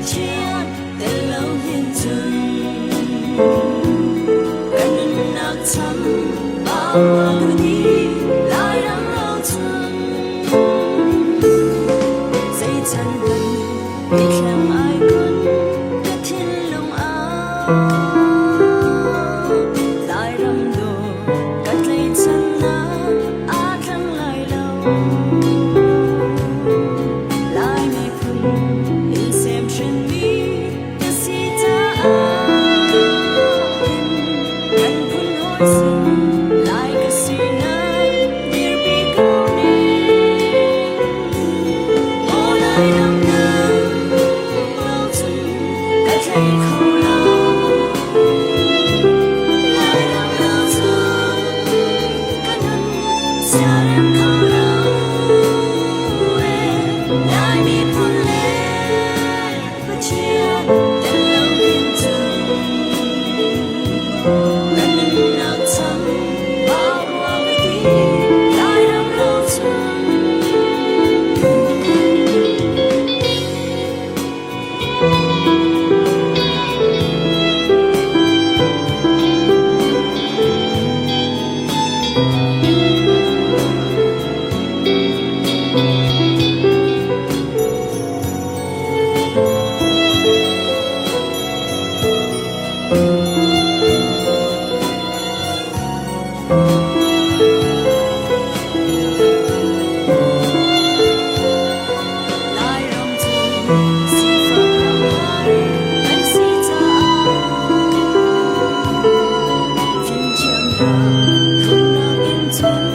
Pathian tel lo hin cun kan nunnak cham bau ka ti Lairam ro cun zei chan kan mitthlam ai kun ka thinlung ah Lairam dawh ka tlaichannak aa thleng lai lo. Lai miphun in sem hrinmi ka si caah hin kan phun hawi sin Lai ka sinak dirpi ko ning. Aw Lairam nang lo cun ka tlei kho lo. Lairam lo cun ka nun siarem kho lo. Lai miphun le Pathian tel lo hin cun na nunnak cham bau ka ti Lairam lo cun. Lairam cu sifak ram har kan si caah fimthiamnak hrumnak in cun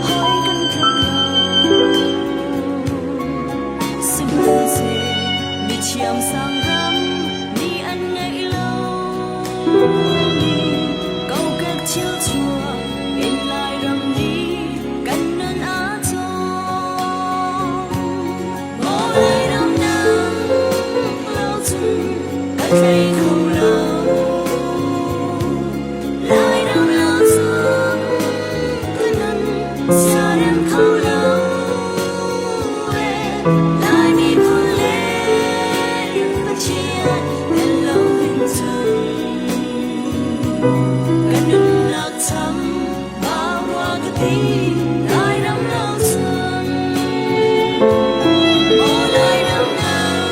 hawi kan tluk lo. Sihmanhseh mithiam sang ram nih an ngeih lo mi kokek thil chuak in Lairam nih kan nun aa cawm. Maw Lairam nang lo cun ka tlei kho lo. Lairam lo cun ka nun siarem kho lo. Lai miphun le Pathian tel lo hin cun ka nunnak cham bau rua ka ti Lairam lo cun. Maw Lairam nang.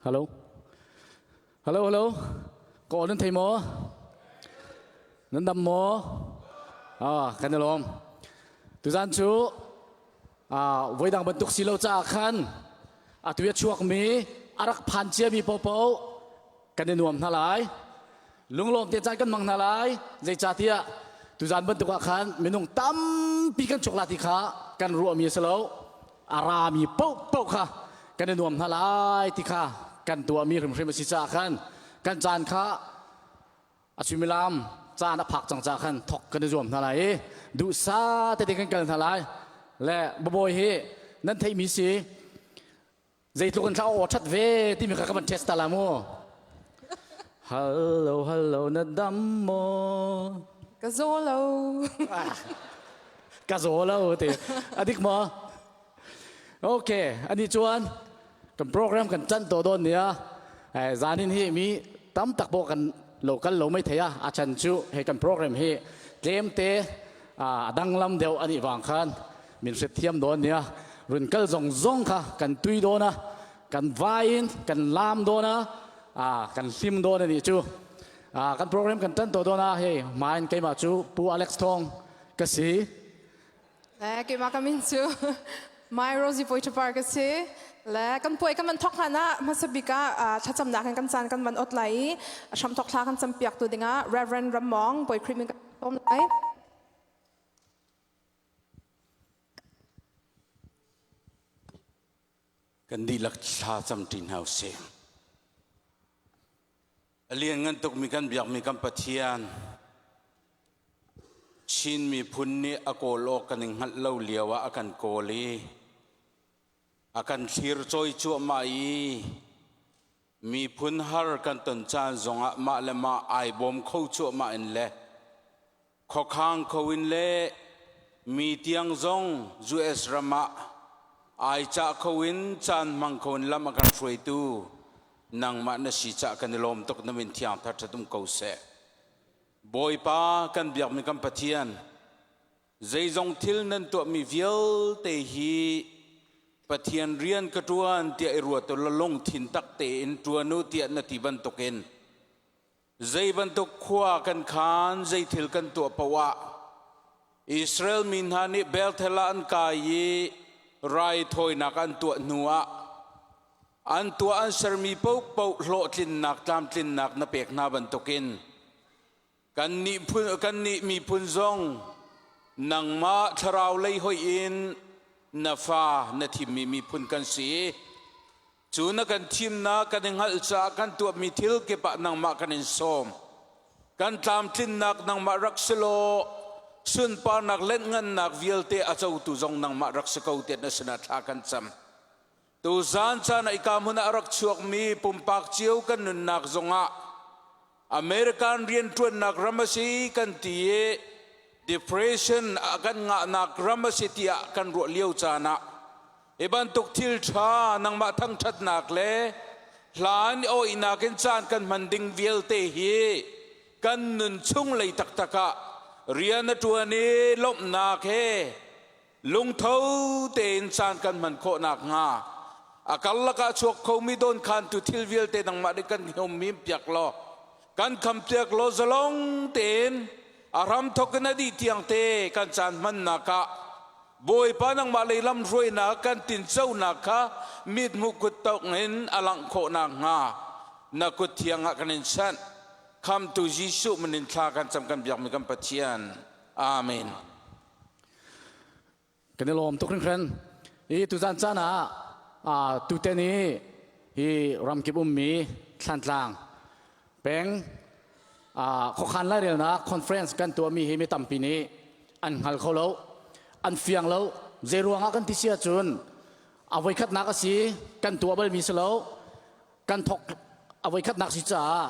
Hello. Hello, hello. Ka nan thei maw? Nan dam maw? Ah, kan i lawm. Tuzan cu ah voidang bantuk si lo caah khan atu i a chuakmi a rak phan ciami popo kan i nuam hna lai. Lunglawm te caan kan hmang hna lai. Zeicahtiah tuzan bantuk ah khan minung tampi kan chuak la ti kha kan ruahmi a si lo. A rami paohpaoh kha kan i nuam hna lai ti kha kan tuahmi hrimhrim a si caah khan kan caan kha a suimilam caan a phak cang caah khan thok kan i zuam hna lai i duhsa tete kan kal hna lai. Le babawi hi nan theihmi si zeitluk in thla aw ṭhat ve timi kha ka van test ta la mu. Hello, hello, na dam maw? Ka zaw lo. Ka zaw lo ti. Adik maw? Okay, ani chuan kan program kan chan to don nia. Zanin hi mi tam tak bo kan local lo mai theia a chan chu he kan program hi tlem te a danglam deuh ani wang khan min hret thiam don nia. Run kal zong zong kha kan tui don a kan vai in kan lam don a kan hlim don ani chu. Kan program kan tan to don a hei main keimah chu Pu Alex Thong ka si. Le keimah ka min cu Mai Rosie Poitapar ka si. Le kan puai kan van thok hlan ah hmasa bik ah thlacamnak in kan caan kan van ot lai i hramthok thla kan campiak tu dingah Reverend Ramong Bawi Khrih min kan sawm lai. Kan dihlak thla camṭi hna usih. A lianngan tukmi kan biakmi kan Pathian, Chin miphun nih a kawl awk kan i hngalh lo lio ah a kan kawl i a kan thlir cawi cuahmah i miphun har kan ton caan zongah mah le mah ai bawm kho cuahmah in le khuakhang kho in le mi tiang zong US ram ah ai cah kho in caan hmang kho in lam a kan hruaitu nangmah na si cah kan i lawm tuk na min thiang thar ṭhat um ko seh. Bawipa kan biakmi kan Pathian, zeizong thil nan tuahmi vialte hi Pathian rian ka ṭuan tiah i ruat u law lungthin tak tein ṭuan u tiah na ti bantukin zei bantuk khua kan khaan, zei thil kan tuah paoh ah Israel mi hna nih Bethel ah an kai i raithawinak an tuah hnu ah an tuah an sermi paohpaoh hlawhtlinnak tlamtlinnak na pek hna bantukin kannih miphun zong nangmah thlarau lei hoih in na fa na thimmi miphun kan si. Cu na kan thimnak kan i hngalh caah kan tuahmi thil kip ah nangmah kan in sawm. Kan tlamtlinnak nangmah rak si law sunparnak lenhngannak vialte a cotu zong nangmah rak si ko tiah na sinah thla kan cam. Tuzaan caan ah ika hmun ah a rak chuakmi pumpak cio kan nunnak zongah American rianṭuannak ram a si kan ti i depression a kan ngahnak ram a si tiah kan ruah lio caan ah hi bantuk thil ṭha nangmah thangṭhatnak le hlan awihnak in caan kan hman ding vialte hi kan nun chung lei taktak ah rian a ṭuan i lawmhnak he lungtho tein caan kan hman khawh nakhnga a karlak ah chuak khomi dawnkhantu thil vialte nangmah nih kan hum piak law kan kham piak law zalong tein a hram thok in a dih tiang te kan caan hmannak ah Bawipa nangmah lei lam hruainak kan tinconak kha mithmuh kut tok in a langh khawh nakhnga na kut thiang ah kan in chanh. Khamtu Jesuh min in thla kan cam kan biakmi kan Pathian. Amen. Kan i lawm tuk hringhran. Hi tuzan caan ah tuten hi hi ramkip ummi Thlantlang peng khuakhan lairelnak conference kan tuahmi hi mi tampi nih an hngal kho lo, an fiang lo. Zei ruangah kan ti si ahcun a voikhatnak a si, kan tuah balmi si lo, kan thok a voikhatnak si caah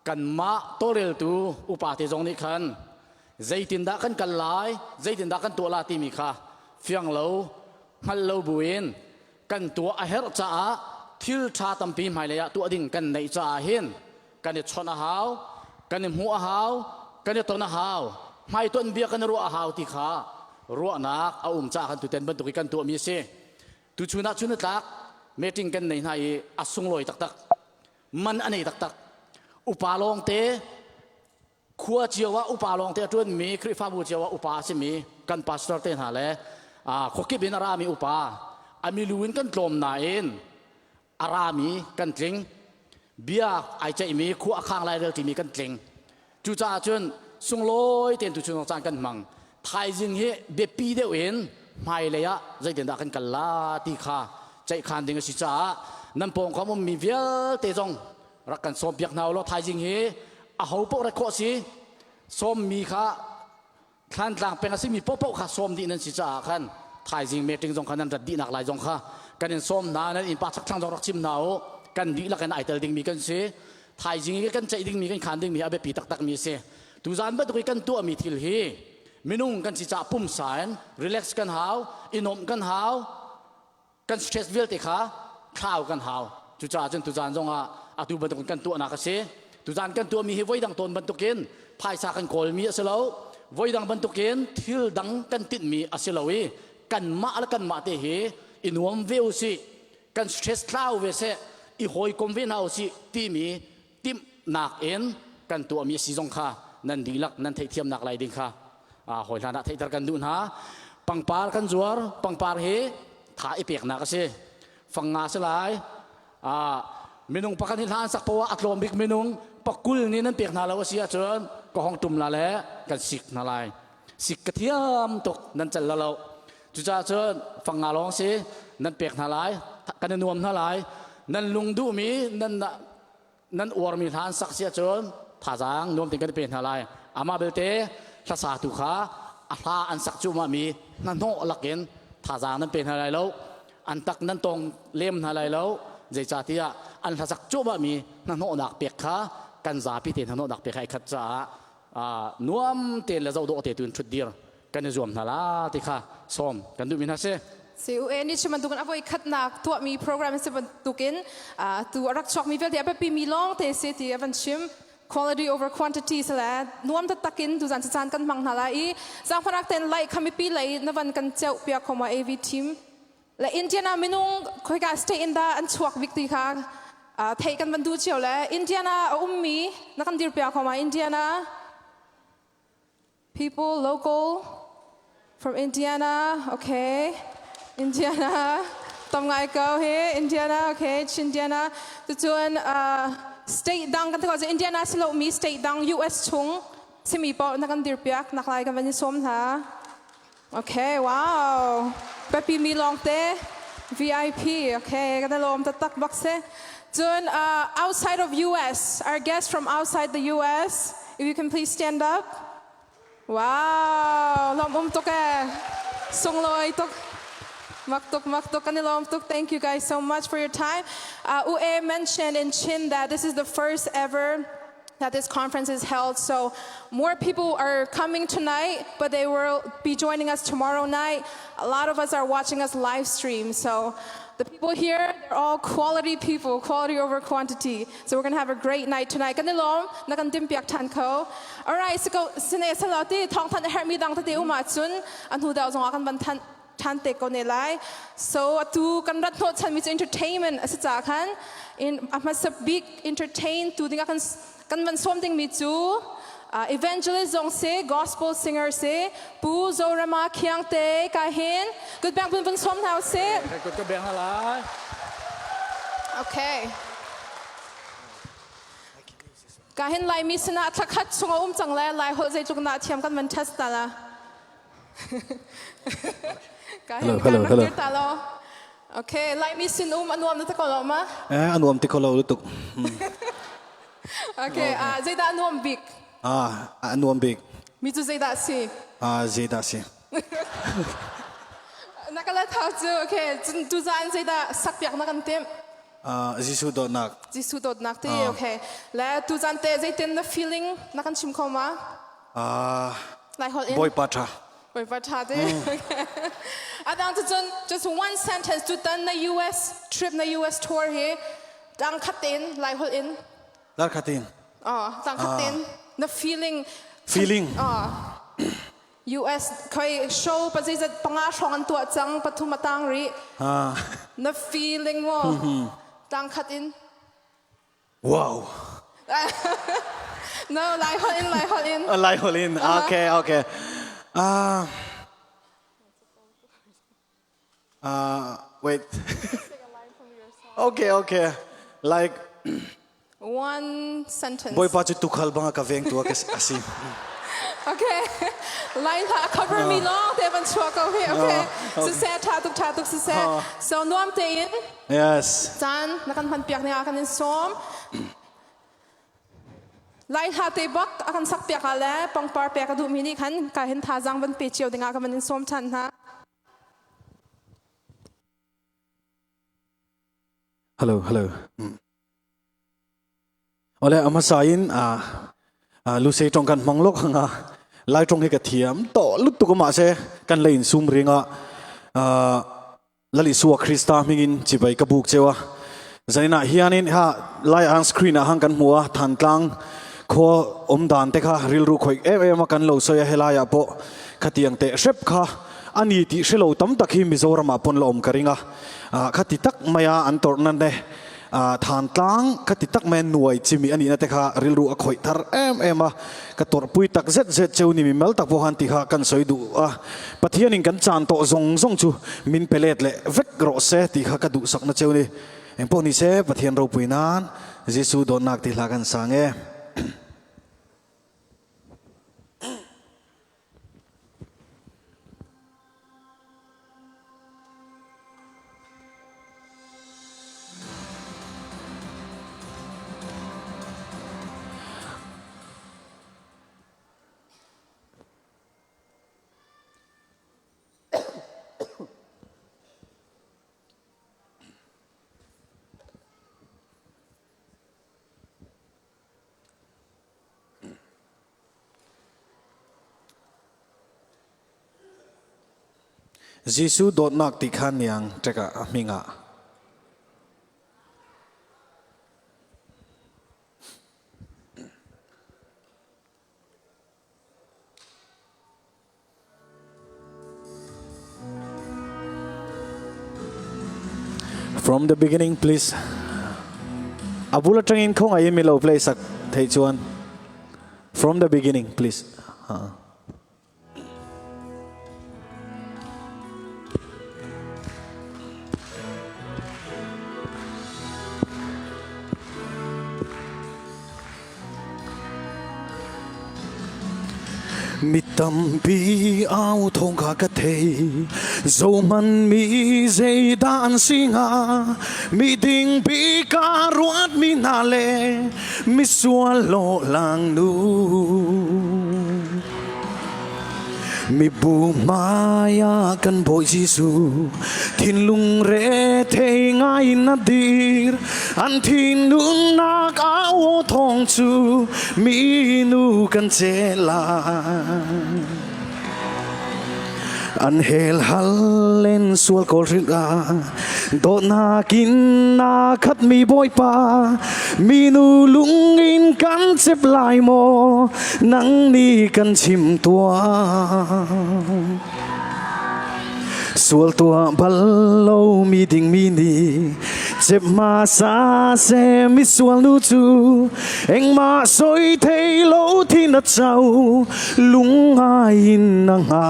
kanmah tawlreltu upa te zong nih khan zeitindah kan kal lai, zeitindah kan tuah la timi kha fiang lo, hngal lo buin kan tuah a herh caah thil ṭha tampi hmailei ah tuah ding kan neih caah hin kan i chawnh a hau, kan i hmuh a hau, kan i ton a hau, hmaitonh bia kan i ruah a hau ti kha ruahnak a um caah kan tuten bantuk i kan tuahmi a si. Tuchun ah chun a tlak meeting kan nei hna i a sunglawi taktak, man a nei taktak. Upa lawngte khua cio ah upa lawngte a ṭuanmi Khrihfabu cio ah upa a simi kan pastor te hna le khuakip in a rami upa a milu in kan tlawm nain a rami kan tling bia ai ceihmi khua a khang lai rel timi kan tling cucaah cun sunglawi tein tuchun caan kan hmang thaizing hi biapi deuh in hmailei ah zeitindah kan kal la ti kha ceihkhan ding a si caah nan pawngkam ummi vialte zong rak kan sawm piak hna ulaw thaizing hi a ho paoh rat khawh si sawmmi kha Thlantlang peng a simi paohpaoh kha sawm dih nan si caah khan thaizing meeting zong kha nan rat dihnak lai zong kha kan in sawm hna nan innpa chakthlang zong rak chim hna u kan dihlak in ai tel dingmi kan si thaizing i kan ceih dingmi kan khan dingmi a biapi taktakmi a si tuzan bantuk i kan tuahmi thil hi minung kan si caah pumsa in relax kan hau i nuamh kan hau kan stress vialte kha thlau kan hau cucaah cun tuzan zongah atu bantukin kan tuahnak a si tuzan kan tuahmi hi voidang tawn bantukin phaisa kan kawlmi a si lo voidang bantukin thil dang kan tinhmi a si lo i kanmah le kanmah te hi i nuam ve u sih kan stress thlau ve seh i hawikom ve hna u sih timi timhnak in kan tuahmi a si zong kha nan dihlak nan theihthiamnak lai ding kha hawi hlan ah theihter kan duh hna pangpar kan zuar pangpar hi tha i peknak a si fang nga si lai minung pakhat hi hla an sak poah a tlawm bik minung pakul nih nan pek hna lo a si ahcun ka hong tum la le kan sik hna lai sik ka thiam tuk nan cal la lo cucaah cun fang nga lawng si nan pek hna lai kan i nuam hna lai nan lung duhmi nan nan uarmi hla an sak si ahcun thazaang nuam tein kan pe hna lai amah belte hlasa tu kha a hla an sak cuahmah mi hnahnawh lakin thazaang nan pe hna lai lo an tak nan tong lem hna lai lo zeicahtiah an hlasak cuahmah mi hnahnawhnak pek kha kan zapi te hnahnawhnak pek kha ai khat caah nuam tein le zohdawh te tu in ṭhut dir kan i zuam hna la ti kha sawm kan duhmi hna si. CUA nih chim bantukin a voi khatnak tuahmi program si bantukin tu a rak chuakmi vialte a biapi mi lawng te si ti a van chim quality over quantity sale nuam taktak in tuzan caan kan hmang hna lai i zaangfanak ten like kha mipi lei na van kan ceuh piak khoma AV team le Indiana minung khoika state in dah an chuak bik ti kha theih kan van duh cio le Indiana a ummi na kan dir piak khoma Indiana People local from Indiana, okay. Indiana, tam ngai ko hi Indiana, okay, Chindiana. Tucun state dang kan ti Indiana si lo mi state dang US chung simi paoh na kan dir piak nak lai kan van i sawm hna. Okay, wow. Pepi mi lawng te VIP, okay, kan lawm taktak bak si. Cun outside of US, our guests from outside the US, if you can please stand up. Wow, lawm um tuk eh. Sunglawi tuk. Mak tuk, mak tuk, kan i lawm tuk. Thank you guys so much for your time. UE mentioned in Chin that this is the first ever. that this conference is held. So more people are coming tonight, but they will be joining us tomorrow night. A lot of us are watching us live stream. So the people here, they're all quality people, quality over quantity. So we're going to have a great night tonight. Kan i lawm, na kan tim piak than ko. All right, so ko sine salati thong than her mi dang te uma chun an hu dao zong kan ban than than te ko ne lai. So atu kan rat hnawh chan mi cu entertainment a si ca khan in a hmasa bik entertain tu ding ah kan kan van sawm ding mi cu evangelist zong si gospel singer si Pu Zorama Khiangte ka hin good bang pun vun sawm hna usih. Good ka beng lai. Okay. Ka hin Laimi sinah thlakhat chung a um cang le Lai holh zeitluk na thiam kan van test ta la. Ka hin Hello, kan hello. rak ta lo. Okay, Laimi sin um a nuam na ta ko lo ma? Eh, a nuam ti ko lo lutuk. Okay, ah zeidah a nuam bik? Ah, a nuam bik. Mi cu zeidah si? Ah, zeidah si? Na ka la thau cu. Okay, cun tuzaan zeidah sakpiak na kan timh? Ah, Jesuh dawtnak. Jesuh dawtnak ti. Okay. Le tuzaan te zeitin na feeling na kan chim kho ma? Ah, Lai holh in. Bawipa ṭha. Bawipa ṭha te. Adang cu cun just one sentence tutan na US trip na US tour hi tang khat tein Lai holh in. Dar khat in. Oh, tang khat tein na feeling. Feeling. Oh. US khoi show pa zeizat panga hrawng an tuah cang pathum a tang rih. Ah. Na feeling mo. Tang khat in. Wow. No, Lai holh in, Lai holh in. Lai holh in. Okay, okay. Wait. Okay, okay. Like one sentence. Bawipa cu tukhal bang a ka vengtu a si. Okay. Lai hla cover mi long te van chuak ko hi. Okay. Siseh tha tuk tha tuk siseh. So nuam tein Yes. Caan na kan hman piak ning ah kan in sawm. Lai hla te bak a kan sak piak ah le pangpar pek a duhmi nih khan ka hin thazaang van pe cio dingah ka van in sawm ṭhan hna. Hello, hello. Ole a hmasa in Lusei tong kan hmang lok hanga Lai tong hi ka thiam to lutuk ma se kan lein sum ringa Lal Isua Krista hmingin chibai ka buk chewa zanina hianin ha lai ang screen ah hang kan hmua Thantlang kho om dan te kha rilru khoi em em kan lo soya helaya po khatiang te hrep kha ani ti hrelo tam tak hi Mizoram ah pon la om ka ringa khati tak maya an tor nan ne Thantlang ka ti tak mai nuai chimi ani na te kha rilru a khawih thar em em a ka tawrhpui tak zet zet cheu ni mi mal tak pawh khan ti kha kan sawi duh a Pathianin kan chan tawh zawng zawng chu min pe let leh vek rawh se tih kha ka duhsakna cheu ni engpawh ni se Pathian ropui nan Jesu dawtnak ti hla kan sang e. Jesuh dawtnak ti kha niang ṭek ah a hming ah. From the beginning please. Abul atangin khong ai mi lo play sak thei chuan. From the beginning please. Ha. Mi tampi au thawng kha ka thei zohman mi zeidah an si hnga mi ding bi ka ruat mi hna le misual lawhlang nu. Mibu hmaiah kan Bawi Jesuh thinlung rethei ngai in a dir. An thinlungnak au thawng cu minu kan che lai. An hel hal len sual kawl hrilh ah dawtnak in na khatmi Bawipa minu lung in kan cep lai maw nang nih kan chim tuah. Sual tuah bal lo mi ding mi nih cep hmasa se mi sual nu cu engmah soi thei lo thi na co lungai in na hnga.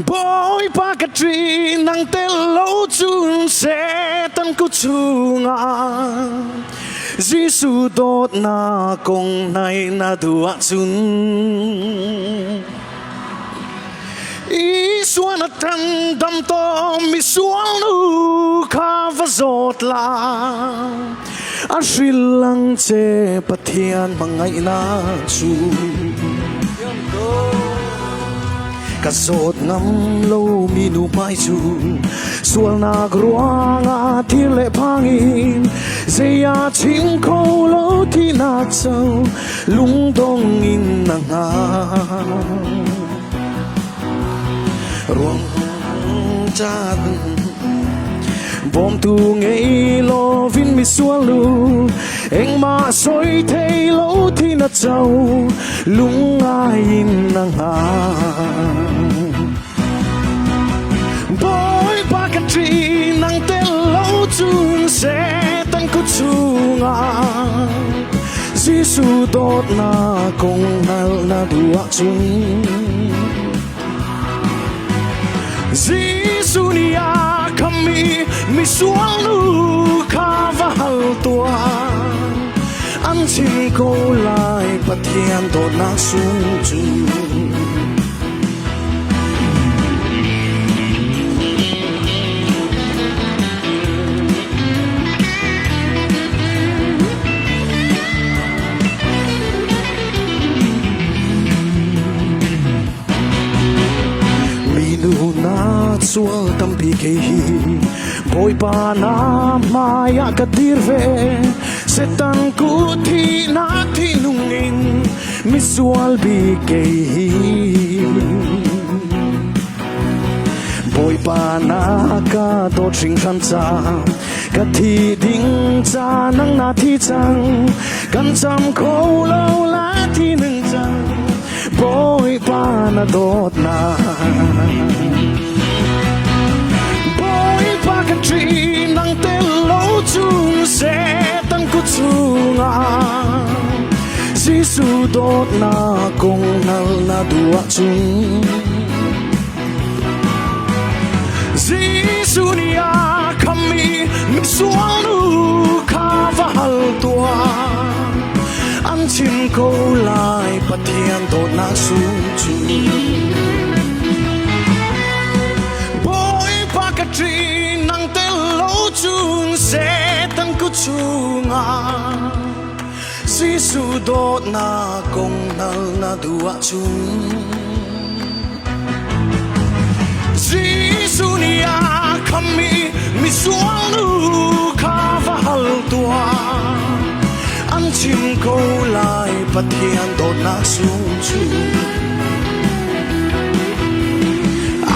Bawipa ka ṭi nang tel lo cun Satan ku chungah Jesuh dawtnak kong nai na duh ahcun Isua na tan dam to misual nu kha va zawt la a hrillang che Pathian hmangaihnak cu ka zawt ngam lo mi nu hmai cu sualnak ruangah thir le phangin zei ah chim kho lo thinak co lungdong in na hnga ruang caan bawmtu ngei lovin misual nu engmah soi thei lo thi na co lungngai in na hnga Bawipa ka ṭi nang tel lo cun Satan kut chungah Jesuh dawtnak kong hngalh na duh ahcun Jesuh nih a khammi misual nu kha va hal tuah an chim ko lai Pathian dawtnak sung cu. Minu na sual tampi kei hi Bawipa na hmai ah ka dir ve Setan kut hi na thinlung in misual bik kei hi Bawipa na ka dawt hringhran ca ka thi ding ca nang na thi cang kan cam kho lo la thi nung cang Bawipa na dawtnak Bawipa ka ṭi nang tel lo cun Satan kut chungah Jesuh dawtnak kong hngal na duh ahcun Jesuh nih a khammi misual nu kha va hal tuah an chim ko lai Pathian dawtnak sung cu Bawipa ka ṭi nang tel lo cun Satan kut chungah Jesuh dawtnak kong hngal na duh ahcun Jesuh nih a khammi misual nu kha va hal tuah an chim ko lai Pathian dawtnak sung cu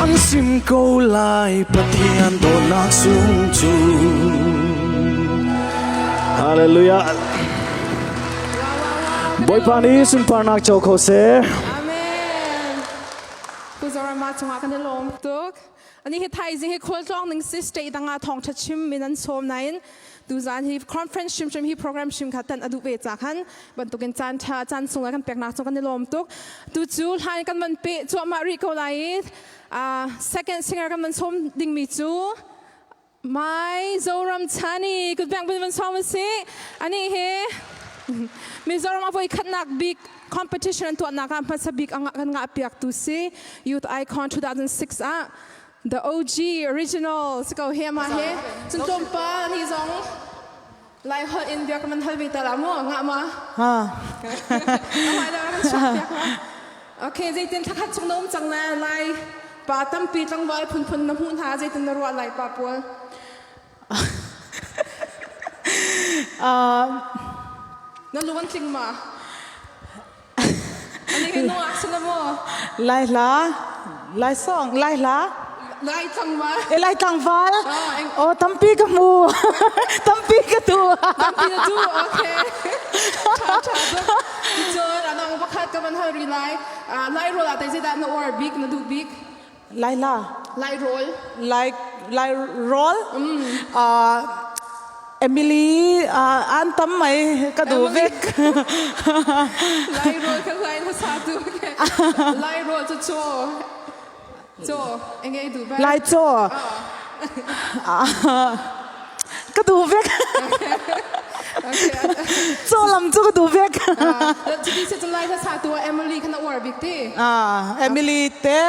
an sim ko lai Pathian dawtnak sung cu Hallelujah Bawipa nih sunparnak co kho seh. Amen. Pu Zorama cungah kan i lawm tuk. Ani hi thaizing hi khualtlawng ning si state dang ah thawngtha chim min an sawm nain tuzan hi conference hrimhrim hi program hrim kha tan adu ve ca khan bantukin caan tha caan sung kan peknak cung kan i lawm tuk. Tu cu hlan kan van pe cuahmah rih ko lai i second singer kan van sawm dingmi cu Mai Zoram Chani kutbeng bun van sawm si. Ani hi Mizoram a voi khatnak bik competition an tuahnak ah hmasa bik kan ngah piak tu si Youth Icon 2006 ah the OG original si ko hi ama hi cun tlawmpal hi zong. Lai holh in bia ka man hal ve ta la mu nga ma. Ha. Amai da kan chuak piak ma. Okay, zeitin thakhat chung na um cang na lai pa tampi tlangval phunphun na hmuh hna zeitin na ruah lai pa pawl. Na lung an tling ma? Ani he nungak si na maw? Lai hla, Lai song, Lai hla. Lai tlangval. E Lai tlangval. Oh, tampi ka hmu. Tampi ka tu. Tampi na tu. Okay. Tha tha tuk. Cun anong pakhat ka van hal ri lai. Lai rawl ah tai zeidah na uar bik, na duh bik? Lai hla. Lai rawl. Lai Lai rawl. Emily an tam mai ka duh vek. Lai rawl ka lai na sa tu. Lai rawl cu chaw. Chaw engei duh ber. Lai chaw. Ka duh vek. Chaw lam cu ka duh vek. Cuti si cun Lai hla sa tu ah Emily kha na uar bik ti. Emily te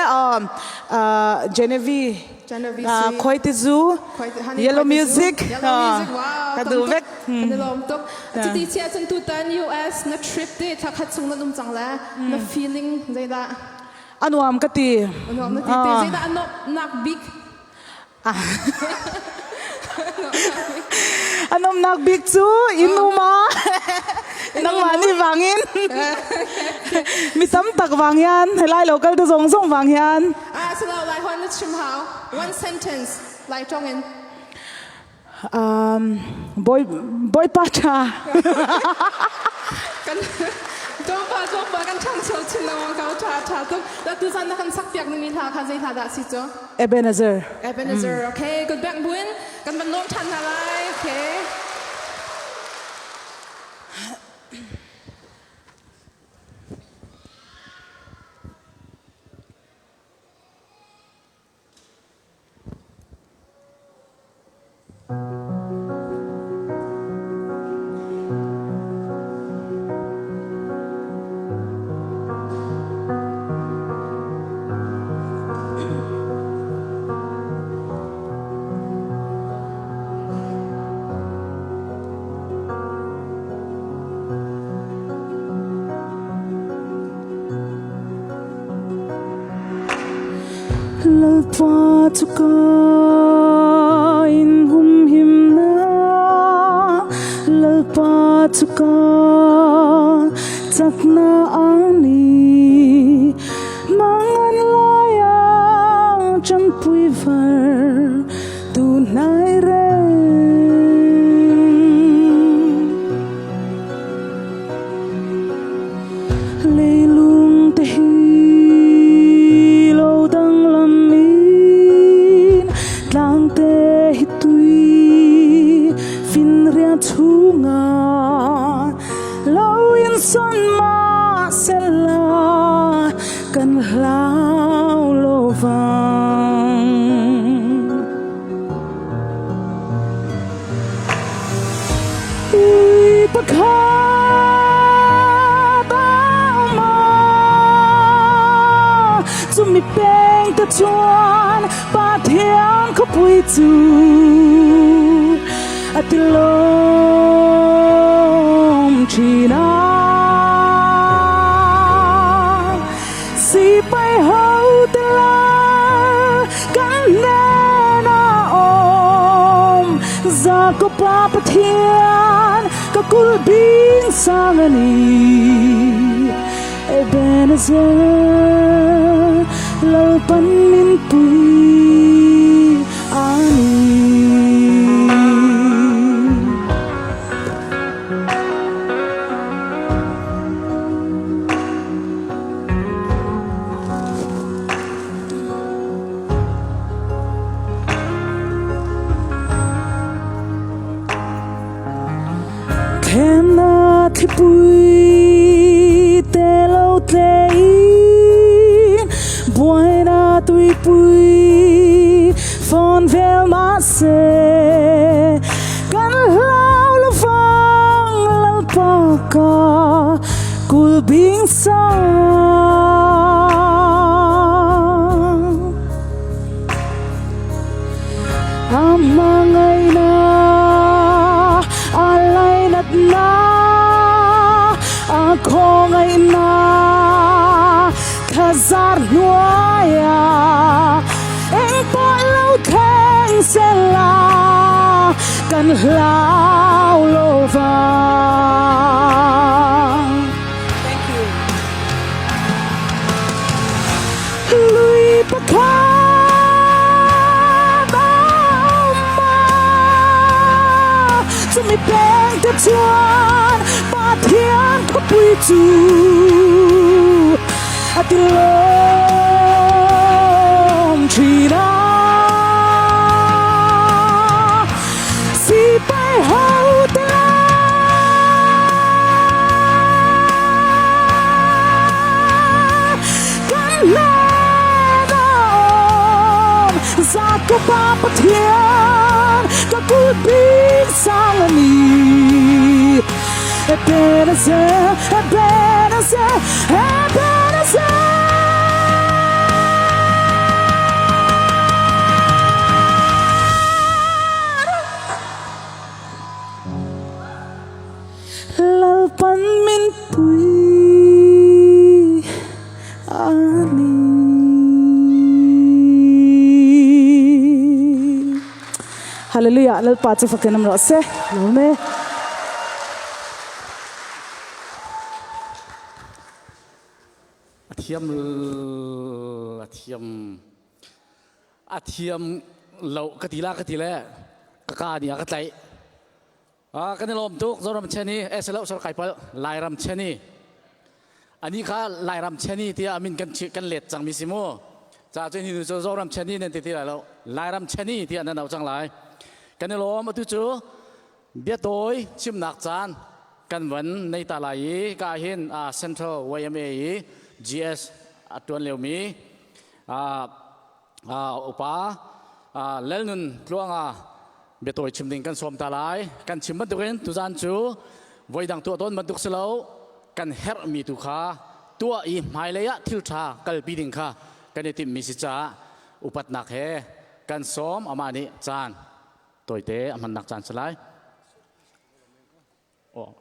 Genevieve. Genevieve Sui. Khoi ti zu. Yellow Music. Yellow Music. Wow. Ka duh vek. Kan i lawm tuk. Cuti si ahcun tutan US na trip te thla khat chung nan um cang le na feeling zeidah? A nuam ka ti. A nuam na ti te. Zeidah a nuamhnak bik? A nomnak bik cu inn uma nangmah nih wangin mi tam tak wang hian helai lo kal te zong zong wang hian. Ah silo lai hon na chim hau one sentence lai tong in. Boy boypa tha. Kan Tlawmpa tlawmpa kan ṭhangcho chin lengmang ko ṭha ṭha tuk. La tu zan na kan sak piak nimi hla kha zei hla dah si cu? Ebenezer. Ebenezer. Okay, good back buin kan van lawm ṭhan hna lai. Okay. Lalpa cu ka in humhimnak Lalpa cu ka caknak ani mangan lai ah ṭanpui var tu hnai reng. Leilung te hi lo danglam in tlang te hi tui finriat chungah lo in son ma sela kan hlau lo vang. Pakhat ama chumi peng te chuan Pathian khawpui chu a ti lawm thin a. Sipai ho te la kan hnen ah awm Jakob-a Pathian ka kulh bing sang a ni Ebenezer Lalpan min pui a ni. Thlemnak thlipui te lo tlein buainak tuipui fawn vel mahse kan hlau lovang Lalpa ka kulhbing sang. A hmangaihnak a Khawngaihnak thlazar hnuaiah engpawh lo thleng sela kan hlau lo vang. Thank you. Lui pakhat a um a, chumi peng te chuan Pathian khuapui cu a ti lawm ṭhin a. Sipai ho te Kan hlan a um Jacob Pathian ka kut bik sang a ni. Ebenezer, Ebenezer, Ebenezer. Lalpan min pui a ni. Hallelujah. Lalpa chu fakin am rawh se. Lawm e. A thiam a thiam a thiam lo ka ti la ka ti le ka ka nih a ka tlaih. Ah kan i lawm tuk Zoram Cheni eh silo sor kai pal Lairam Cheni. Ani kha Lairam Cheni tiah amin kan kan let cang mi si mu. Ca cu hi cu Zoram Cheni nan ti ti lai lo. Lairam Cheni tiah nan au cang lai. Kan i lawm atu cu biatawi chimnak caan kan van nei ta lai i ka hin Central YMA i GS a tuan lio mi upa Lalnun Tluanga biatawi chim ding kan sawm ta lai. Kan chim bantukin tuzan cu voidang tuah tawn bantuk si lo kan herhmi tu kha tuah i hmailei ah thil ṭha kalpi ding kha kan i timhmi si caah upatnak he kan sawm amah nih caan tawite a hmannak caan si lai. Oh.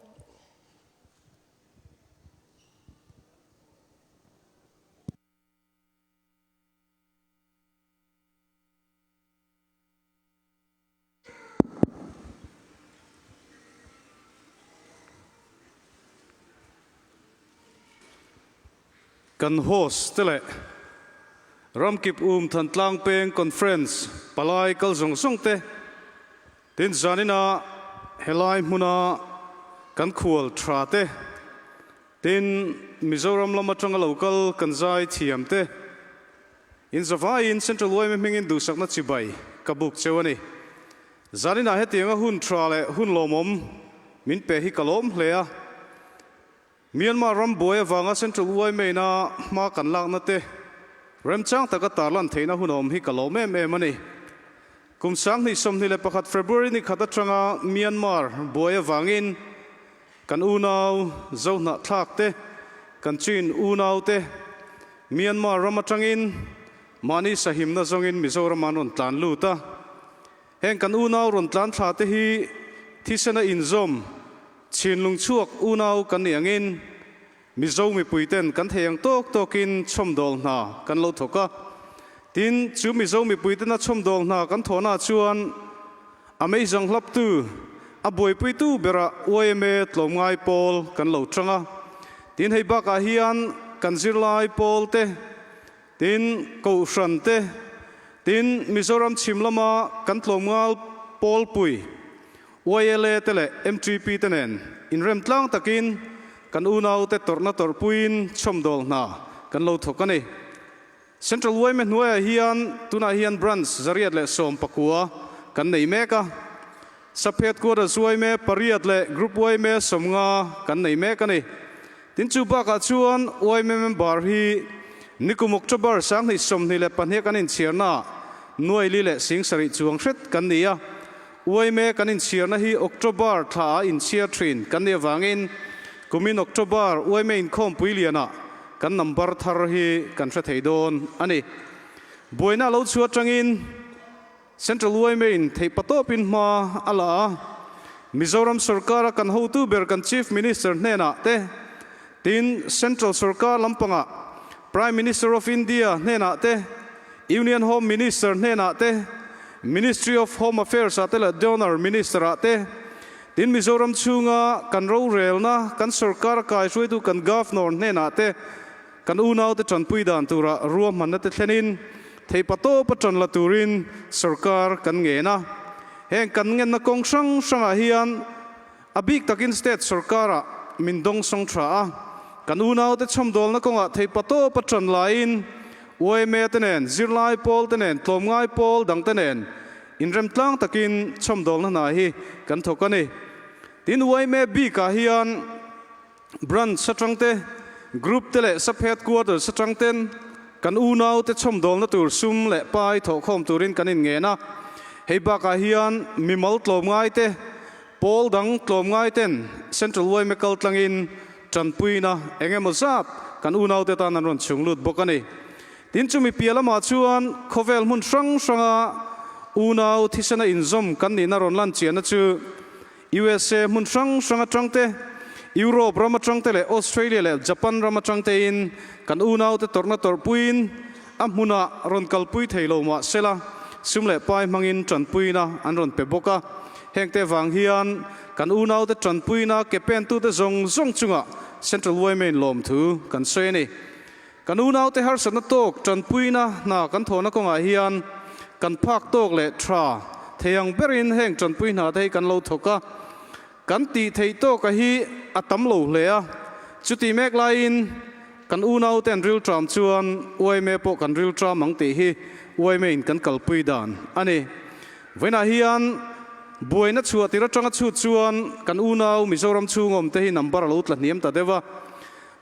Kan host te le ramkip um Thantlang peng conference palai kal zong zong te tin zanin ah helai hmuna kan khual tha te tin Mizoram lam atanga local kan zai thiam te In zavaiin Central yma hmingin duhsakna chibai ka buk cheu a ni. Zaninah hetianga hun tha leh hun lawmawm min pe hi ka lawm hle a. Myanmar ram buai avanga Central yma ina hma kan lakna te remchang taka tarlan theihna hun awm hi ka lawm em em a ni. Kum 2021 February ni khat atanga Myanmar buai avangin Kan unau Zohnahthlak te, kan Chin unau te Myanmar ram atangin mahni sahimna zawngin Mizoram an rawn tlan lut a. Heng kan unau rawn tlan thla te hi thisena inzawm Chinlung chhuak unau kan nih angin Mizo mipui ten kan thei ang tawk tawkin chhawmdawl hna kan lo thawk a. Tin, chu Mizo mipui tena chhawmdawl hna kan thawhna chuan A meizang hlaptu, a buaipuitu berah yma tlawmngai pawl kan lo chang a. Tin hei bakah hian kan zirlai pawl te, tin Kohhran te, tin Mizoram chhim lama kan tlawmngal pawlpui YLA te leh MTP te nen inrem tlang takin kan unaute tawrhna tawrhpuiin chhawmdawl hna kan lo thawk a ni. Central yma hnuaiah hian tunah hian branch 119 kan nei mek a, Sub Headquarters yma pariat leh Group yma 50 kan nei mek a ni. Tin chu bakah chuan yma member hi nikum October 2022 kan inchhiarnaah nuai li leh 7000 chuang hret kan ni a, yma kan inchhiarna hi October thlaah inchhiar thin kan nih avangin kumin October yma inkhawmpui lianah Kan number thar hi kan hre thei dawn a ni. Buaina a lo chhuah atangin Central yma in theih patawpin hma a la a, Mizoram sorkara kan hotu ber kan Chief Minister hnenah te, Tin, Central Sorkar lampangah Prime Minister of India hnenah te, Union Home Minister hnenah te, Ministry of Home Affairs ah te le Donor Minister ah te, tin Mizoram chunga kan rorelna kan sorkar a kaihruaitu kan Governor hnenah te kan unaute tanpui dan tura ruahmanna te thlenin theipatawpa tan la turin sorkar kan ngen a. Heng kan ngenna kawng hrang hrangah hian A bik takin state sorkar-ah min dawngsawng tha a, kan unaute chhawmdawlna kawngah theihpatawp a tan laiin yma te nen, zirlai pawl te nen, tlawmngai pawl dang te nen inremtlang takin chhawmdawlna hna hi kan thawk a ni. Tin, yma bikah hian Branch atang te, Group te leh Sub Headquarters atang ten kan unaute chhawmdawlna tur sum leh pai thawhkhawm turin kan inngen a. Hei bakah hian mimal tlawmngai te, pawl dang tlawmngai ten Central yma kal tlangin tanpuina eng emaw zat kan unaute tan an rawn chhung lut bawk a ni. Tin chumi piah lamah chuan khawvel hmun hrang hranga unau thisena inzawm kan nihna rawn lan chiahna chu USA hmun hrang hrang atang te, Europe ram atang te leh Australia leh Japan ram atang tein kan unaute tawrhna tawrhpuiin a hmunah rawn kalpui thei lo mah sela sum leh pai hmangin tanpuina an rawn pe bawk a. Hengte vang hian kan unaute tanpuina ke pentute zawng zawng chungah Central yma in lawmthu kan sawi a ni. Kan unaute harsatna tawk tanpuina hna kan thawhna kawngah hian kan phak tawk leh tha thei ang berin heng tanpui hna te hi kan lo thawk a, kan tih theih tawka hi a tam lo hle a. Chuti mek laiin kan unaute an rilṭam chuan yma pawh kan rilṭam ang tih hi yma in kan kalpui dan a ni. Vawiinah hian buaina chhuah tir aṭanga chhut chuan kan unau Mizoram chhung awmte hi number a lo tla hniam ta deuh a.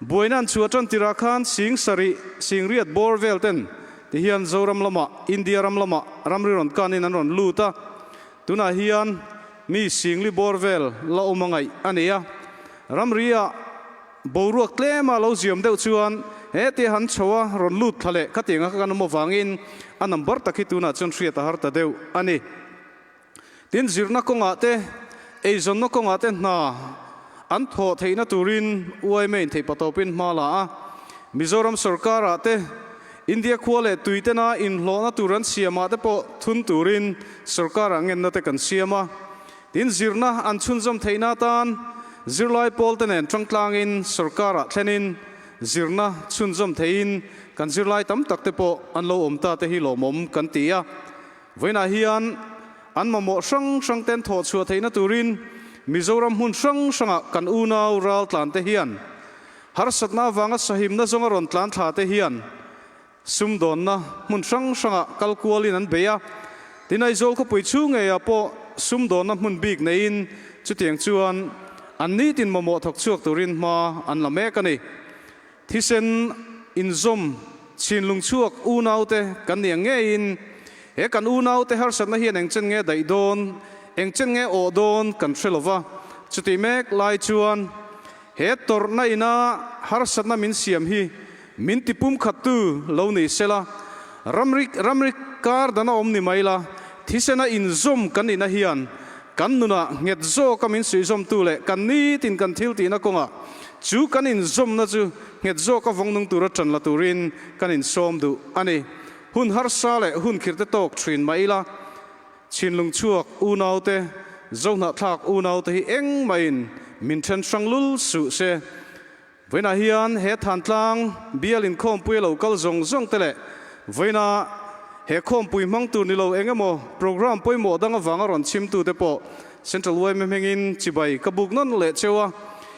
Buaina an chhuah tan tirah khan sing sarih, sing riat bawr vel ten ti hian Zoram lamah, India ram lamah ramri rawn kanin an rawn lut a. Tunah hian mi singli bawr vel la awm a ngaih a ni a. Ramri ah boruak tlema lo ziam deuh chuan he tia han chho a rawn lut thla leh khatiang a kan awm avangin a number tak hi tunah chuan hriat a har ta deuh a ni. Tin, zirna kawngah te, eizawnna kawngah te hna an thawh theihna turin yma in theihpatawpin hma la a. Mizoram sorkarah te, India khua leh tui tena inhlawhna tur an siamah te pawh thun turin sorkarah ngenna te kan siam a. Tin, zirna an chhunzawm theihna atan zirlai pawl te nen tangtlangin sorkarah thlenin zirna chhunzawm theihin kan zirlai tam tak te pawh an lo awm ta te hi lawmawm kan ti a. Vawiinah hian an mamawh hrang hrang ten thawh chhuah theihna turin Mizoram hmun hrang hrangah kan unau raltlan te hian harsatna avanga sahimna zawnga rawn tlan thla te hian sumdawnna hmun hrang hrangah kal kualin an bei a. Tin, Aizawl khawpui chhung ngeiah pawh sumdawnna hmun bik neiin chutiang chuan an nitin mamawh thawk chhuak turin hma an la mek a ni. Thisen inzawm chhinlung chhuak unaute kan nih ang ngeiin he kan unaute harsatna hian eng chen nge daih dawn, eng chen nge awh dawn kan hre lo va. Chutih mek lai chuan he tawrhna ina harsatna min siam hi min ti pumkhattu lo ni sela, ramri ramri kar dana awm ni mai la, thisena inzawm kan nihna hian Kan nunah nghet zawka min suihzawmtu leh kan nitin kan thil tihna kawngah chu kan inzawmna chu nghet zawka vawng nung tura ṭan la turin kan insawm duh a ni. Hun harsa leh hun khirhte tawk ṭhin mah ila, chhinlung chhuak unaute, zohnahthlak unaute hi engmahin min ṭhen hrang lul suh se. Vawiinah hian he Thantlang bial inkhawmpui a lo kal zawng zawng te leh vawiina he khawmpui hmang tur ni lo eng emaw programme pawimawh dang avanga rawn chhimtu te pawh Central yma hmingin chibai ka buk nawn leh cheu a,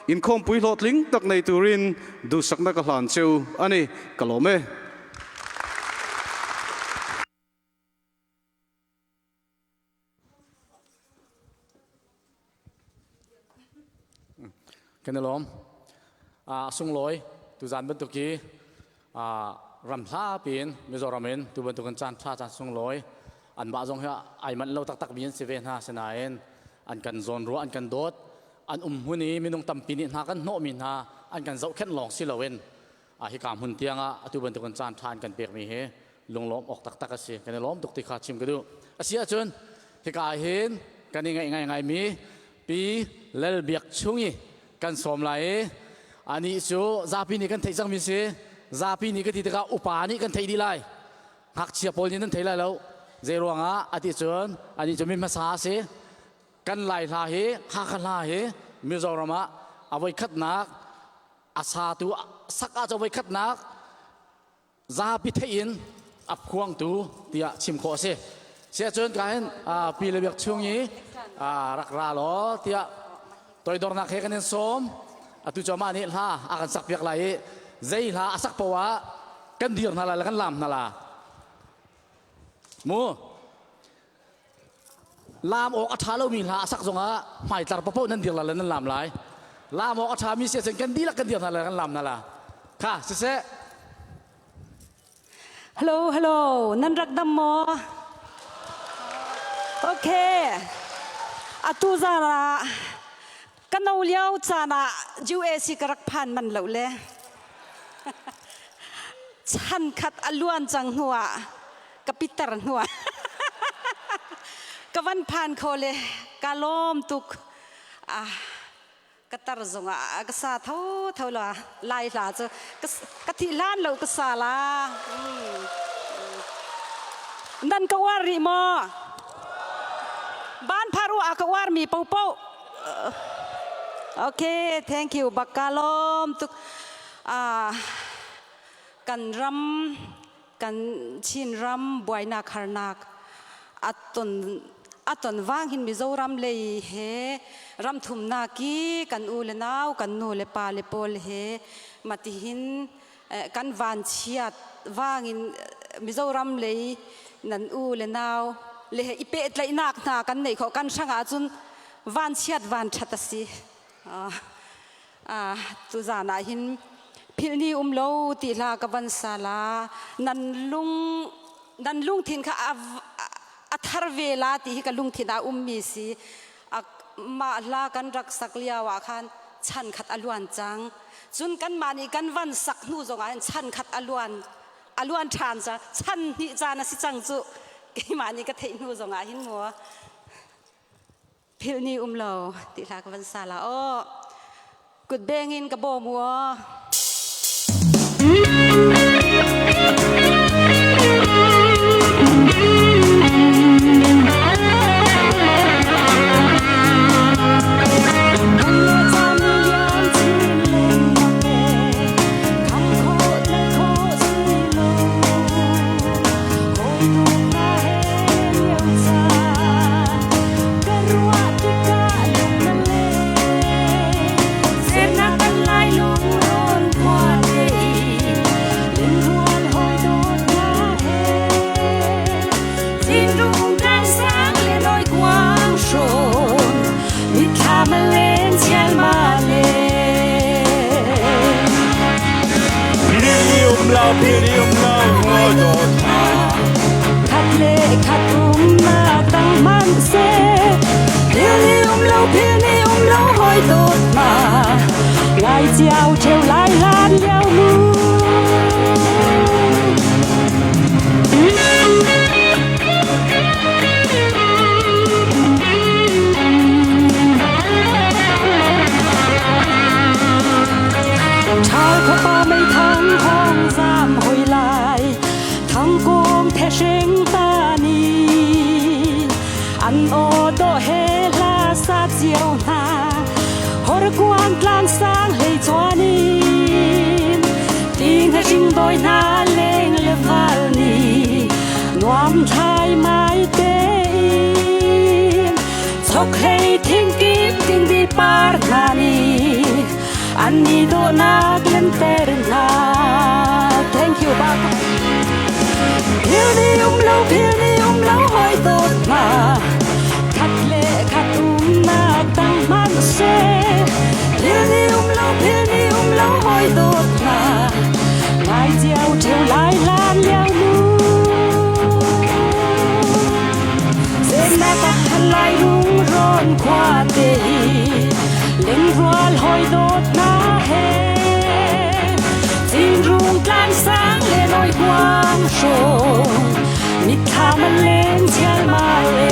inkhawmpui hlawhtling tak nei turin duhsakna ka hlan cheu a ni. Ka lawm e. Kan i lawm. A sunglawi tuzan bantuk hi ram hla piin Mizoram in tu bantuk in caan tha caan sunglawi anmah zong hi ai manh lo taktak mi an si ve hna sinain an kan zawn ruah an kan dawt an um hmun i minung tampi nih hna kan hnawh mi hna an kan zohkhenh lawng si loin hika hmun tiangah atu bantuk in caan tha an kan pek mi hi lunglawm awk taktak a si kan i lawm tuk ti kha chim ka duh a si ahcun hika ah hin kan i ngaih ngai ngaimi pi Lal Biak Chung i kan sawm lai i. Anih cu zapi nih kan theih cangmi si. Zapi nih ka ti tikah upa nih kan theih dih lai. Ngakchia pawl nih nan thei lai lo. Zei ruangah a ti cun anih cu mi hmasa a si. Kan Lai hla hi Hakha hla hi Mizoram ah a voikhatnak a satu sak ah cu voikhatnak zapi theih in a phuangtu tiah chim khawh a si. Siahcun ka hin pi le biak chung i rak ra law tiah toidornak he kan in sawm. Atu cu amah nih hla a kan sak piak lai i zei hla a sak poah ah kan dir hna lai le kan laam hna la. Mu Laam awk a ṭha lomi hla a sak zongah hmaitlar paoh nan dir la le nan laam lai. Laam awk a ṭhami si ahcun kan dihlak kan dir hna le kan laam hna la. Kha siseh. Hello, hello. Nan rak dam maw? Okay. Atu zan ah ka no lio caan ah UAC ka rak phan man lo le. Chan khat a luan cang hnu ah ka pitar hnu ah ka van phan kho le ka lawm tuk. Ah ka tar zongah ka sa tho tho la lai hla cu ka thih hlan lo ka sa la. Nan ka uar rih maw? Ban pharu a ka uar mi popo. Okay, thank you. Bak ka lawm tuk. Ah, kan ram kan Chin ram buainak harnak aton aton wang hin Mizoram lei he ram thumnak i kan u le nau kan nu le pa le pawl he matihin kan van chiat wangin Mizoram lei nan u le nau le he i pehtlaihnak hna kan nei kho kan hrang ahcun van chiat van that asi tuzan ah hin philh ni um lo ti hla ka van sala nan lung nan lungthin kha a thar ve la ti hi ka lungthin ah ummi si mah hla kan rak sak lio ah khan chan khat a luan cang cun kanmah nih kan van sak hnu zongah hin chan khat a luan a luan ṭhan ca chan hnih caan a si cang cu keimah nih ka theih hnu zongah hin mu philh ni um lo ti hla ka van sa la aw kut beng in ka bawm u aw. Khat le khat um na tang man se Thil ni um lo phil ni um lo hoi dawt ma Lai chiao cheu lai lan liao mu. Ṭhal khuapa meithang hong zam hoi lai thangkung thehring ta ni an aw dawh he hla sa cio hna horkuang tlang sang hlei chuan in ting hring doi hna leng le val ni nuam thlai mai te in chok hlei thing kip ting di par hna ni an ni dawhnak lenter hna. Thank you bak. Phil ni um lo phil ni um lo hoi dawt ma khat le khat um nak tang man se phil ni um lo phil ni um lo hoi dawt ma ngai chiao theu lai lan liao nu Zemnak ah lai rung rawn khua te lengrual hoi dawt na he Cin rung tlang sang le noi kuang hrawng mitthlam an leng chial mai e.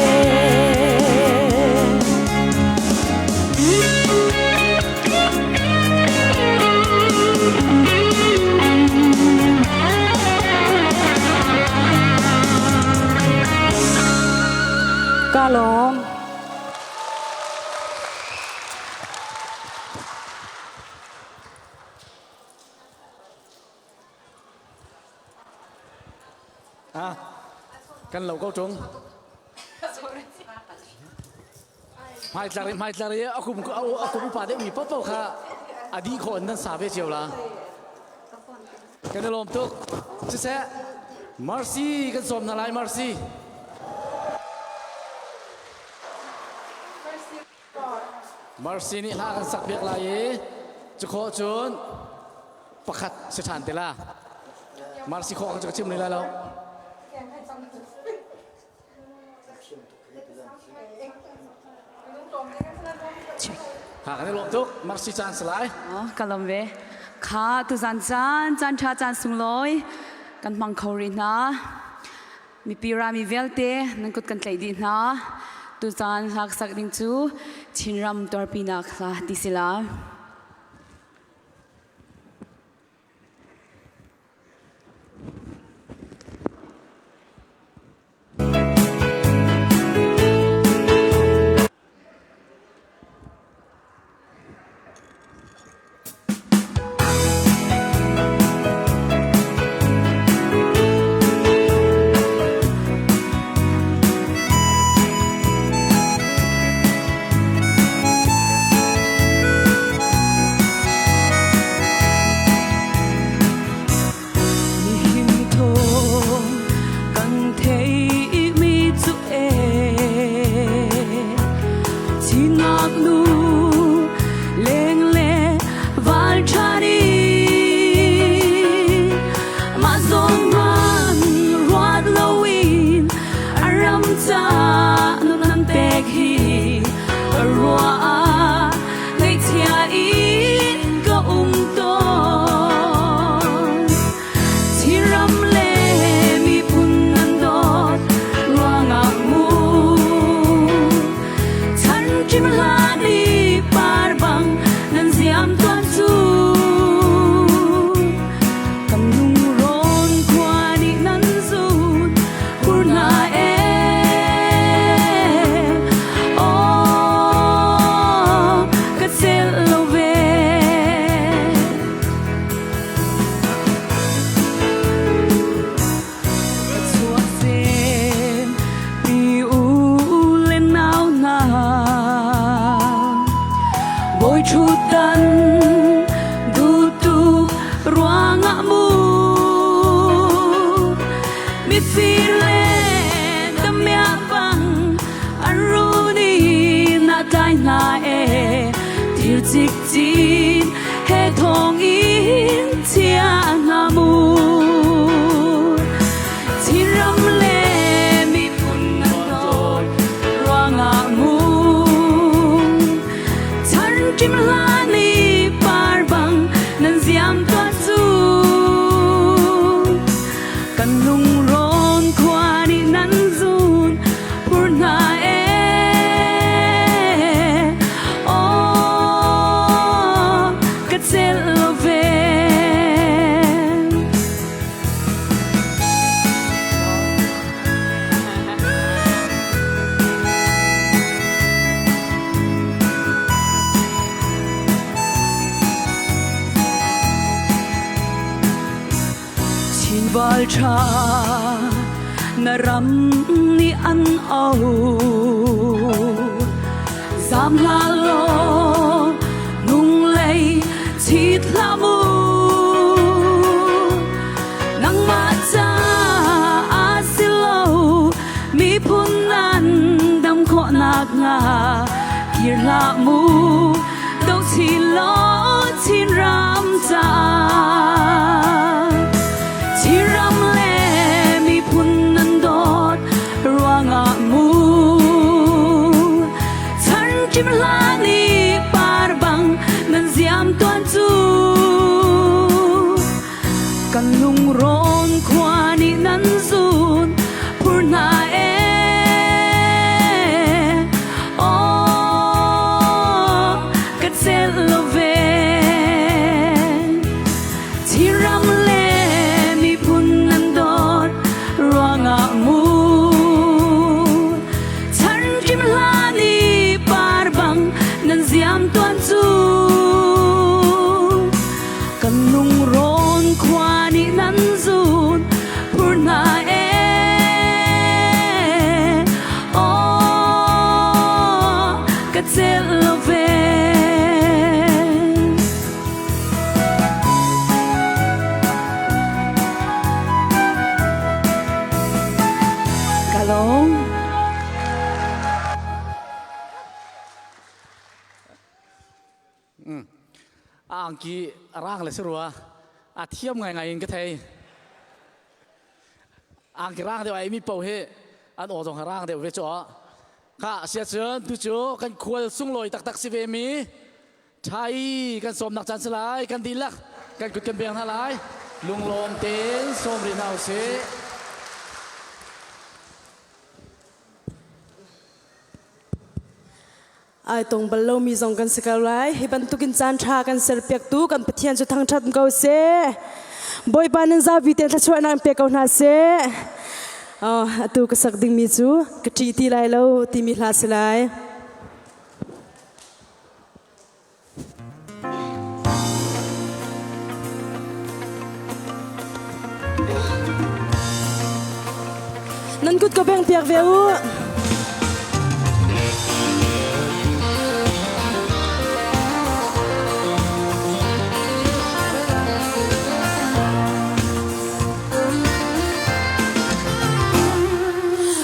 Ah, kan lo ko ṭung. Hmaitlak i hmaitlak i a kum a kum upa deuhmi paohpaoh kha a dih khawh in nan sa ve cio la. Kan i lawm tuk. Siseh, Mercy kan sawm hna lai Mercy. Mercy nih hla kan sak piak lai i cukhawh cun pakhat si ṭhan te la. Mercy khawh kan chim lai lo. Ha kan i lawm tuk. Mercy caan si lai. Ka lawm ve. Kha tuzan caan caan ṭha caan sunglawi kan hmang kho rih hna. Mipi rami vialte nan kut kan tlaih dih hna. Tuzan hlaksak ding cu Chinram tuarpinak hla ti si la. Nihin thawng kan theihmi cu ee Chinnak nu lengle valṭhani mah zawn man ruat loin a ram ca nun an pek hi ruah ah ngaihchia in ka um tawn. Chinram le miphun nan dawt ruangah mu chan ṭim hlan i par bang nan ziam tuan cu kan lungrawn khua nih nan zun hur hna ee aw ka celh lo ve. Ka chuahsem pi u le nau hna Bawi ṭhutdan duhtu ruangah mu mifir le damiah bang an run i na tlai hna e thir cikcin he thong in chia hna mu Chinram le miphun nan dawt ruangah mu chan kim hlan i par bang nan ziam tuah cu kan lungrawn khua nih nan zun phur hna ee aw ka celh lo ve. Chin val ṭha na ram nih an au zam hlah law nung lei chit hlah mu nangmah ca a si lo miphun nan dam khawh nakhnga kir hlah mu do chin law Chin ram caah Chin ram le miphun nan dawt ruangah mu chan kim hlan i par bang nan ziam tuan cu kan lungrawn khua nih nan zun phur hna ee aw ka celh lo ve Chinram le miphun nan dawt ruangah mu chan kim hlan i par bang nan ziam tuan cu kan lungrawn khua nih nan zun phur hna ee. angki a rang le si rua a thiam ngaingai in ka thei. Angki rang deuh ai mi paoh hi an aw zong rang deuh ve cu. Kha sia cun tu cu kan khual sunglawi taktak si ve mi Thai kan sawmnak caan si lai kan dihlak kan kut kan beng hna lai lunglawm tein sawm rih hna usih. Ai tong bal lomi zong kan si ko lai. Hi bantukin caan ṭha kan serpiaktu kan Pathian cu thangṭhat ko seh. Bawipa nan zapi te thluachuahnak in pe ko hna seh. Oh, atu ka sak dingmi cu ka ṭih ti lai lo timi hla si lai. Nan kut ka beng piak ve u.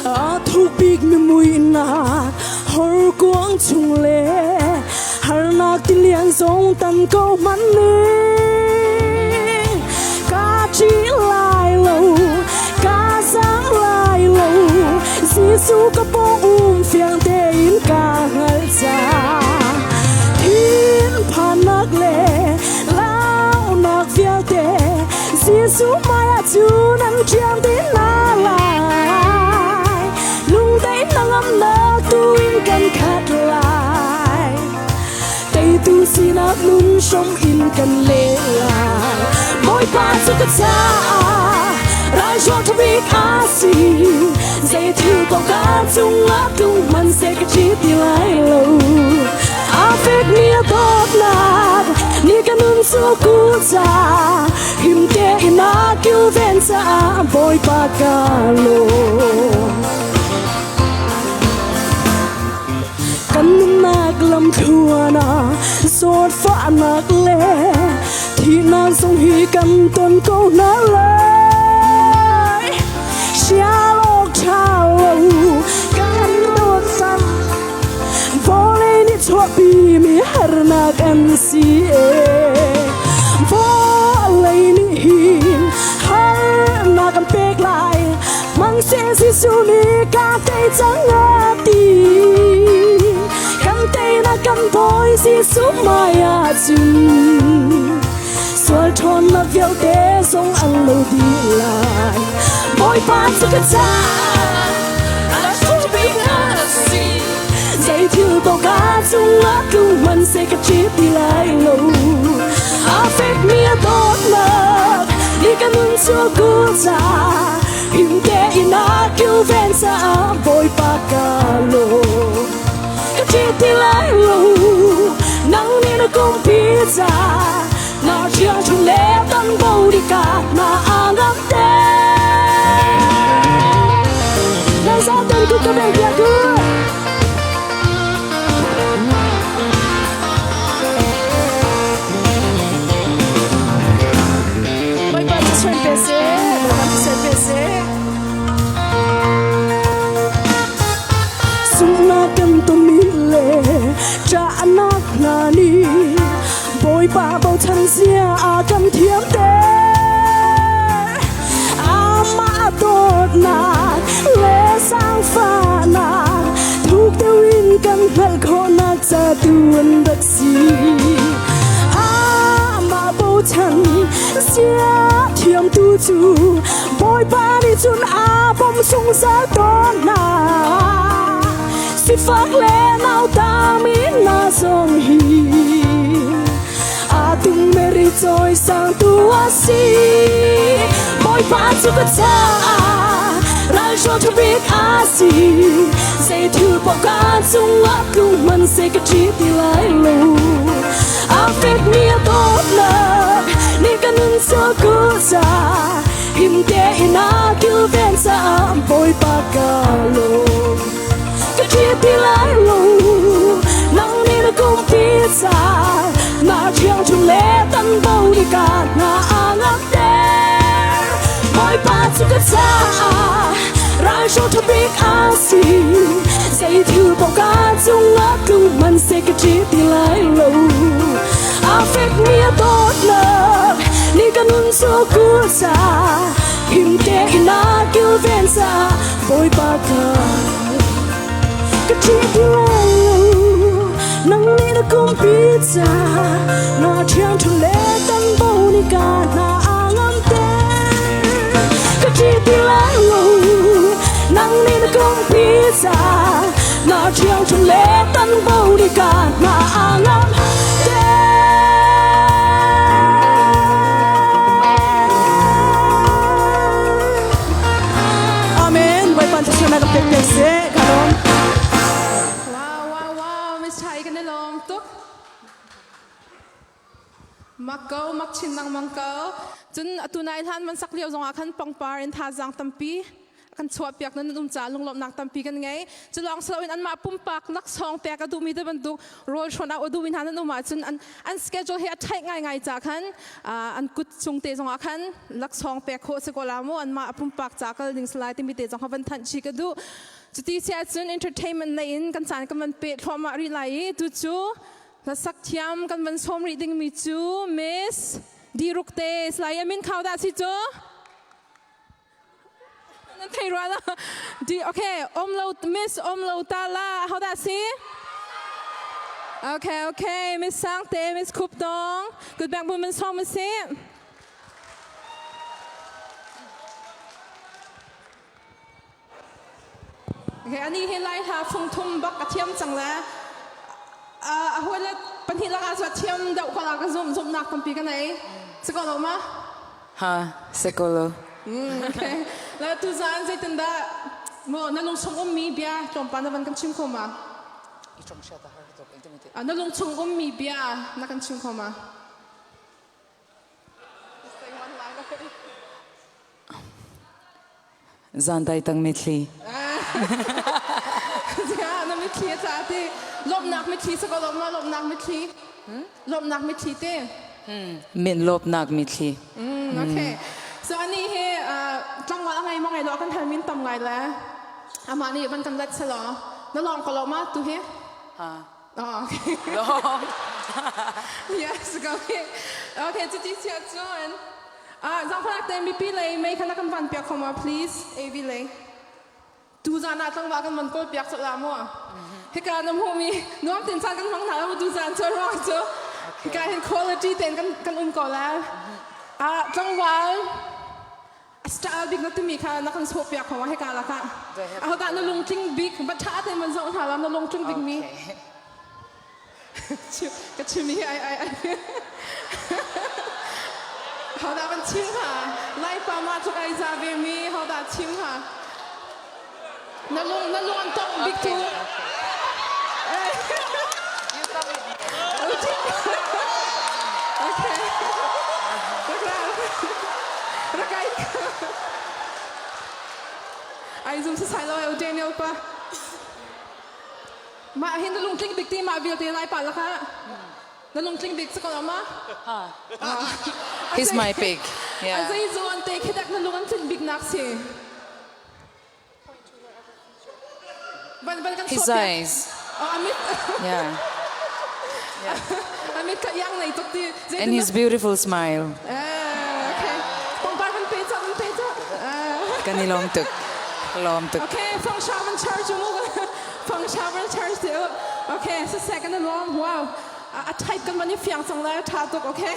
A thuk bik mi muihnak horkuang chung le harnak tilian zong tan ko hmanh ning ka ṭih lai lo ka zang lai lo Jesuh ka pawng um fiang tein ka hngalh cang thinphannak le launak vialte Jesuh hmaiah cun an ṭiam dih hna lai. Lungdaih hnangamnak tu in kan khat lai. Teitu sinak nun hrom in kan leh lai. Bawipa cu ka caah ralhruang ṭha bik a si. Zei thil paoh ka cungah tlung hmanhseh ka ṭih ti lai lo. A fekmi a dawtnak ni ka nun cu ku ca him tein a kilven caah Bawipa ka lawm. Kan nunnak lamthluan ah zawtfahnak le thihnak zong hi kan ton ko hna lai. Sial awk ṭha lo kan dawt cang. Vawlei nih chuahpimi harnak an si ee. Vawlei nih hin harnak an pek lai. Hmanhseh Jesuh nih ka tei cang a ti. Kan teinak kan Bawi Jesuh hmai ah cun sual ṭhawnnak vialte zong an lo dih lai. Bawipa cu ka caah Zei thil paoh ka cungah tlung hmanhseh ka ṭih ti lai lo. A fekmi a dawtnak ni ka nun cu ku ca him tein a kilven caah Bawipa ka lawm. Ka ṭih ti lai lo, nang nih na kumpi ca na ṭhiang ṭhum le kan bo dika na a ngam te. Nan zaten ku ka beng piak ku. Bawipa cu suan pe seh, Bawipa cu suan pe seh. Sunghnak kan tonmi le ṭahnak hna nih Bawipa bochan zia a kan thiamter. Amah dawtnak le zaangfahnak thuk deuh in kan hngalh khawhnak ca tu an rak si. Amah bochan zia thiamtu cu Bawipa nih cun a bawmh zungzal tawn hna. Sifak le nautami hna zong hi a tung meri cawisang tu a si. Bawipa cu ka caah ralhruang ṭha bik a si. Zei thil paoh ka cungah tlung hmanhseh ka ṭih ti lai lo. A fekmi a dawtnak nih ka nun cu ku ca him tein a kilven caah Bawipa ka lawm. Ka ṭih ti lai lo, nang nih na kumpi ca na ṭhiang ṭhum le tan bo ni ka hna a ngakter. Bawipa cu ka caah ralhruang ṭha bik a si. Zei thil paoh ka cungah tlung hmanhseh ka ṭih ti lai lo. A fekmi a dawtnak nih ka nun cu kul ca him tein a kilven ca Bawipa ka ka ṭih ti lai lo nang nih na kumpi ca na ṭhiang ṭhu le tan bo ni ka hna a ngam te ka ṭih ti lai lo nang nih na kumpi ca na ṭhiang ṭhu le tan bo ni ka hna a ngam te. Amen. Bawipa thluachuahnak ka pek pek seh. Ka lawm. Wow, wow, wow, Miss Chai kan i lawm tuk. Mak ko, mak chin lengmang ko. Cun atu nai hlan man sak lio zongah khan pangpar in thazaang tampi kan chuahpiak nan um caah lunglawmhnak tampi kan ngei. Cu lawng si loin anmah pumpak laksawng pek a duhmi te bantuk rawl hrawn a duhmi hna nan um ahcun an, an schedule hi a ṭhaih ngaingai ca khan an kut cung te zongah khan laksawng pek khawh si ko la mu anmah pumpak ca kal ding salai timi te zong kha van thanh chih ka duh. Cuti si ahcun entertainment lei in kan caan kan van peh thluahmah rih lai i tu cu hlasak thiam kan van sawm rih dingmi cu Miss Dirukte Salai Amin Khau dah si cu? Nan thei rua lo. Di okay, om lo Miss om lo ta la how that si? Okay, okay, Miss Sangte, Miss Khup Dong, good back women song si. Okay, ani hi lai hla fung thum bak a thiam cang le a huai le pahnih lakah cu a thiam deuh ko la ka zum zumnak tampi ka nei. Si ko lo ma? Ha, sekolo. Okay. La tu zan zeitindah mo na lungchung ummi bia tlawmpal na van kan chim kho ma? Na lungchung ummi bia na kan chim kho ma? Zan dai tang mitthli. Na mitthli a ca ti. Lawmhnak mitthli sa ko lawm ma lawmhnak mitthli. Lawmhnak mitthli te. Min lawmhnak mitthli. Okay. So ani hi tlangval a ngai ma ngai lo kan hal min tam ngai le. Amah nih van kan let selaw. Na lawng ko lo ma tu hi? Ha. Oh, okay. Lawng. yes, go ahead. Okay, cuti sia cun. Ah, zangfalak te mipi lei mei kha na kan van piak kho ma please? AV lei. Tu zan ah tlangval kan van kawl piak la mu. Hika na hmu mi nuam tin caan kan hmang hna lo tu zan cu ruang cu. Hika hin quality ten kan kan um ko la. Ah, tlangval a style bik na timi kha na kan sawh piak kho ma hika la ka. Aho dah na lungtling bik ba tha te man zoh hna la na lungtling bik mi. Ka chim hi ai ai ai. Ho dah kan chim ha? Lai pa ma tluk ai za ve mi ho dah chim ha? Na lung na lung an tong bik tu. Okay. Rakai. Ai zum sa sai lo ai Daniel pa. Mah hi na lungtling bik ti mah vialte lai pa lakah na lungtling bik cu ko ma? He's my pick. Yeah. A zei zuan te khi dak na lung an tlin bik nak si. Van van kan His eyes. Oh, amit. Yeah. Amit ka yang nei tuk ti. And his beautiful smile. Eh, okay. Pongpar van pe cha van pe cha. Kan i lawm tuk. Lawm tuk. Okay, fang sha van charge mu. Fang sha van charge te. Okay, so second and long. Wow. A type kan van i fiang cang lai tha tuk okay.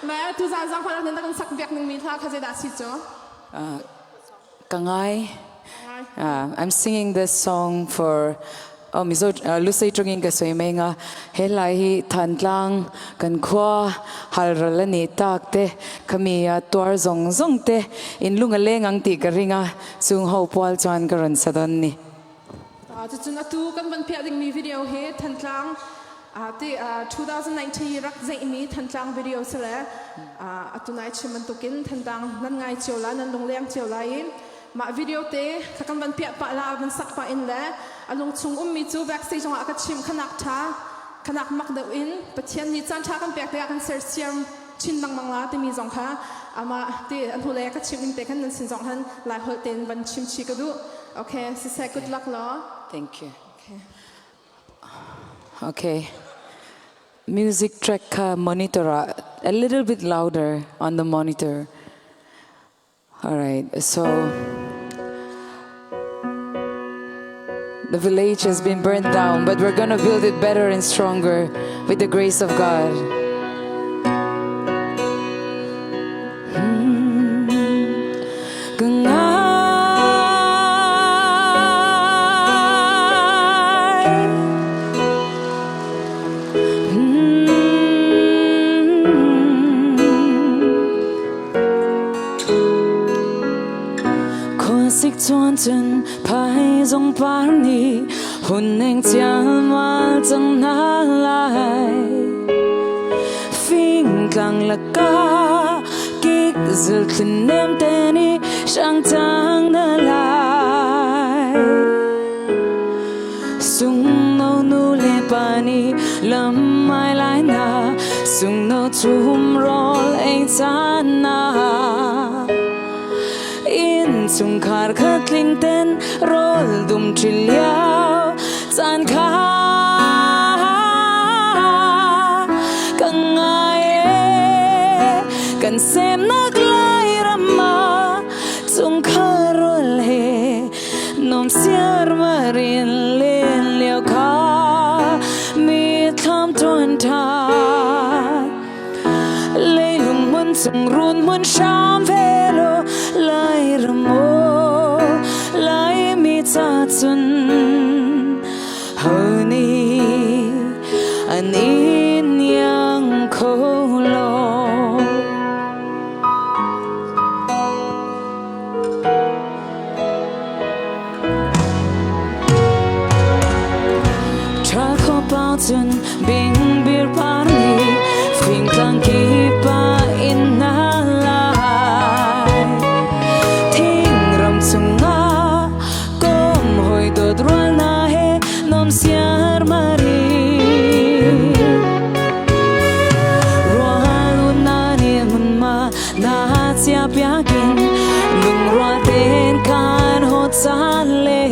Ma tu zan zang phala nan kan sak biak ning mi thla kha zai da si chu. Ka ngai. I'm singing this song for oh Mizo Lusei tungin ka soi mai nga he lai hi Thantlang kan khua halral ani tak te khami a tuar zong zong te in lunga leng ang ti ka ringa chung ho pual chuan ka ron sadon ni. Cucun atu kan van piah dingmi video hi Thantlang ti 2019 rak zeihmi Thantlang video si le atu nai chim bantukin Thantlang nan ngai cio la nan lungleng cio lai i mah video te kha kan van piah pah la van sak pah in le a lungchung ummi cu backstage zongah ka chim khanak tha khanak mak deuh in Pathian nih caan tha kan pek tikah kan sersiam chin lengmang la timi zong kha amah ti an hule ka chim ning te khan nan sin zong han lai holh tein van chim chi ka duh okay siseh good luck law thank you okay okay. Music track kha monitor ah a little bit louder on the monitor. All right, so the village has been burned down, but we're gonna build it better and stronger with the grace of God. Khuasik chuan cun phaizawng par nih hun eng chialmal cang hna lai. Fingtlang lakah kik zilthlin nem te nih hrang cang hna lai. Sungno nu le pa nih lam ai lai na sungno chum rawl ei caan na innchungkhar khat tling ten rawl dum ṭi lio caan kha ka ngai e kan semnak lai ram ah chungkhar rawl he Nom siar marin len lio kha mi thlam tuan tha leilung mun chung run mun sham velo lai ramo lai mi cha chun ho ni an in yang kho lo. Cun bingbir par nih fingtlang kip ah in na lai. Thingram chungah kom hoi dawt rual na he nom siar mari. Rual na ni mun ma na chia piakin lungrual ten kan ho caan le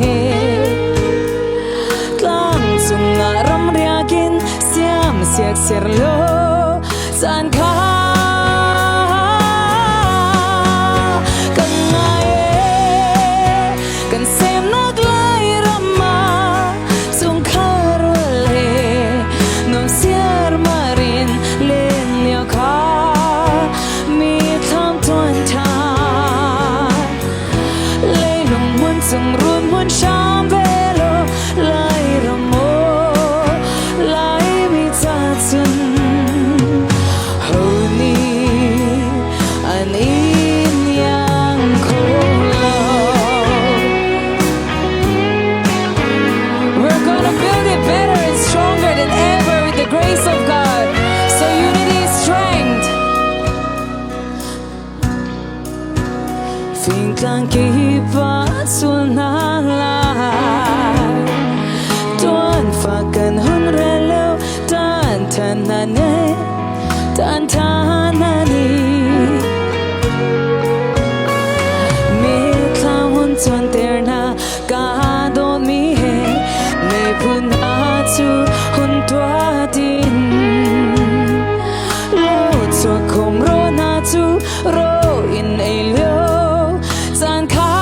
tlang cungah ram riakin siam siak ser lo caan kha kan ngai e kan semnak lai ram ah chungkhar le nom siar marin len lio kha mi thlam tuan tha leilung mun cung run mun sham velo lai ram o lai mi cha chun ho ni an in yang kho lo. We're gonna build it better and stronger than ever with the grace of God. So unity is strength. Fingtlang kip ah sul hna lai. Tuan fa kan hun rel lo tan than na ne tan than na ni. Mithla hun chuanter hna ka dawtmi he miphun hna cu hun tuah din. Lo chuak khom ro hna cu ro in ei lio caan kha.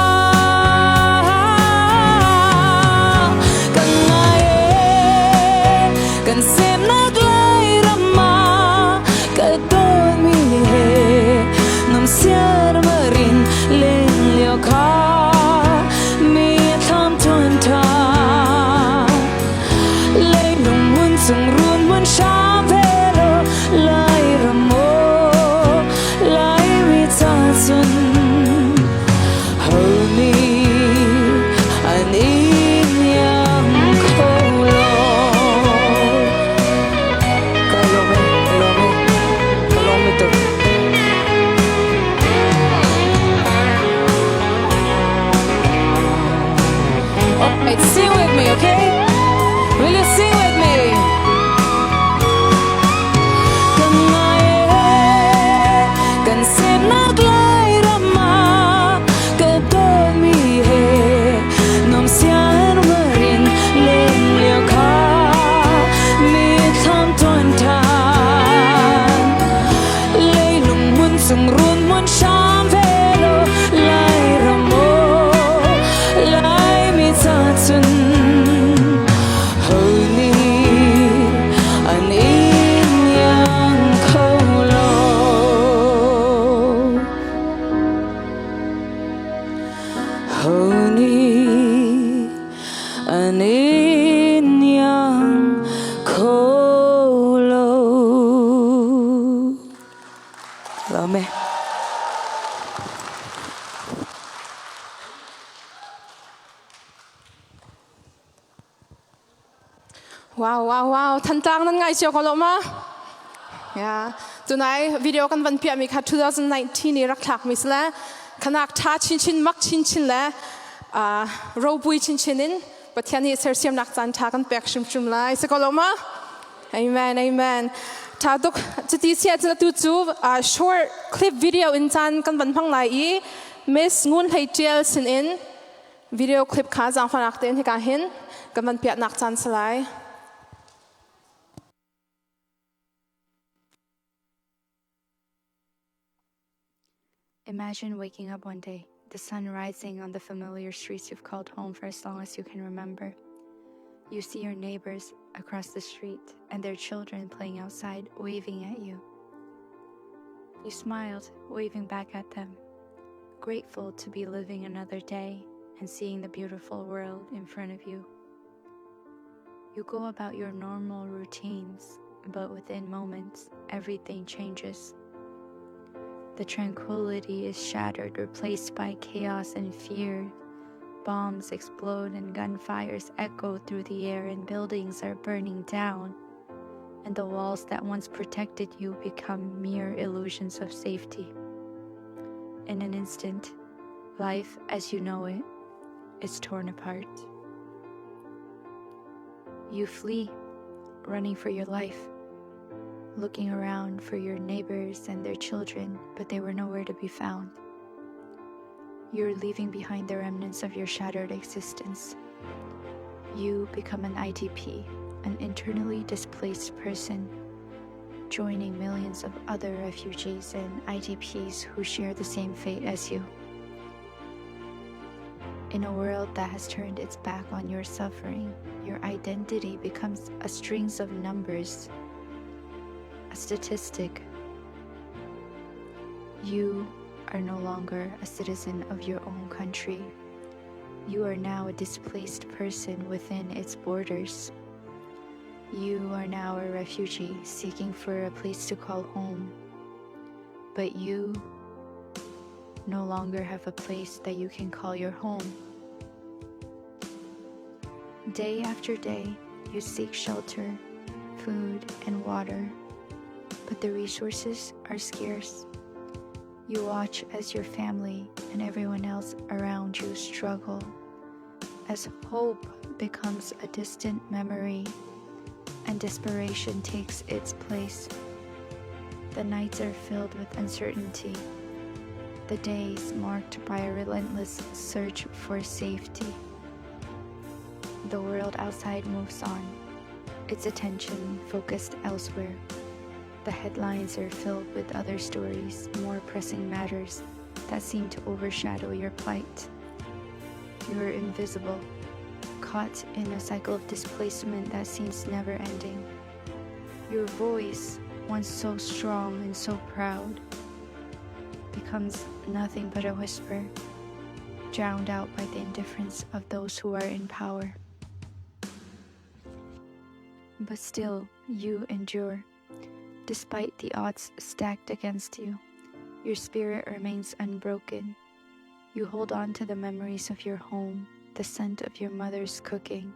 cung run mun hram ve law Lairam maw Laimi ca cun ho nih an in iang kho lo. Ho nih an in iang kho lo. Lawm e. Wow, wow, wow. Thantlang nan ngai cio ko lo ma? Yeah. Tunai video kan van piah mi kha 2019 i rak thlak mi sile khanak tha chinchin mak chinchin le ropui chinchin in Pathian nih sersiamnak caan tha kan pek hrimhrim lai. Si ko lo ma? Amen, amen. Tha tuk. Cuti si ahcun atu cu short clip video in caan kan van hmang lai i Miss Ngun Hlei Tial sin in video clip kha zaangfahnak tein hika hin kan van piahnak caan si lai. Imagine waking up one day, the sun rising on the familiar streets you've called home for as long as you can remember. You see your neighbors across the street and their children playing outside, waving at you. You smiled, waving back at them, grateful to be living another day and seeing the beautiful world in front of you. You go about your normal routines, but within moments, everything changes. The tranquility is shattered, replaced by chaos and fear. Bombs explode and gunfires echo through the air, and buildings are burning down. And the walls that once protected you become mere illusions of safety. In an instant, life as you know it is torn apart. You flee, running for your life, looking around for your neighbors and their children, but they were nowhere to be found. You're leaving behind the remnants of your shattered existence. You become an IDP, an internally displaced person, joining millions of other refugees and IDPs who share the same fate as you. In a world that has turned its back on your suffering, your identity becomes a strings of numbers, a statistic. You are no longer a citizen of your own country. You are now a displaced person within its borders. You are now a refugee seeking for a place to call home. But you no longer have a place that you can call your home. Day after day, you seek shelter, food, and water, but the resources are scarce. You watch as your family and everyone else around you struggle, as hope becomes a distant memory and desperation takes its place. The nights are filled with uncertainty, the days marked by a relentless search for safety. The world outside moves on, its attention focused elsewhere. The headlines are filled with other stories, more pressing matters that seem to overshadow your plight. You are invisible, caught in a cycle of displacement that seems never ending. Your voice, once so strong and so proud, becomes nothing but a whisper, drowned out by the indifference of those who are in power. But still, you endure. Despite the odds stacked against you, your spirit remains unbroken. You hold on to the memories of your home, the scent of your mother's cooking,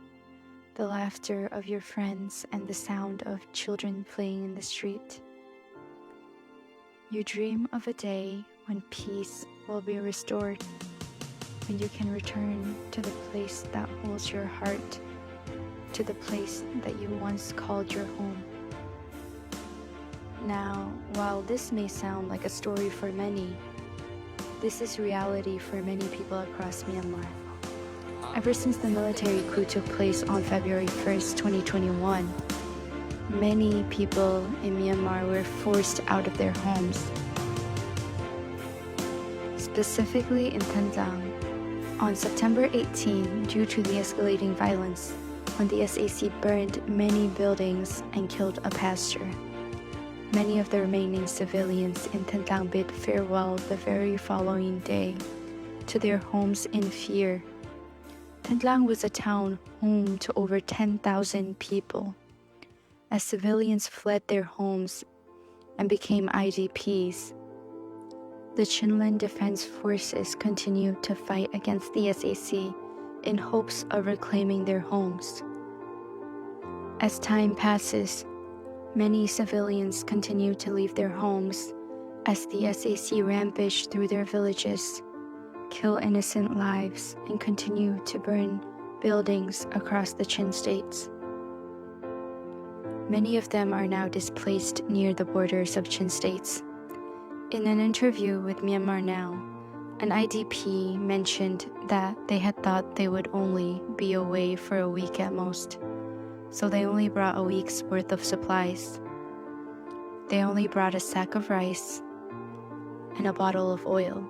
the laughter of your friends, and the sound of children playing in the street. You dream of a day when peace will be restored, when you can return to the place that holds your heart, to the place that you once called your home. Now, while this may sound like a story for many, this is reality for many people across Myanmar. Ever since the military coup took place on February 1st, 2021, many people in Myanmar were forced out of their homes. Specifically in Thantlang. On September 18, due to the escalating violence, when the SAC burned many buildings and killed a pastor. Many of the remaining civilians in Thantlang bid farewell the very following day to their homes in fear. Thantlang was a town home to over 10,000 people. As civilians fled their homes and became IDPs, the Chinland Defense Forces continued to fight against the SAC in hopes of reclaiming their homes. As time passes, many civilians continue to leave their homes as the SAC rampage through their villages, kill innocent lives, and continue to burn buildings across the Chin states. Many of them are now displaced near the borders of Chin states. In an interview with Myanmar Now, an IDP mentioned that they had thought they would only be away for a week at most, so they only brought a week's worth of supplies. They only brought a sack of rice and a bottle of oil,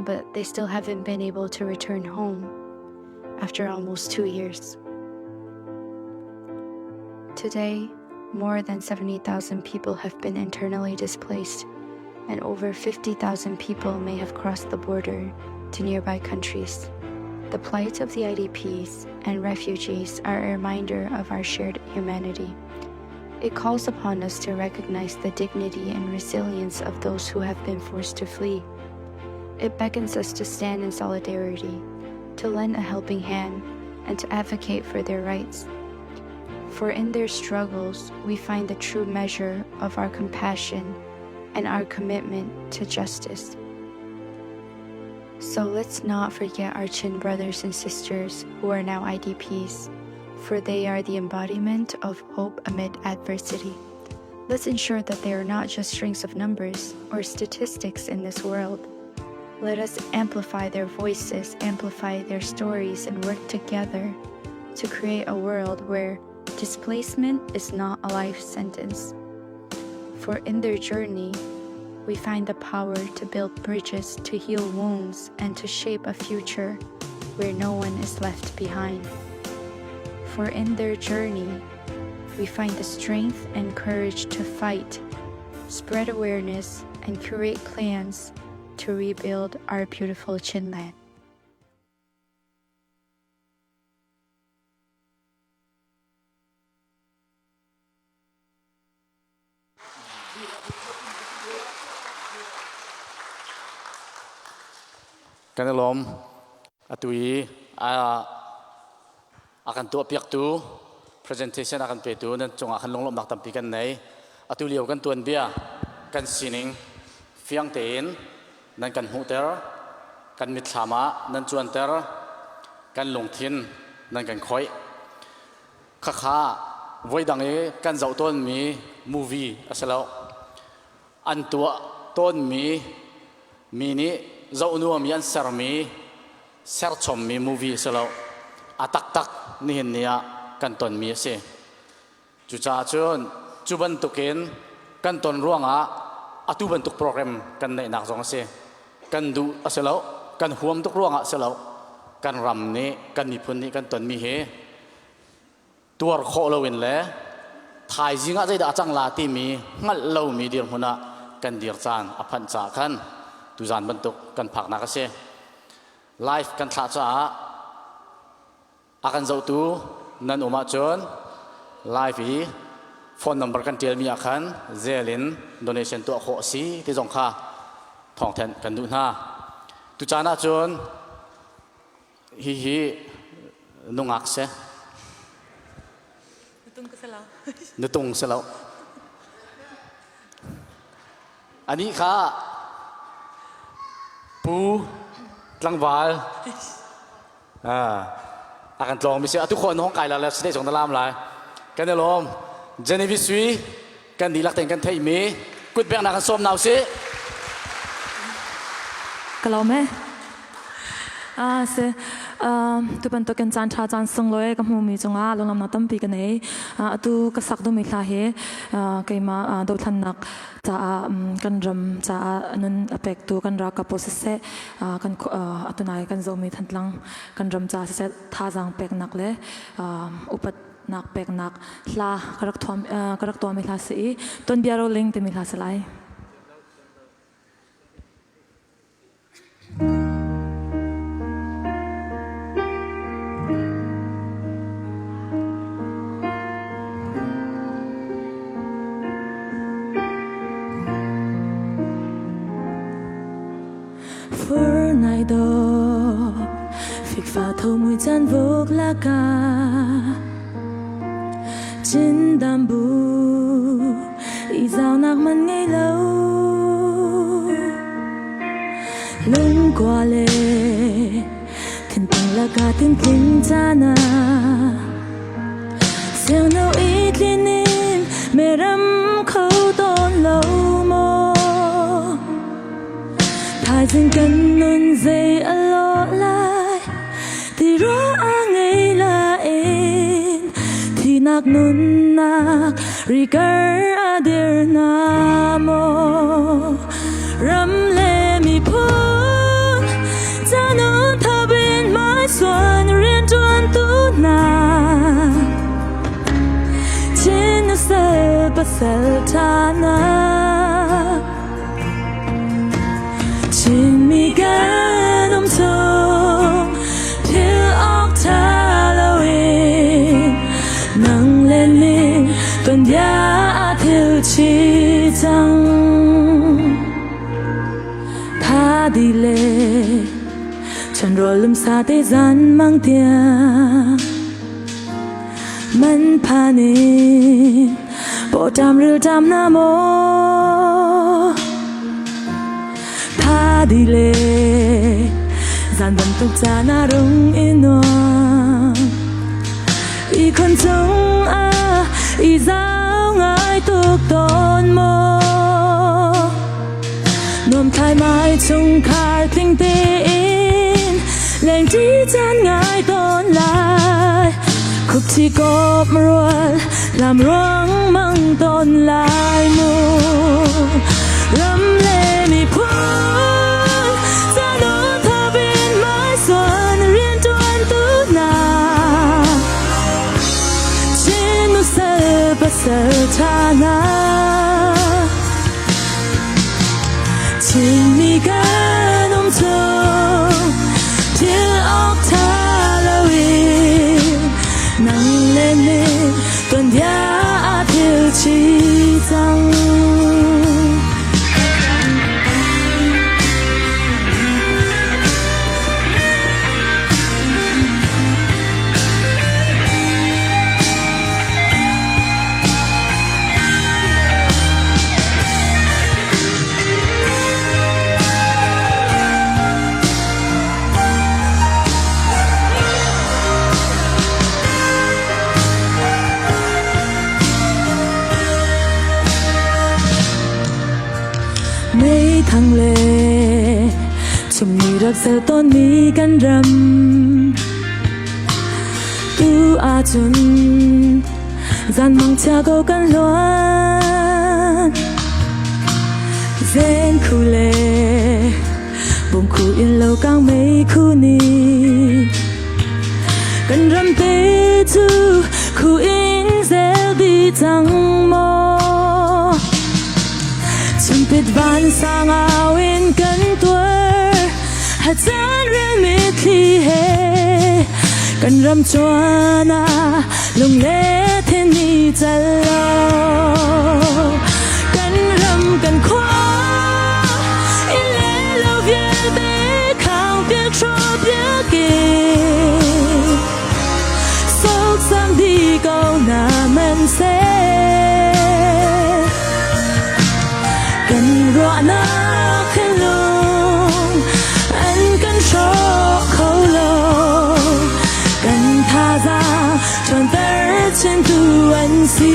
but they still haven't been able to return home after almost 2 years. Today, more than 70,000 people have been internally displaced, and over 50,000 people may have crossed the border to nearby countries. The plight of the IDPs and refugees are a reminder of our shared humanity. It calls upon us to recognize the dignity and resilience of those who have been forced to flee. It beckons us to stand in solidarity, to lend a helping hand, and to advocate for their rights. For in their struggles, we find the true measure of our compassion and our commitment to justice. So let's not forget our Chin brothers and sisters who are now IDPs, for they are the embodiment of hope amid adversity. Let's ensure that they are not just strings of numbers or statistics in this world. Let us amplify their voices, amplify their stories, and work together to create a world where displacement is not a life sentence. For in their journey, we find the power to build bridges, to heal wounds, and to shape a future where no one is left behind. For in their journey, we find the strength and courage to fight, spread awareness, and create plans to rebuild our beautiful Chinland. Kan i lawm. Atu i a kan tuahpiaktu presentation a kan petu nan cungah khan lunglawmhnak tampi kan nei. Atu lio kan tuanbia kan sining fiang tein nan kan hmuhter, kan mitthlam ah nan cuanter, kan lungthin nan kan khoih. Khakha voidang i kan zoh tawnmi movie a si lo. An tuah tawnmi mi nih zoh nuam i an sermi serchommi movie a si lo. A taktak nihin ni ah kan tonmi a si. Cucaah cun cu bantukin kan ton ruangah atu bantuk program kan neihnak zong a si. Kan duh a si lo, kan huam tuk ruangah a si lo. Kan ram nih, kan miphun nih kan tonmi hi tuar khawh loin le thaizing ah zeidah a cang la timi hngalh lomi dirhmun ah kan dir caan a phanh caah khan tuzan bantuk kan phaknak a si. Live kan thlah caah a kan zohtu nan um ahcun live i phone number kan ṭialmi ah khan zel in donation tuah khawh a si ti zong kha thawngthenh kan duh hna. Tucaan ahcun hihi nungak si. Nutung si lo. Anih kha pu tlangval a kan tlawng mi si atu khon hong kai la le state zong na lam lai kan i lawm Genevieve Sui kan dihlak tein kan theih mi kut bek na kan sawm nau si ka lawm e ah se. Tu bantukin caan ṭha caan sunglawi ka hmumi cungah lunglawmhnak tampi ka nei. Atu ka sak duhmi hla hi keimah dothlannak caah kan ram caah nun a pektu kan ralkap pawl siseh, kan atu nai kan zohmi Thantlang kan ram caah siseh thazaang peknak le upatnak peknak hla ka rak thuam ka rak tuahmi hla si i Tuanbia Roling timi hla si lai. Fur nai do fikfa tho mui chan vuk laka Chin dam bu i zaunak man ngei lo Lungkua le thinpang laka tintling cana Siangno i tlinin meram kho tawn lo maw Thaizing kan nun zei a lawh lai ti ruah a ngei lain Thihnak nunnak rikar a dir na maw Ram le miphun canun thabin hmaisuan rianṭuan tu hna Chin sal pasal ṭha hna Chinmi kan um chung thil awk ṭha loin nang le ning tuanbia aa thil chih cang. Tha di le chanrawl lumsa te zan mang tiang man phan in pawṭam rilṭam na maw tha di le zan bantuk caan ah rung i nuam i khon chung ah i zau ngai tuk tawn maw nuam thai mai chungkhar tling tein lengṭi caan ngai tawn lai khupṭhi kawp rual lam ruang mang tawn lai mu ram le miphun canu thabin mai suan rianṭuan tu hna Chin sal pasal ṭha hna Chinmi kan um chung thil awk ṭha loin nang le ning tuanbia aa thil chih cang. Meithang le chimmi rak sel tawnmi kan ram tu ahcun Zan mangchia ko kan hluan Zen khu le bung khu in lo kang mei khu ni Kan ram te cu khu in zel di cang maw Chumpit van sang au in kan tuar Hacaan rel mitthli he kan ram chuan ah lungle thin ni cal lo kan ram kan khua i le lo vialte khang piak hraw piak in sawksam di ko na man seh kan ruahnak thinlung an kan hrawk kho lo kan thazaang ṭhawnter chintu an si.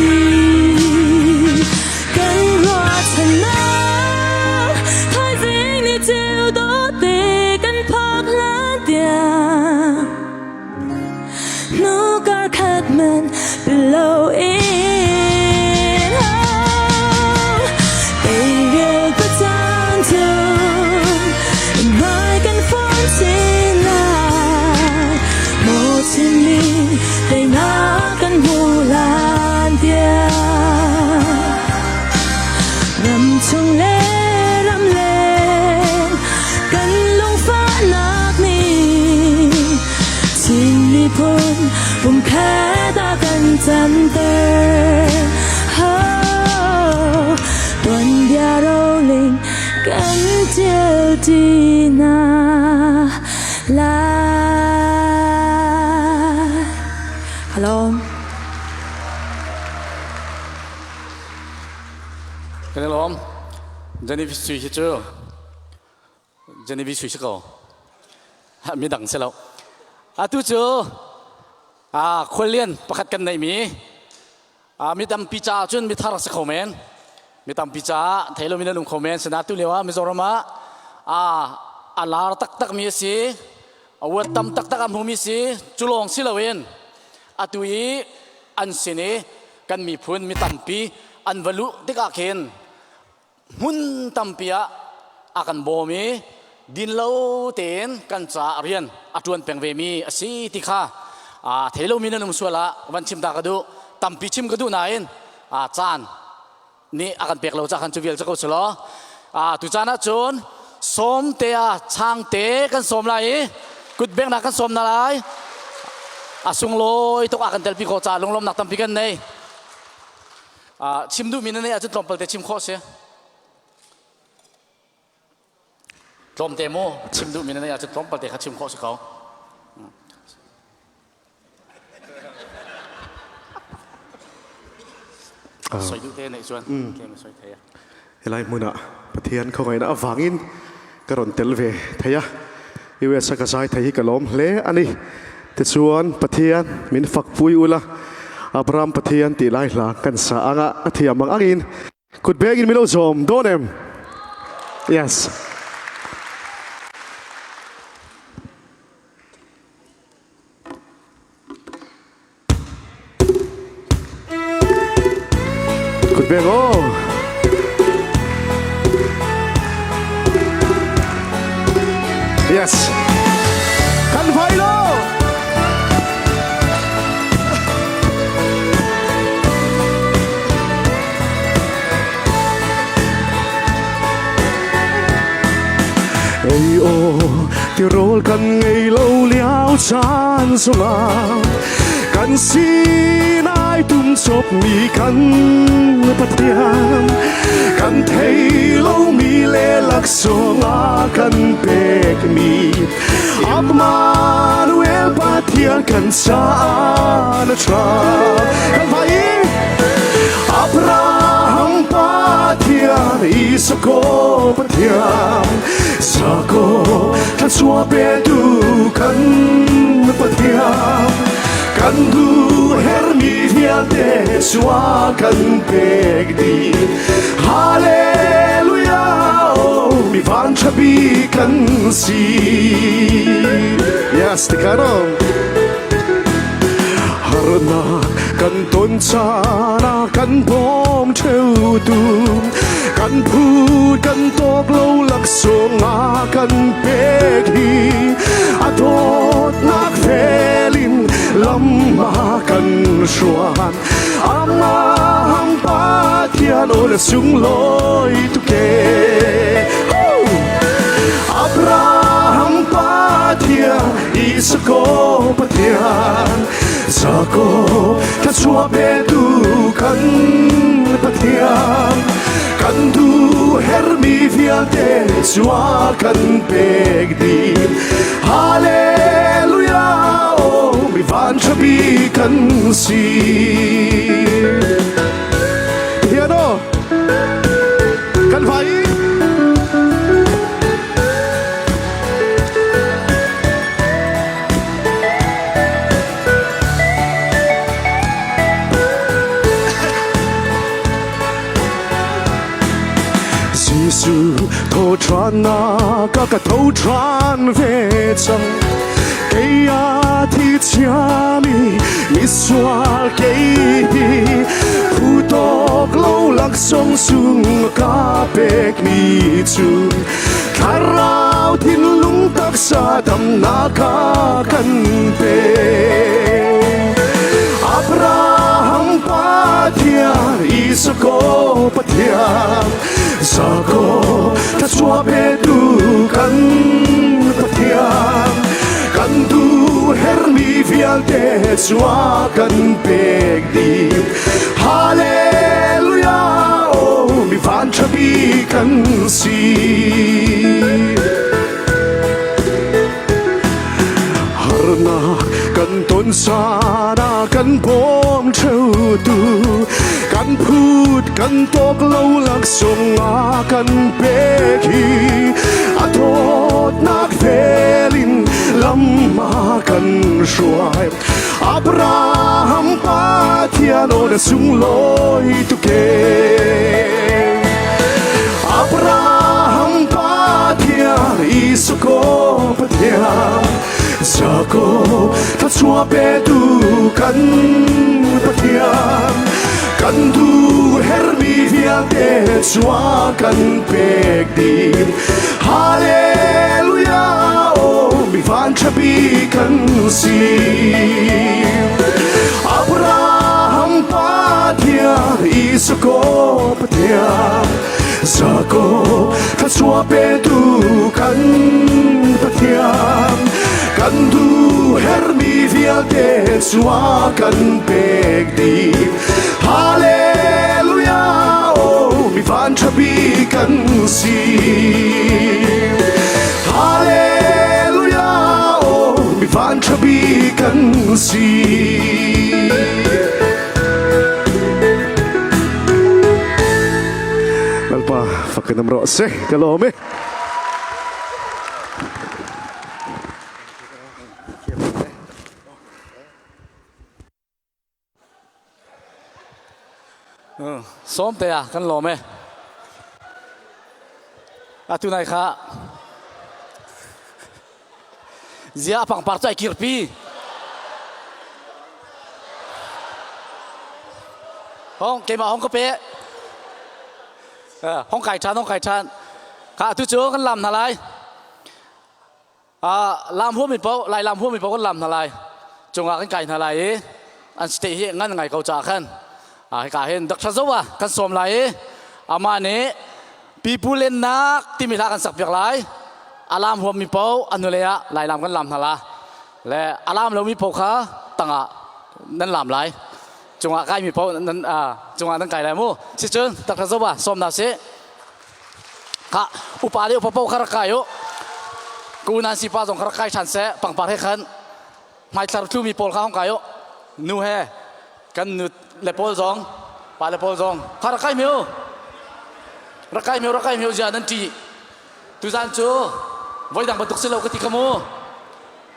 ṭial ṭi hna lai. Hello. Kan i lawm. Genevieve Sui hi cu Genevieve Sui si ko. Midang si lo. Atu cu khuallian pakhat kan neihmi mi tampi caah cun mithar si kho men. Mi tampi caah thei lomi nan um kho men. Sinain tu lio ah Mizoram ah a lar taktakmi a si. Award tam taktak a hmumi si. Cu lawng si loin atu i an sin i kan miphun mi tampi an va luh tikah khin hmun tampi ah a kan bawm i din lo tein kan caah rian a ṭuan peng vemi a si ti kha thei lomi nan um sual ah van chim ta ka duh. Tampi chim ka duh nain caan nih a kan pek lo ca khan cu vial cu ko si law tu caan ah cun sawm te ah chang te kan sawm lai i kutbengnak kan sawm na lai. A sunglawi tuk a kan telpi ko ca lunglawmnak tampi kan nei. Chim duhmi na neih ahcun tlawmpal te chim khawh si. Tlawmte mu chim duhmi na neih ahcun tlawmpal te kha chim khawh si ko. Soi duh te neih chuan tlem soi thei. Helai hmuna Pathian khawngaihna avangin ka rawn tel ve thei a. US a ka zai thei hi ka lawm hle ani. Tichuan Pathian min fak pui ula Abraham Pathian tih lai hla kan sa anga a thiam ang angin kut beng in milo zawm dawn em. Yes. Kut beng aw. Yes. Kan vai lo. Ei o tirawl kan ngei lo liao caan zongah kan sinai tum cop mi kan Pathian kan thei lo mi le laksawng a kan pek mi Emmanuel Pathian kan caan a tha kan vai Abraham Pathian Isaac Pathian Jacob thluachuah petu kan Pathian kan duh hermi vialte chua kan pek dih. Hallelujah, oh, mi van ṭha bik kan si. Yes, tikano. Harnak kan ton caan ah kan bawm ṭheutu kan phut kan tawk lo laksawng a kan pek hi a dawtnak felin lam a kan hruan amah Pathian aw na sunglawi tuk e. Abraham Pathian, Isaac Pathian, Jacob thluachuah petu kan Pathian, kan duh hermi vialte cua kan pek dih. Hallelujah, oh, mi van ṭha bik kan si. Piano kan vai. Jesuh thawṭhannak a ka tho ṭhan ve cang. Kei a thi ciami misual kei hi phu tawk lo laksawng sung ka pekmi cu thlarau thinlung taksa damnak a kan pek. Abraham Pathian, Isaac Pathian, Jacob thluachuah petu kan Pathian, kan duh hermi vialte cua kan pek dih. Hallelujah, oh, mi. mi van ṭha bik kan si. Harnak kan ton caan ah kan bawm ṭheutu kan phut kan tawk lo laksawng a kan pek hi a dawtnak vel in lam a kan hruai. Abraham Pathian aw na sunglawi tuk ee. Abraham Pathian Isaac Pathian Jacob thluachuah petu kan Pathian kan duh hermi vialte cua kan pek dih. Hallelujah, oh mi van ṭha bik kan si. Abraham Pathian, Isaac Pathian, Jacob thluachuah petu kan Pathian, kan duh hermi vialte cua kan pek dih. Hallelujah, oh mi van ṭha bik kan si. Hallelujah, oh mi van ṭha bik kan si. Lalpa fakin am rawh se ka lawm e. Sawm te ah kan lawm e. Atu nai kha zia a pangpar cu ai kirpi. Hong keimah hong ka pe. Hong kai ṭhan, hong kai ṭhan. Kha atu cu kan lam hna lai. Lam huami paoh lai lam huami paoh kan lam hna lai cungah kan kai hna lai i an state hi ngan ngai ko caah khan hika hin Dr. Zoa kan sawm lai i amah nih pipu lennak timi hla kan sak piak lai. Alam huammi paoh a hnulei ah lai lam kan lam hna la le alam lomi paoh kha tangah nan lam lai, cungah kaimi paoh nan cungah nan kai lai mu. Sicun Dr. Zoa sawm na si. Kha upa le upa paoh kha rak kai u. Ku nan si pa zong kha rak kai ṭhan seh. Pangpar he khan hmaithlar tlumi pawl kha hong kai u. Nu he kan nu le pawl zong pa le pawl zong kha rak kai mi u. Rak kai mi u, rak kai mi u zia nan ṭi. Tuzan cu voidang bantuk si lo ka ti kha mu.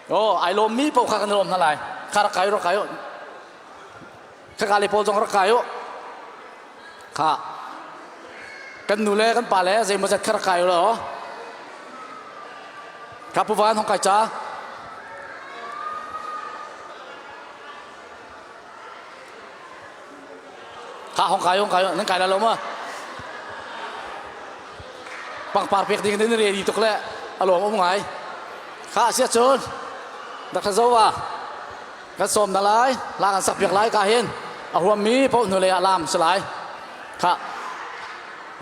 Oh, ai lawm mi paoh kha kan lawm hna lai. Kha rak kai u, rak kai u. Khaka le pawl zong rak kai u. Kha kan nu le kan pa le zeimawzat kha rak kai u law. Kha Pu Van hong kai ca. Kha hong kai hong kai nan kai la lo ma. Pangpar pek ding nan ready tuk le alawm um ngai. Kha sia cun Dr. Zowa kan sawm na lai, la kan sak piak lai. Ka hin a huammi paoh hnulei ah lam si lai. Kha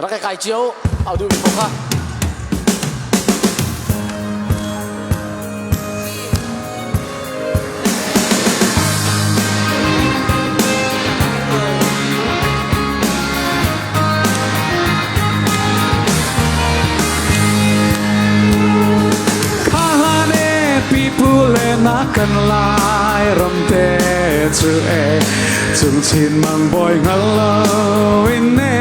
rak kai kai cio au duhmi paoh kha. Pipu le na kan lai ram te chu e chung chin mang boy ngal lo in ne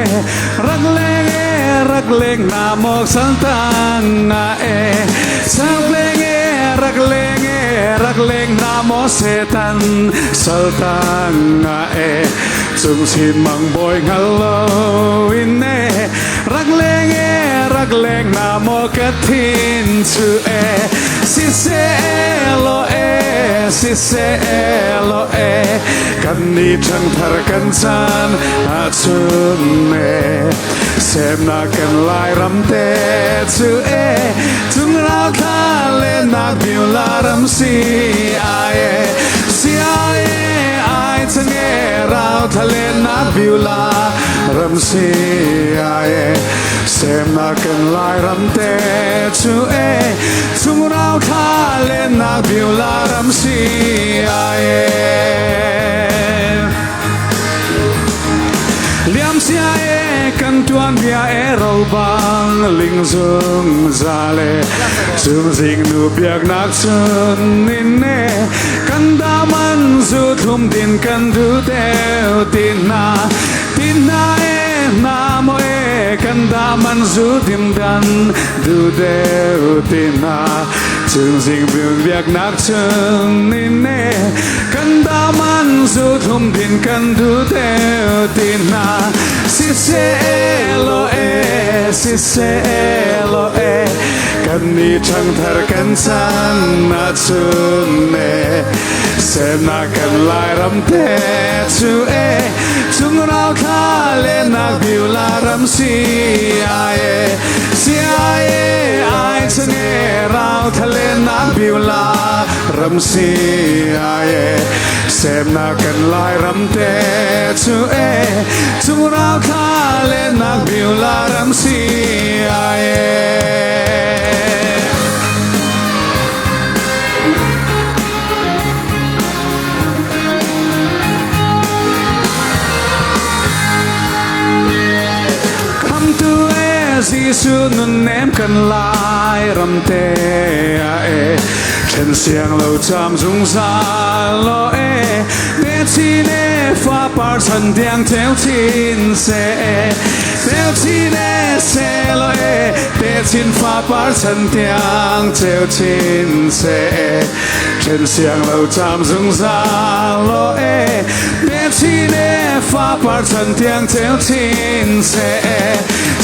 rak leng e rak leng na mok sang tang na e sang leng e rak leng e rak leng na mo setan sal tang na e chung chin mang boy ngal lo in ne rak leng e rak leng na mo ka thin chu e si se lo e si se lo e kan ni thang thar kan chan a chun me sem na kan lai ram te chu e chung rau tha le nak biu la ram si ai e si ai e ai chang e rau tha le nak biu la ram si ai e sem na kan lai ram te chu e chung rau tha le nak biu la ram si ai e liam sia e kan tuan bia. ro bang ling zungzal e Cung zingnu biaknak chun in e kan daman zu thlum din kan du deuh ti hna ti hna e hna mo e kan daman zu dim dan du deuh ti hna Cung zing biaknak chun in e kan daman zu thlum din kan du deuh ti hna Si se lo e si se lo e kan ni ṭhangthar kan chan ahcun e semnak kan Lairam te cu e chung rauthla lennak biula ram si ai e si ai e ai chung e rauthla lennak biula ram si ai e semnak kan Lairam te cu e chung rauthla lennak biula ram si ai e. Khamtu e Jesuh nunnem kan lai ram te a e then siang lo cham zungzal lo e te chin e fa par chan tiang cheu chin se e cheu chin e se lo e te chin fa par chan tiang cheu chin se e then siang lo cham zungzal lo e te chin e fa par chan tiang cheu chin se e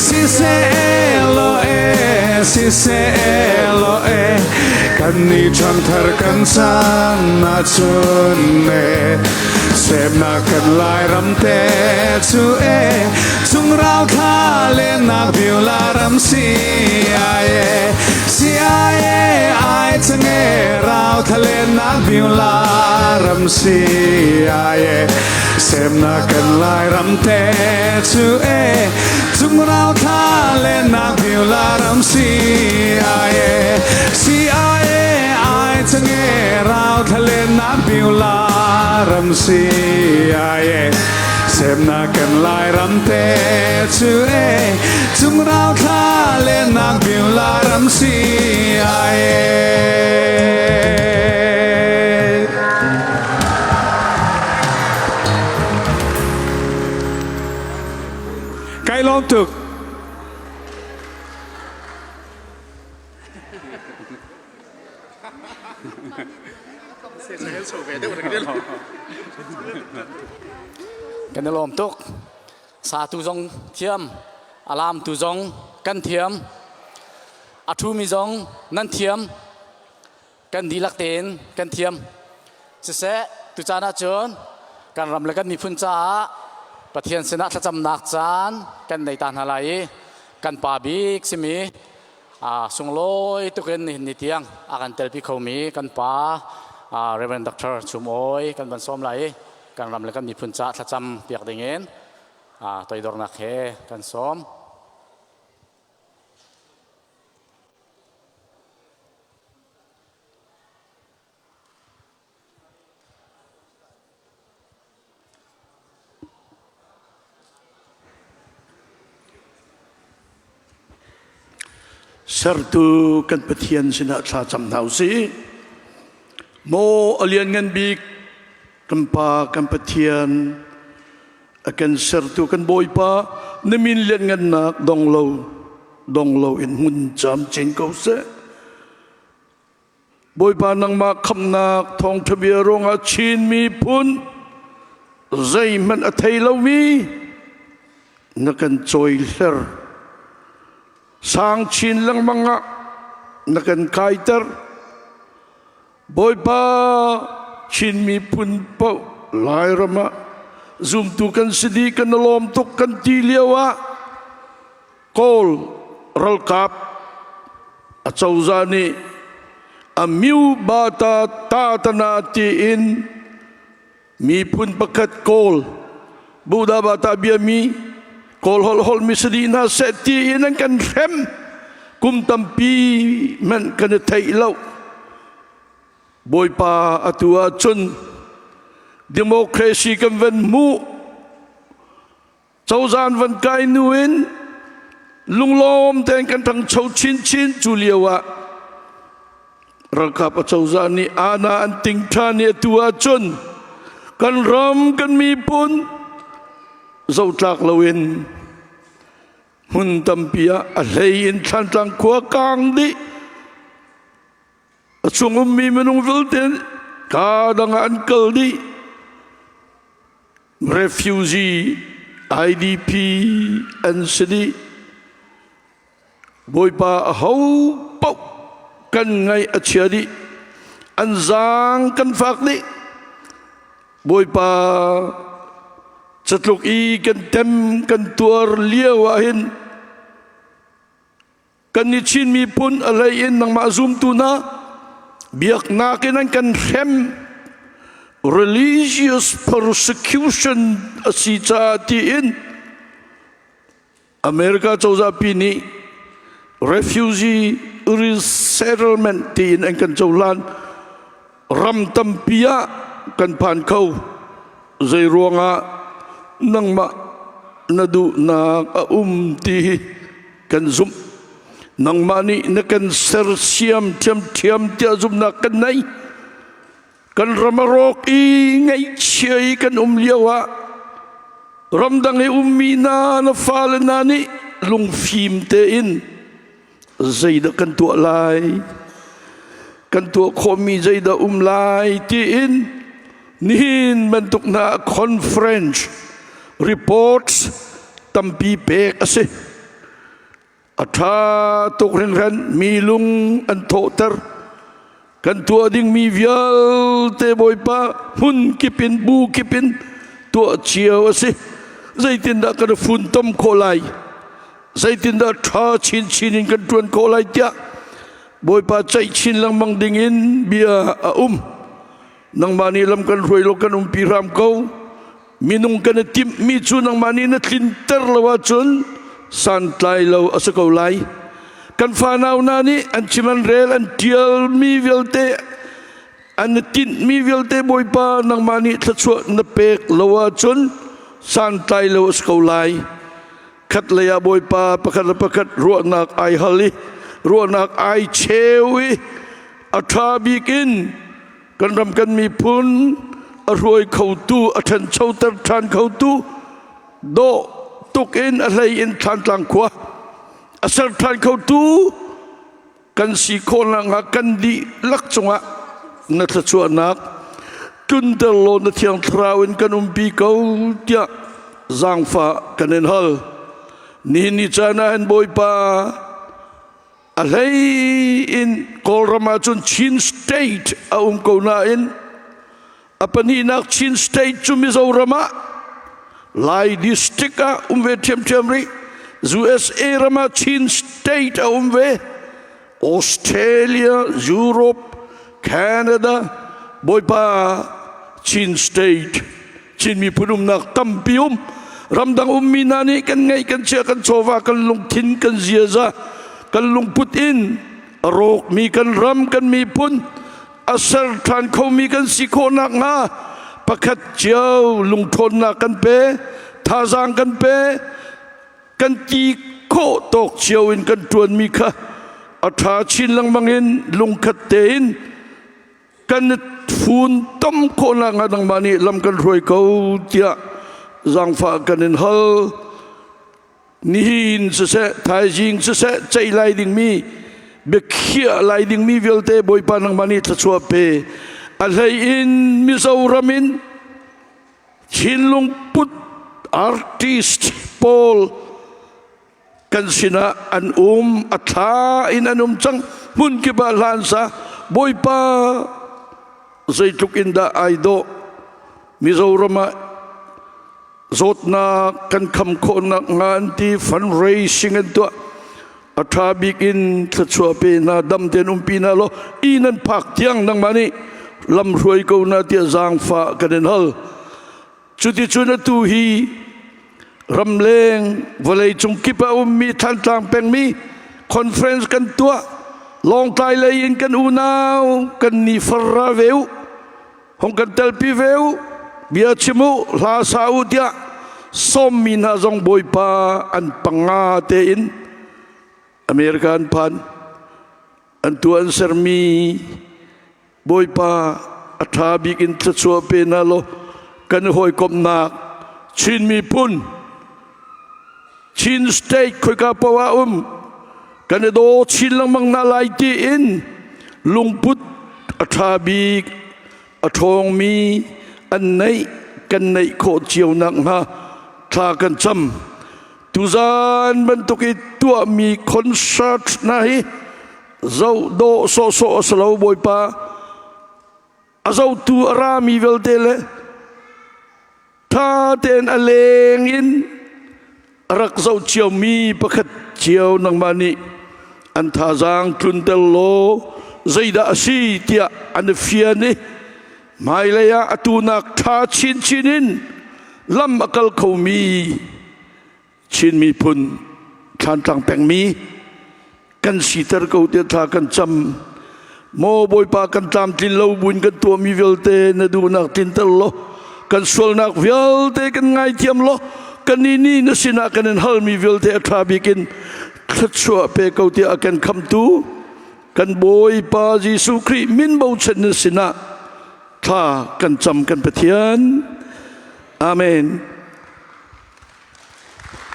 si se e lo e si se e lo e kan ni ṭhangthar kan chan ahcun e semnak kan Lairam te cu e chung rauthla lennak biula ram si ai e si ai e ai chang e rauthla lennak biula ram si ai e semnak kan Lairam te cu e chung rauthla lennak biula ram si ai e si ai e ai chang e rauthla lennak biula ram si ai e semnak kan Lairam te cu e chung rauthla lennak biula ram si ai e. Kai lawm tuk. Kan i lawm tuk. Satu zong thiam, alam tu zong kan thiam, a ṭhumi zong nan thiam, kan dihlak tein kan thiam. Siseh, tucaan ahcun kan ram le kan miphun caah Pathian sinah thlacamnak caan kan nei ta hna lai i kan pa bik simi sunglawi tukin nihin ni tiang a kan telpi khomi kan pa Reverend Dr. Chum Awi kan van sawm lai i kan ram le kan miphun caah thlacam piak dingin toidornak he kan sawm. Sertu kan Pathian sinah thla cam hna usih. Maw a lianngan bik kan Pa kan Pathian a kan sertu kan Bawipa na min lianngannak dong lo dong lo in hmun cam chin ko seh. Bawipa nangmah khamhnak thawngṭha bia ruangah Chin miphun zeihmanh a thei lomi na kan cawihler. Sang chin lengmang ah na kan kaiter. Bawipa Chin miphun paoh Lairam ah zumtu kan si dih kan i lawm tuk kan ti lio ah Kawl ralkap acozah nih a bata tatana tiin miphun pakhat Kawl Buddha bata biami Kawl holh holh mi sadi hna seh tiin an kan hrem kum tampi hmanh kan i theih lo Bawipa atu ahcun democracy kan van hmuh Cozah an van kai hnu in. Lunglawm tein kan ṭhangcho chinchin. Cu lio ah ralkap acozah nih aana an ting ṭhan i atu ahcun kan ram kan miphun zohtlak loin hmun tampi ah a hlei in Thlantlang khua kaang dih. A chung ummi minung vialte kaa dang ah an kal dih. Refugee IDP an si dih. Bawipa aho paoh kan ngaih a chia dih. An zaang kan fak dih. Bawipa catluk i kan tem kan tuar lio ah hin kan i Chin miphun a hlei in nangmah zumtu hna biaknak in an kan hrem religious persecution a si caah tiin America cozah pi nih refugee resettlement tiin an kan cohlan. Ram tampi ah kan phan kho. Zei ruangah nangmah na duhnak a um ti hi kan zumh. Nangmah nih na kan sersiam ṭhiamṭhiam tiah zumhnak kan nei. Kan ram a rawk i ngaihchia i kan um lio ah ramdang i ummi hna na fale hna nih lungfim tein zeidah kan tuah lai, kan tuah khawhmi zeidah um lai tiin nihin bantuk hna conference reports tampi pek a si. A ṭha tuk hringhran, mi lung an thawhter. Kan tuah dingmi vialte Bawipa hmun kip in bu kip in tuah cio a si. Zeitindah kan funtom khawh lai? Zeitindah ṭha chinchin in kan ṭuan khawh lai tiah Bawipa ceih chin lengmang dingin bia a um. Nangmah nih lam kan hruai law kan umpi hram ko. Minung kan i timhmi cu nangmah nih na tlinter lo ahcun santlai lo a si ko lai. Kan fanau hna nih an chim an rel an ṭialmi vialte an i tinhmi vialte Bawipa nangmah nih thluachuah na pek lo ahcun santlai lo a si ko lai. Khatlei ah Bawipa pakhat le pakhat ruahnak ai hal i ruahnak ai cheu i a ṭha bik in kan ram kan miphun a hruai khotu a ṭhanchoter ṭhan khotu dawh tuk in a hlei in Thlantlang khua a ser ṭhan khotu kan si khawh nakhnga kan dihlak cungah na thluachuahnak tlunter law na thiang thlarau in kan umpi ko tiah zaangfah kan in hal. Nihin ni caan ah hin Bawipa A hlei in Kawlram ahcun Chin State a um ko nain a pahnihnak Chin State cu Mizoram ah Lai District ah um ve ṭhiamṭhiam rih. USA ram ah Chin State a um ve. Australia, Europe, Canada, Bawipa Chin State, Chin miphun umnak tampi um. Ramdang ummi hna nih kan ngeih kan chia kan chawva kan lungthin kan ziaza kan lungput in a rawkmi kan ram kan miphun a ser ṭhan khomi kan si khawh nakhnga pakhat cio lungṭhawnnak kan pe thazaang kan pe kan ti khawh tawk cio in kan ṭuanmi kha a ṭha chin lengmang in lungkhat tein kan fun tom khawhnak hnga nangmah nih lam kan hruai ko tiah zaangfah kan in hal. Nihin siseh, thaizing siseh, ceih lai dingmi, biakhiah lai dingmi vialte Bawipa nangmah nih thluachuah pe. A hlei in Mizoram in thinlung put artist pawl kan sinah an um a thla in an um cang hmun kip ah hlan sa Bawipa zeitluk in dah ai dawh Mizoram ah zawtnak kan kham khawhnak hnga an ti fundraising an tuah a ṭha bik in thluachuah pe hna dam tein umpi hna law i nan phak tiang nangmah nih lam hruai ko hna tiah zaangfah kan in hal. Cuticun atu hi ramleng vawleicung kip ah ummi Thantlang pengmi conference kan tuah. Lawngtlai lei in kan unau kan ni farra ve u, hong kan telpi ve u, bia chim u, hla sa u tiah sawmmi hna zong Bawipa an panga tein. America an phan an tu an sermi Bawipa a ṭha bik in thluachuah pe hna law kan i hawikomhnak Chin miphun Chin state khoika paoh ah um kan i daw chin lengmang hna lai tiin lungput a ṭha bik a ṭhawngmi an neih kan neih khawh cio nakhnga thla kan cam. Tuzaan bantuk i tuahmi concert hna hi zoh dawh sawhsawh a si lo Bawipa. A zohtu a rami vialte le ṭha tein a leng in a rak zoh ciomi pakhat cio nangmah nih an thazaang tlunter law zeidah a si tiah an i fian i hmailei ah atu nak ṭha chinchin in lam a kal khomi Chin miphun Thlantlang pengmi kan siter ko tiah thla kan cam. Maw Bawipa kan tlamtlin lo buin kan tuahmi vialte na duhnak tlinter law kan sualnak vialte kan ngaithiam law kan ni nih na sinah kan in halmi vialte a ṭha bik in thluachuah pe ko tiah a kan khamtu kan Bawipa Jesuh Khrih min bochan na sinah thla kan cam kan Pathian. Amen.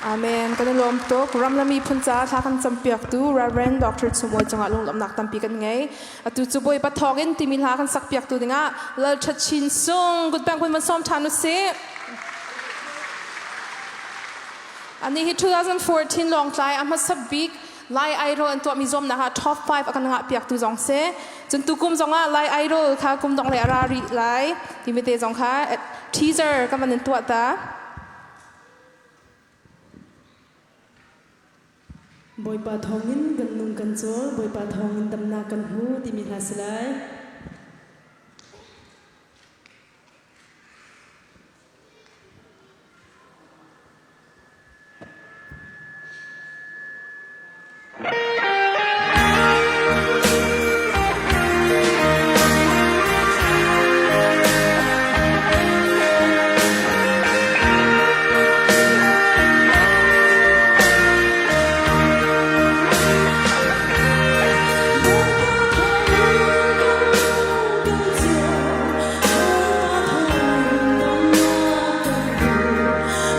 Amen. Kan i lawm tuk. Ram le miphun caah thla kan campiaktu Reverend Dr. Chum Awi cungah lunglawmhnak tampi kan ngei. Atu cu Bawipa thawngin timi hla kan sakpiaktu dingah Lal Ṭha Chin Sung Good Bank van sawm ṭhan usih. Ani hi 2014 Lawngtlai a hmasa bik Lai Idol an tuahmi zuamnak ah top 5 a kan ngah piaktu zong si. Cun tukum zongah Lai Idol kha kum dong le a ra rih lai timi te zong kha teaser kan van in tuah ta. Bawipa thawngin kan nung kan cawl, Bawipa thawngin damnak kan hmu timi hla si lai.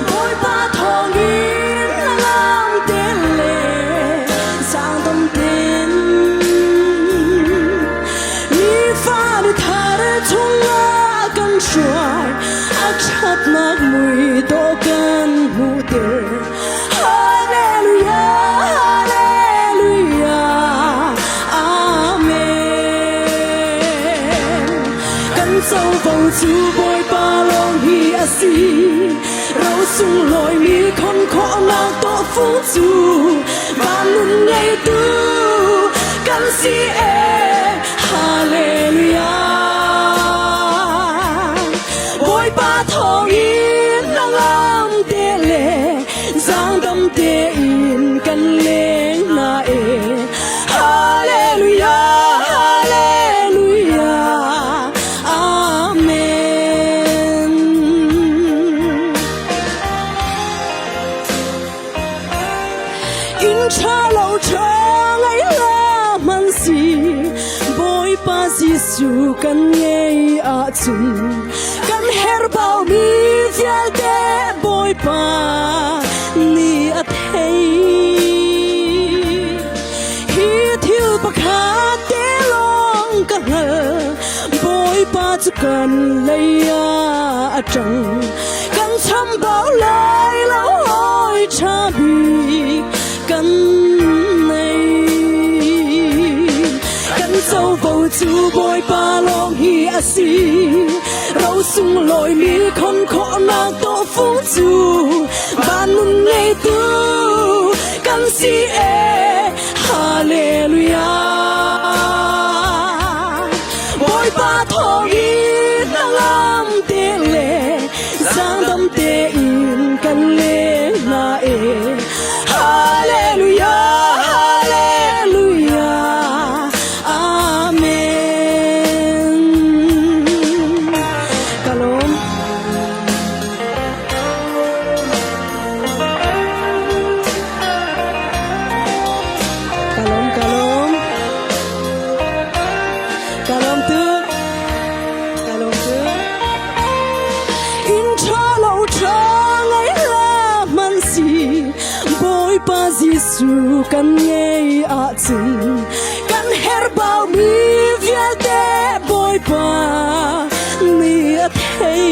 Bawipa thawngin lam te le zaangdam ten nifa ni thar chungah kan hruai a ṭhatnak mui dawh kan hmuhter Hallelujah Hallelujah Amen kan covo cu Bawipa lawng hi a si ro sunglawi mi khon khawhnak tawhfung cu van nun ngeitu kan si e Hallelujah Bawipa thawngin nangam te le zaangdam tein kan leng na e Hallelujah Hallelujah Amen In ṭha lo ṭha ngei la hman si Bawipa Jesuh kan ngei ahcun kan herh mi vialte Bawipa nih a thei Hi thil pakhat te lawng ka hngal Bawipa cu kan lei ah a ṭang kan chambau lai lo hawi ṭha bik kan nei kan covo cu Bawipa lawng hi a si ro sunglawi mi khon khawhnak tawhfung cu van nun ngeitu kan si e Hallelujah Bawipa thawngin hnangam te le zaangdam tein kan leng hna e Hallelujah Hallelujah Amen Ka lawm cu kan ngei ahcun kan herh mi vialte Bawipa nih a thei.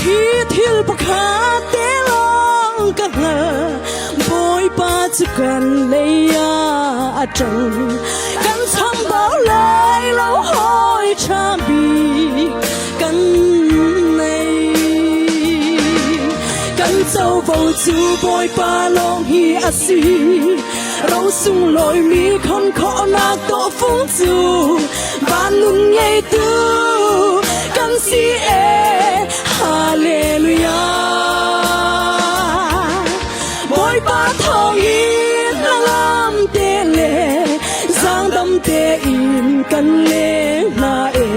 Hi thil pakhat te lawng ka hngal Bawipa cu kan lei ah a ṭang kan chambau lai lo hawi ṭha bik kan nei. Kan covo cu Bawipa lawng hi a si ro sunglawi mi khon khawhnak tawhfung cu van nun ngeitu kan si e Hallelujah Bawipa thawngin a lam te le zaangdam tein kan leng hna e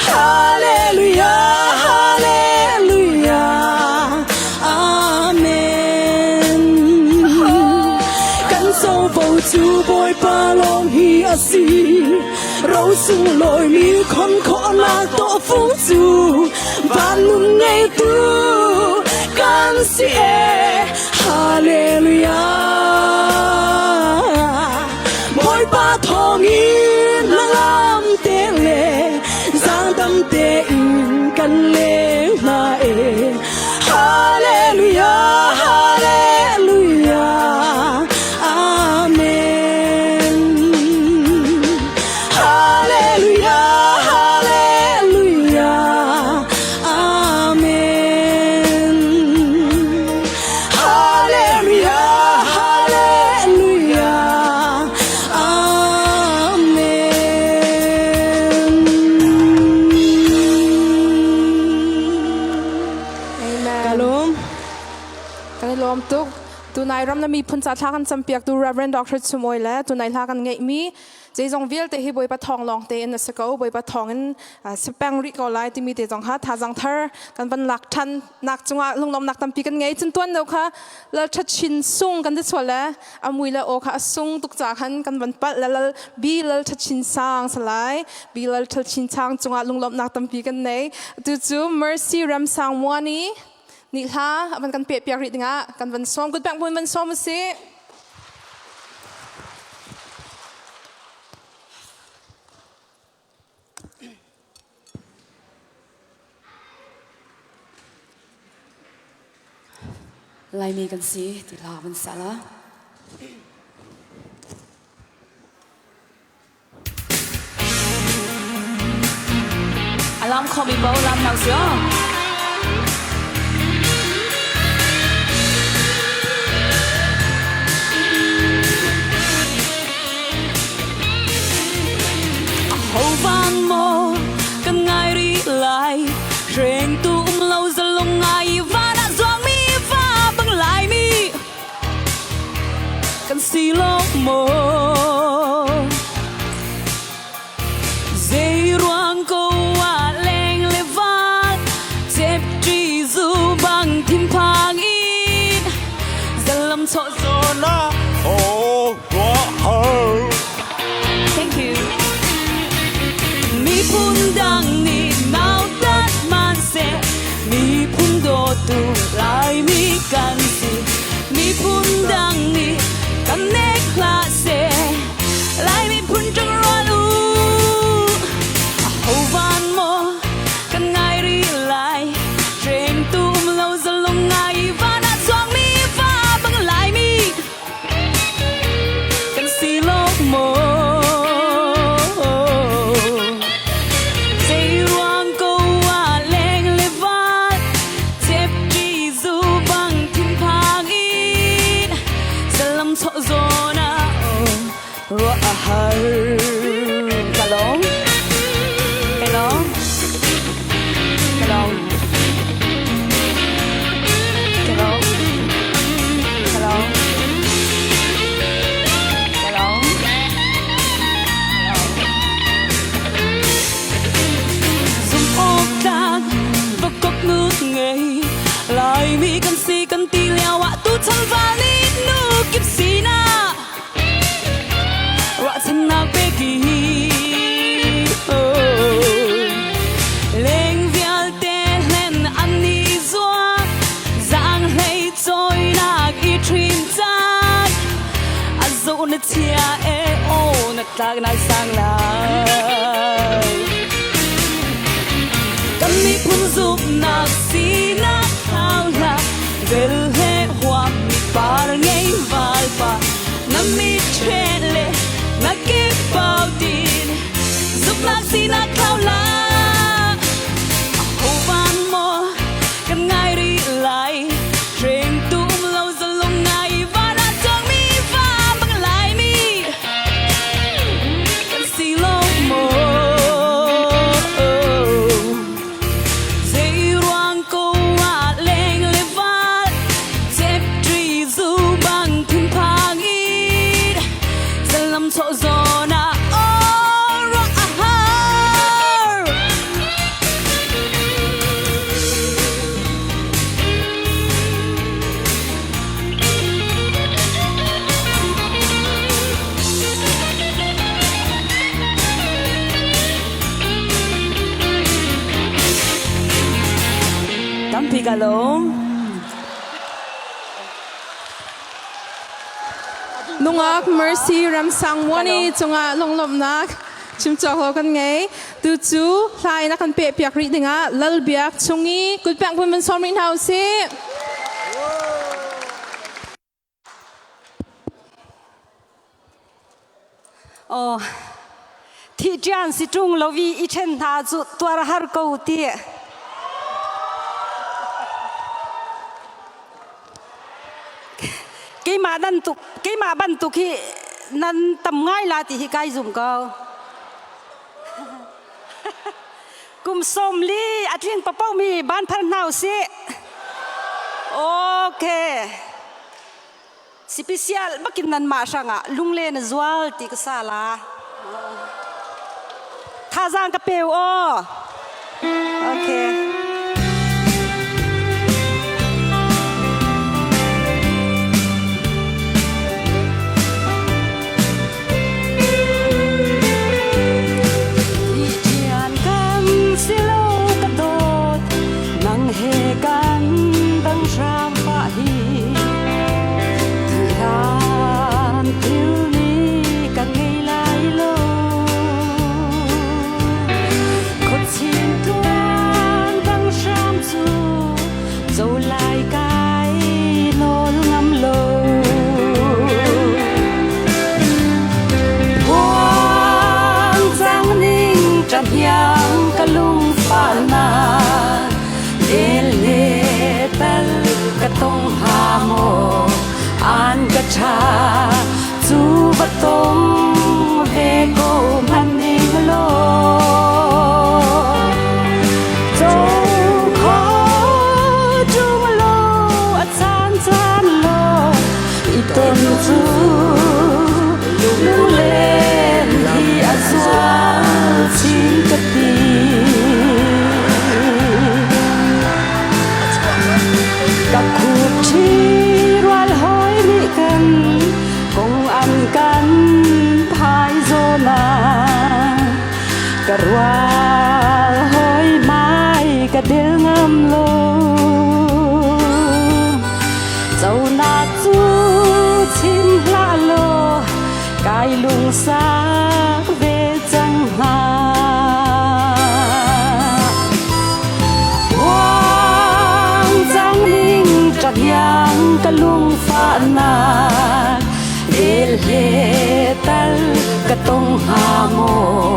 Hallelujah Hallelujah Amen Kan covo cu Bawipa lawng hi a si ro sunglawi mi khon khawhnak tawhfung cu van nun ngeitu kan si e Hallelujah Bawipa thawngin lam te le zaangdam tein kan leng hna e Hallelujah Hallelujah Amen Hallelujah Hallelujah Amen Hallelujah Hallelujah Amen Amen. Ka lawm. Kan i lawm tuk. Tunai ram na miphun ca thla kan campiak tu Reverend Dr. Chumawi le tunai hla kan ngeihmi zeizong vialte hi Bawipa thawng lawng tein a si ko. Bawipa thawng in si peng rih ko lai timi te zong kha thazang thar kan van lak than nak cungah lunglawmnak tampi kan ngei. Cun tuan lo kha lal tha chin sung kan ti sual le a mui le aw kha a sung tuk ca khan kan van palh le lal bi lal tha chin sang salai bi lal tha chin chang cungah lunglawmnak tampi kan nei. Tu cu Mercy Ramsang Muani nih hla a van kan peh piak rih dingah kan van sawm kut bang van sawm usih. Laimi kan si ti hla van sa la. Alam khomi bo lam nau sio. Ho van mo kan ngai ri lai reng tu um lo zalong ngai van ah zuang mi va bang lai mi kan si lo mo Zei ruang ko ah leng le van chep tri zu bang thinphang in zalam chaw na oh Thank you. Miphun dang nih nautat hmanhseh miphun dawtu Laimi kan si. Miphun dang nih kan nek hlah seh Lai miphun ṭang rual u. Aho van maw kan ngai rih lai Hrengtu um lo zalong ngai van ah zuangmi va bang Laimi kan si lo maw? Zeiruang ko ah leng le vat chep ṭi zu bang thinphang in salam chawh zawn ah ruah a har. Ka lawm. Ka lawm. Ka lawm. Ka lawm. Ka lawm. Ka lawm. Zumhawktlak vakok nu ngei Laimi kan si kan ti lio ah tuchan val nih nu kip sinah ruahchannak pe tlak nai sang lai. Kan miphun zumhnak sinak thlau hlah, vel he huam mi par ngei valpa, na mi ṭhen le na ke pau tin, zumhnak sinak thlau hlah. Aho van maw kan ngai rih lai, hrengtu um lo zalong ngai van ah cawngmi va bang Laimi kan si lo maw? Zei ruang ko ah leng le val, chepṭi zu bang thinphang in, zalam chawh zawn ah aw ruah a har. Tampi ka lawm. Nungak Mercy Ramsang Wani cungah lunglawmhnak chimcawk lo kan ngei. Tu cu hla in a kan peh piak rih dingah Lalbiak Chungi kutpeng phun van sawm rih hna usih. Oh, thi ṭian si ṭung lo i i ṭhen hna cu tuar har ko ti. Keimah nan tuk keimah bantuk hi nan tam ngai la ti hi kai zum ko. Kum 40 a tling papo mi ban phar hna usih. Okay. Sipisial bakin nan mah hrangah lunglen a zual ti ka sa la. Thazaang ka peu aw. Okay. Thian kan si lo ka dawt nang he kan dang hram pah hi Thihan thil ni ka ngei lai lo Khuachin tuan dang hram cu zo lai kai nawl ngam lo Buang cang ning ṭahniang ka lungfahnak Del le tal ka tong hnga maw an ka ṭha cu va tong ve ko hmanh ning law Co kho ṭung law a caan caan law i ton cu lunglen hi a zual chin ka ti. Ka khup ṭhi rual hawi nih kan kong an kan phai zawn ah ka rual hawi mai ka dil ngam lo. Conak cu chim hlah law kai lungsak ve cang hnga. Buang cang ning ṭahiang ka lungfahnak del he tal ka tong hnga maw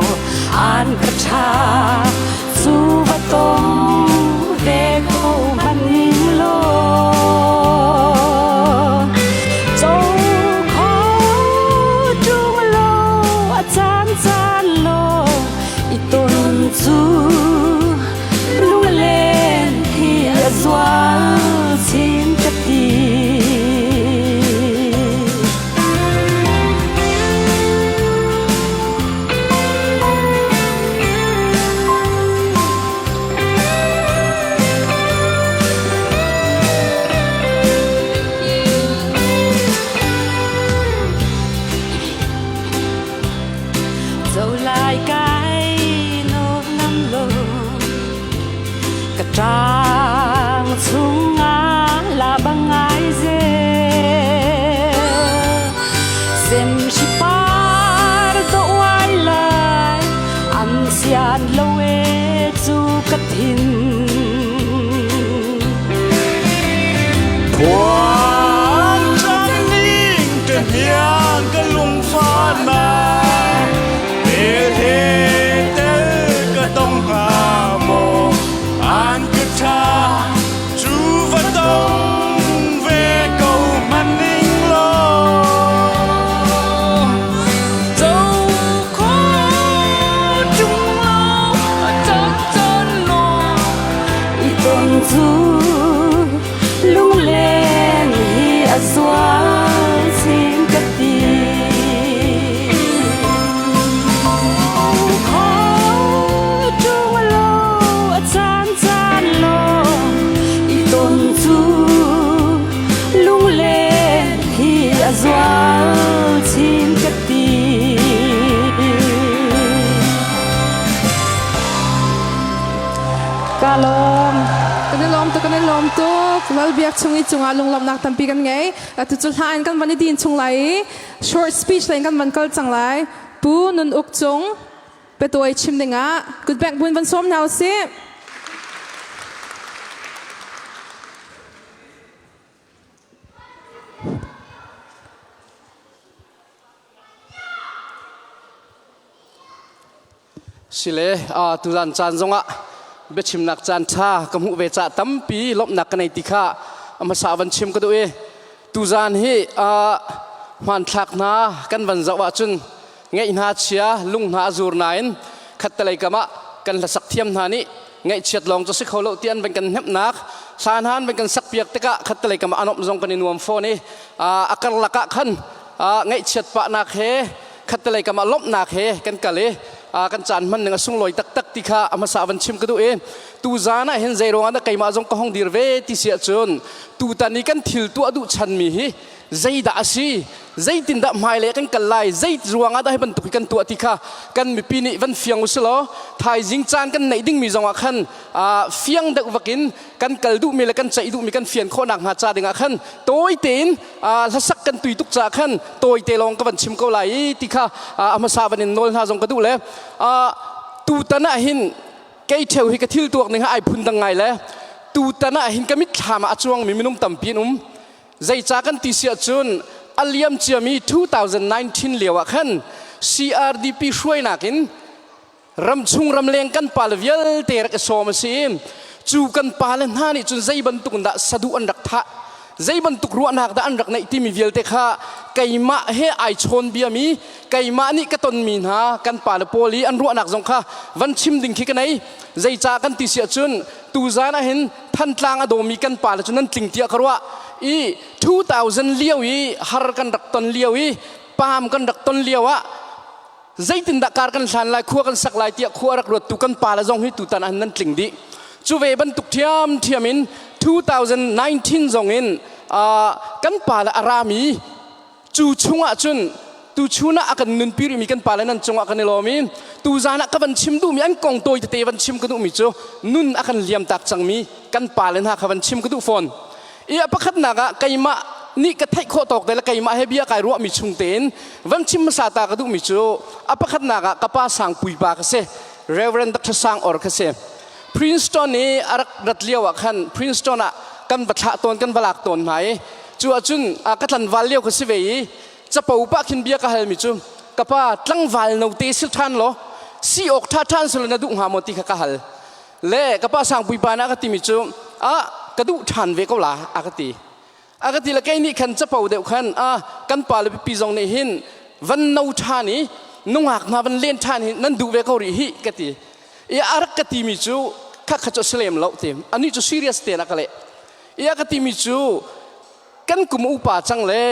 an ka ṭha cu va tong ve ko hmanh ning law co kho ṭung law a caan caan law i ton cu lunglen hi a zual chin ka ti. Zo lai kai no ngam lo ka ṭang chungah la bang ngai zel sem si par do ka thin. Phuan ning te hian ka lungfahnak tel he tel ka tong hnga maw an ka ṭha cu va tong ve ko hmanh ning law. Zo kho ṭung lo chan chan law I ton cu lunglen hi a zual chin ka ti. Kho ṭung lo a caan caan law i ton cu lunglen hi a zual chin ka ti. Ka lawm. Kan i lawm tuk, kan i lawm tuk. Lal Biak chung i cungah lunglawmhnak tampi kan ngei. Atu cu hla in kan van i din chung lai i short speech lei in kan van kal cang lai. Pu Nun Uk Cung petuai chim dingah kutbengh buin van sawm hna usih. Sile tuzan caan zongah biachimnak caan ṭha ka hmuh ve ca tampi lawmhnak ka nei ti kha a hmasa van chim ka duh i tuzan hi hmanthlak hna kan van zoh ahcun ngeih hna chia lung hna a zur nain khattelei kam ah kan hlasak thiam hna nih ngaihchiat lawng cu si kho lo ti an van kan hnemhnak hla hna an van kan sakpiak tikah khattelei kam ah a nuamh zong kan i nuam fawn i a karlak ah khan ngaihchiat pahnak he khattelei kam ah lawmhnak he kan kal i kan caan hman ning a sunglawi taktak ti kha a hmasa van chim ka duh i tuzaan ah hin zei ruangah dah keimah zong ka hong dir ve ti si ahcun tutan i kan thil tuah duh chanmi hi zeidah a si zeitindah hmailei kan kal lai zei ruangah dah hi bantuk hi kan tuah ti kha kan mipi nih van fiang usih law thaizing caan kan neih dingmi zongah khan fiang deuh vakin kan kal duhmi le kan ceih duhmi kan fian khawh nakhnga ca dingah khan tawi tein hlasak kan tui tuk caah khan tawite lawng ka van chim ko lai i ti kha a hmasa van in nawl hna zong ka duh le tutan ah hin kei ṭheu hi ka thil tuak ning ha ai phun dang ngai le tutan ah hin ka mitthlam ah a cuangmi minung tampi an um. Zeica kan ti si ahcun a liam ciami 2019 lio ah khan CRDP hruainak in ramchung ramleng kan pale vialte rak i sawm a si i cu kan pale hna nih cun zei bantuk in dah saduh an rak thah zei bantuk ruahnak dah an rak neih timi vialte kha keimah he ai chawn biami keimah nih ka tonmi hna kan pale pawl i an ruahnak zong kha van chim ding khi ka nei. Zeicah kan ti si ahcun tuzan ah hin Thantlang a dawmi kan pale cu nan tling tiah ka ruah i 2000 lio i har kan rak ton lio i paam kan rak ton lio ah zeitindah kar kan hlan lai khua kan sak lai tiah khua rak ruattu kan pale zong hi tutan ah nan tling dih. Cu ve bantuk ṭhiamṭhiam in 2019 zong in kan pale a rami cu chungah cun tuchun ah a kan nunpi rihmi kan pale nan cungah kan i lawm i tuzan ah ka van chim duhmi an kong tawi tete van chim ka duhmi cu nun a kan liam tak cangmi kan pale hna kha van chim ka duh fawn. I a pakhatnak ah keimah nih ka theih khawh tawk te le keimah he bia kai ruahmi chung tein van chim hmasa ta ka duhmi cu a pakhatnak ah ka pa Sangpui pa ka si, Reverend Dr. Sang Or ka si. Princeton i a rak rat lio ah khan Princeton ah kan va thlah tawn kan va lak tawn hna i cu ahcun ka tlanval lio ka si ve i capo pah khin bia ka halmi cu ka pa tlangval note si ṭhan law si awk ṭha ṭhan silo na duh hnga maw ti kha ka hal le ka pa Sangpui pa nih a ka timi cu a ka duh ṭhan ve ko la a ka ti. A ka ti le kei nih khan capo deuh khan a kan pa le pipi zong nih hin van no ṭhan i nungak hna van len ṭhan hi nan duh ve ko rih hi ka ti i a rak ka timi cu kha kha cu a si lem lo ti anih cu serious tein a ka leh i a ka timi cu kan kum upa cang le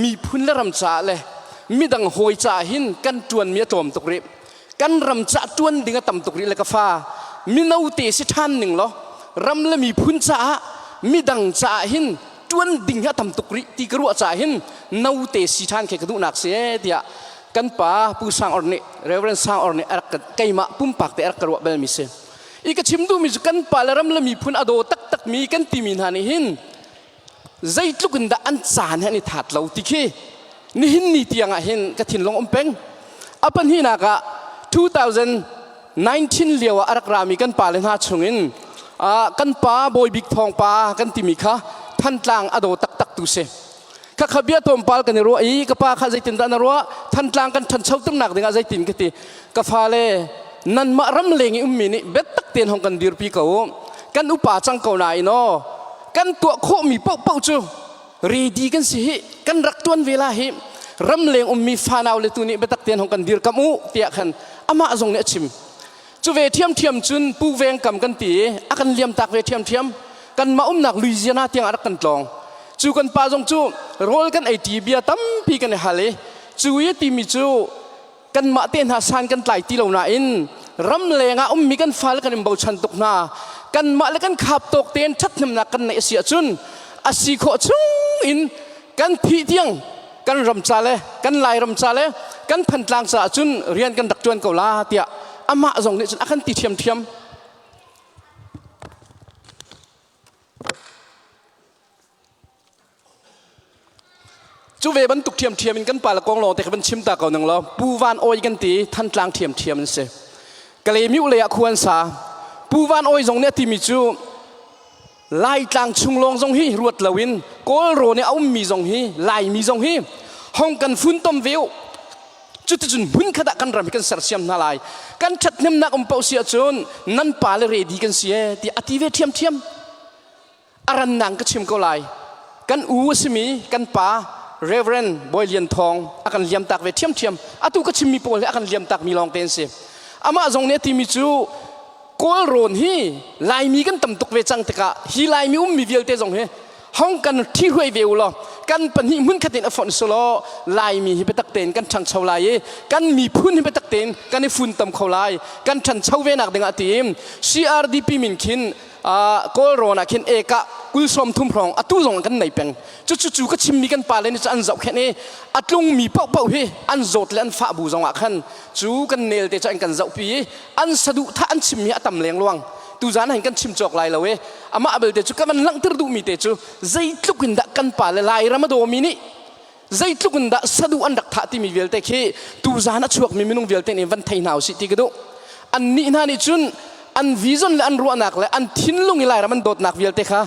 miphun le ram caah le midang hawi caah hin kan ṭuanmi a tlawm tuk rih kan ram caah ṭuan ding a tam tuk rih le ka fa mino te si ṭhan ning law ram le miphun caah midang caah hin ṭuan ding hi a tam tuk rih ti ka ruah caah hin no te si ṭhan khi ka duhnak si tiah kan pa Pu Sang Or nih Reverend Sang Or nih a rak keimah pumpak te a rak ka ruah balmi si. I ka chim duhmi cu kan pa le ram le miphun a daw taktakmi kan timi hna nih hin zeitluk in dah an caan he an i that lo ti khi nihin ni tiang ah hin ka thinlung um peng. A pahnihnak ah 2019. 19 lio ah a rak rami kan pale hna chungin kan pa Bawi Bik Thawng pa kan timi kha Thantlang a daw taktak tu si. Khakha bia tlawmpal kan i ruah i ka pa kha zeitindah na ruah Thantlang kan ṭhancho tumnak dingah zeitin ka ti. Ka fale nanmah ram leng i ummi nih biatak tein hong kan dirpi ko u. Kan upa cang ko nain aw kan tuah khawhmi paohpaoh cu ready kan si hi kan rak tuan ve la hi ramleng ummi fanau le tu nih biatak tein hong kan dirkamh u tiah khan amah zong nih a chim cu ve ṭhiamṭhiam cun pu veng kam kan ti i a kan liam tak ve ṭhiamṭhiam kanmah umnak Louisiana tiang a rak kan tlawng cu kan pa zong cu rawl kan ei ṭi bia tampi kan i hal i cu i timi cu kanmah te hna san kan tlai ti lo nain ramleng ah ummi kan fale kan in bochan tuk hna kanmah le kan khap tawk tein ṭhathnemnak kan neih a si ahcun a si khawh chung in kan thih tiang kan ram ca le kan lairam ca le kan phantlang caah cun rian kan rak ṭuan ko la tiah amah zong nih cun a kan ti ṭhiamṭhiam. Cu ve bantuk ṭhiamṭhiam in kan pale kong lawng te kha van chim ta ko nang law Pu Van Awi kan ti Thantlang ṭhiamṭhiam an si. Kalemiu lei ah khua an sa. Pu Van Awi zong nih a timi cu Laitlang chung lawng zong hi ruat loin Kawlrawn i a ummi zong hi Laimi zong hi hong kan funtom ve u. Cuticun hmunkhat ah kan ram hi kan sersiam hna lai. Kan ṭhathnemnak um paoh si ahcun nan pale ready kan si ee ti a ti ve ṭhiamṭhiam. A rannak ka chim ko lai. Kan u a simi kan pa Reverend Bawi Lian Thawng a kan liamtak ve ṭhiamṭhiam. Atu ka chimmi pawl hi a kan liamtakmi lawng te an si. Amah zong nih a timi cu Kawlrawn hi Laimi kan tam tuk ve cang tikah hi Laimi ummi vialte zong hi hong kan ṭhihruai ve u law kan pahnih hmunkhat in a fonh sulaw Laimi hi biatak tein kan ṭhangcho lai i kan miphun hi biatak tein kan i funtom kho lai kan ṭhancho ve nak dingah tiin CRDP min khin Kawlrawn ah khin eka kul sawm thum hrawng atu zong kan nei peng cucu cu ka chimmi kan pale nih cu an zohkhenh i a tlungmi paohpaoh hi an zawt le an fah bu zong ah khan cu kan nel te cu an kan zohpi i an saduhthah an chimmi a tam lengluang tuzan hin kan chim cawk lai lo i amah belte cu ka van langhter duhmi te cu zeitluk in dah kan pale Lairam a dawmi nih zeitluk in dah saduh an rak thah timi vialte khi tuzan a chuakmi minung vialte nih van thei hna usih ti ka duh annih hna nih cun an vision le an ruahnak le an thinlung i Lairam an dawtnak vialte kha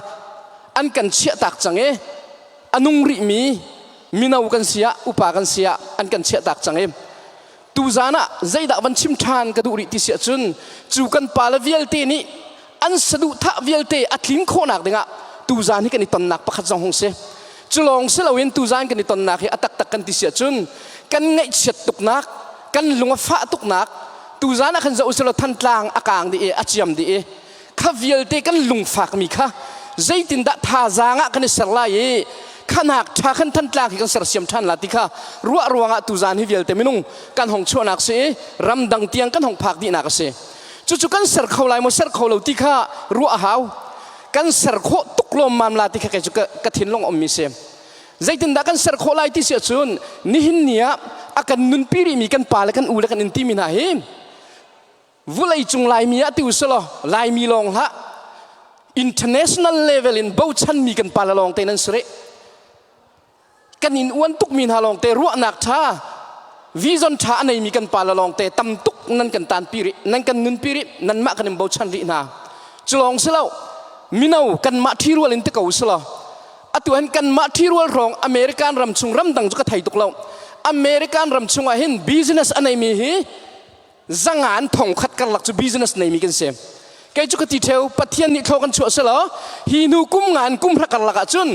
an kan chiahtak cang i a nung rihmi mino kan si ah upa kan si ah an kan chiahtak cang i tuzan ah zeidah van chim ṭhan ka duh rih ti si ahcun cu kan pale vialte nih an saduhthah vialte a tlin khawhnak dingah tuzan hi kan i tonnak pakhat zong hung si cu lawng si loin tuzan kan i tonnak hi a taktak kan ti si ahcun kan ngaihchiat tuknak kan lung a fah tuknak tuzan ah khan zoh usih law Thantlang a kaang dih i a ciam dih i kha vialte kan lungfakmi kha zeitindah thazaang ah kan i ser lai i khanak ṭha khan Thantlang hi kan sersiam ṭhan la ti kha ruah ruangah tuzan hi vialte minung kan hong chuahnak si i ramdang tiang kan hong phak dihnak a si cucu kan ser kho lai maw ser kho lo ti kha ruah a hau kan ser khawh tuk lawmmam la ti kha kei cu ka thinlung ummi si zeitindah kan ser khawh lai ti si ahcun nihin ni ah a kan nunpi rihmi kan pa le kan u le kan in timi hna hi vulei cung laimi ah ti usulaw laimi lawng hlah international level in bochanmi kan pa le lawng te nan si rih kan in uan tukmi hna lawngte ruahnak ṭha vision ṭha a neimi kan pa le lawngte tam tuk nan kan tanpi rih nan kan nunpi rih nanmah kan in bochan rih hna cu lawng si lo mino kanmah ṭhirual in ti ko si law atu hin kanmah ṭhirual hrawng American ram chung ramdang cu ka thei tuk lo American ram chungah hin business a neimi hi zangan thong khat karlak cu business neimi kan si kei cu ka ti ṭheu Pathian nih thlaw kan chuah selaw hi hnu kum ngan kum hra karlak ah cun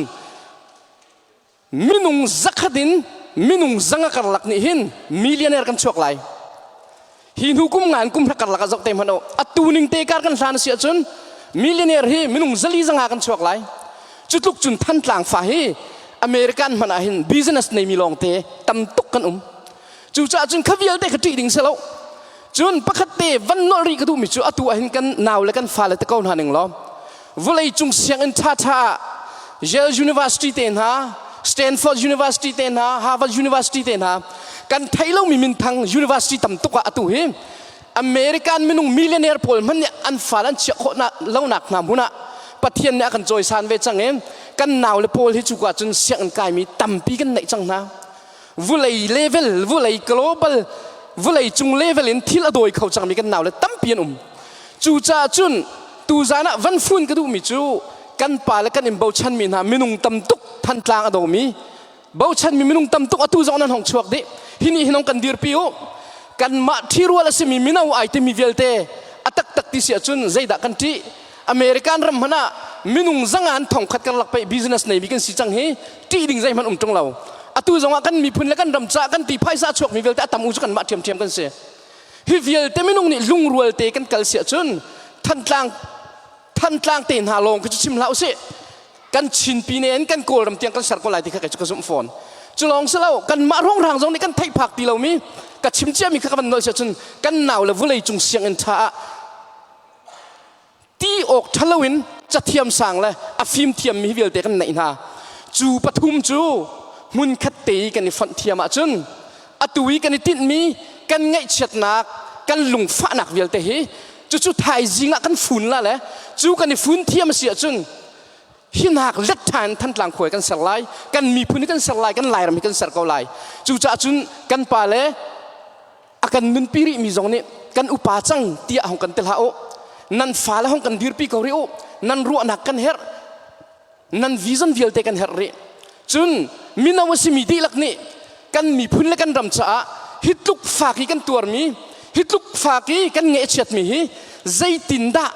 minung zakhat in minung zanga karlak nih hin millionaire kan chuak lai hi hnu kum nga in kum hra karlak ah zoh te hmanh u atu ning te kar kan hlan si ahcun millionaire hi minung zali zanga kan chuak lai cu tluk cun Thantlang fa hi American hmanh ah hin business neimi lawng te tam tuk kan um cucaah cun kha vialte kha ṭih ding si lo cun pakhat te van nolh rih ka duhmi cu atu ah hin kan nau le kan fale te ko hna ning law vawlei cung sianginn ṭhaṭha ah Yale University te hna Stanford University te hna Harvard University te hna kan theih lomi minthang university tam tuk ah atu hi American minung millionaire pawl hmanh nih an fal an chiah khawh lonak hna hmun ah Pathian nih a kan cawisan ve cang i kan nau le pawl hi cuka cun sianginn kaimi tampi kan neih cang hna vulei level vulei global. Vawlei cung level in thil a dawi kho cangmi kan nau le tampi an um. Cucaah cun tuzan ah van fun ka duhmi cu kan pa le kan in bochanmi hna minung tam tuk Thantlang a domi bochanmi minung tam tuk atu zong nan hong chuak dih. Hi nih hin hong kan dirpi u. Kanmah ṭhirual a simi mino ai timi vialte a taktak ti si ahcun zeidah kan ṭih? American ram hmanh ah minung zanga an thongkhat karlak pei business neimi kan si cang hi ṭih ding zeihmanh um ṭung lo. Atu zongah kan miphun le kan ram caah kan ti phaisa a chuakmi vialte a tam u cu kanmah ṭhiamṭhiam kan si. Hi vialte minung nih lungrual te kan kal si ahcun Thantlang Thantlang te hna lawng khi cu chim hlah usih. Kan Chin pine in kan Kawlram tiang kan ser ko lai ti kha kei cu ka zumh fawn. Cu lawng si lo kanmah rongrang zong nih kan theih phak ti lomi ka chim ciami kha ka van nolh si ahcun kan nau le vulei cung sianginn ṭha ah ti awk ṭhalo in cathiam sang le a fimthiam mi vialte kan neih hna. Cu pathum cu hmunkhat te i kan i fonh thiam ahcun atu i kan i tinhmi kan ngaihchiatnak kan lungfahnak vialte hi cucu thaizing ah kan fun la le cu kan i fun thiam a si ahcun hinak let ṭhan Thantlang khua kan ser lai kan miphun hi kan ser lai kan Lairam hi kan ser ko lai. Cucaah cun kan pa le a kan nunpi rihmi zong nih kan upa cang tiah hong kan ti hlah u. Nan fale hong kan dirpi ko rih u. Nan ruahnak kan herh. Nan vision vialte kan herh rih. Cun mino a simi dihlak nih kan miphun le kan ram caah hi tluk fak i kan tuarmi, hi tluk fak i kan ngaihchiatmi hi zeitindah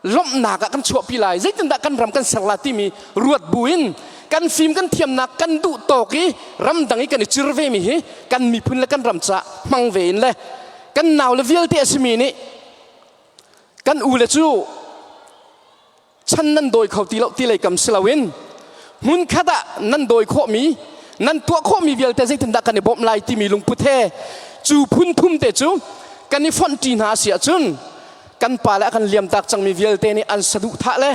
lawmhnak ah kan chuahpi lai, zeitindah kan ram kan ser la timi ruat buin kan fim kan thiamnak kan duh tawk i ramdang i kan i cir vemi hi kan miphun le kan ram caah hmang ve in le kan nau le vialte a simi nih kan u le cu chan nan dawi kho ti lo ti lei kam si loin hmunkhat ah nan dawi khawhmi nan tuah khawhmi vialte zeitindah kan i bawmh lai timi lungput he cu phun thum te cu kan i fonh ṭi hna a si ahcun kan pa le a kan liamtak cangmi vialte nih an saduhthah le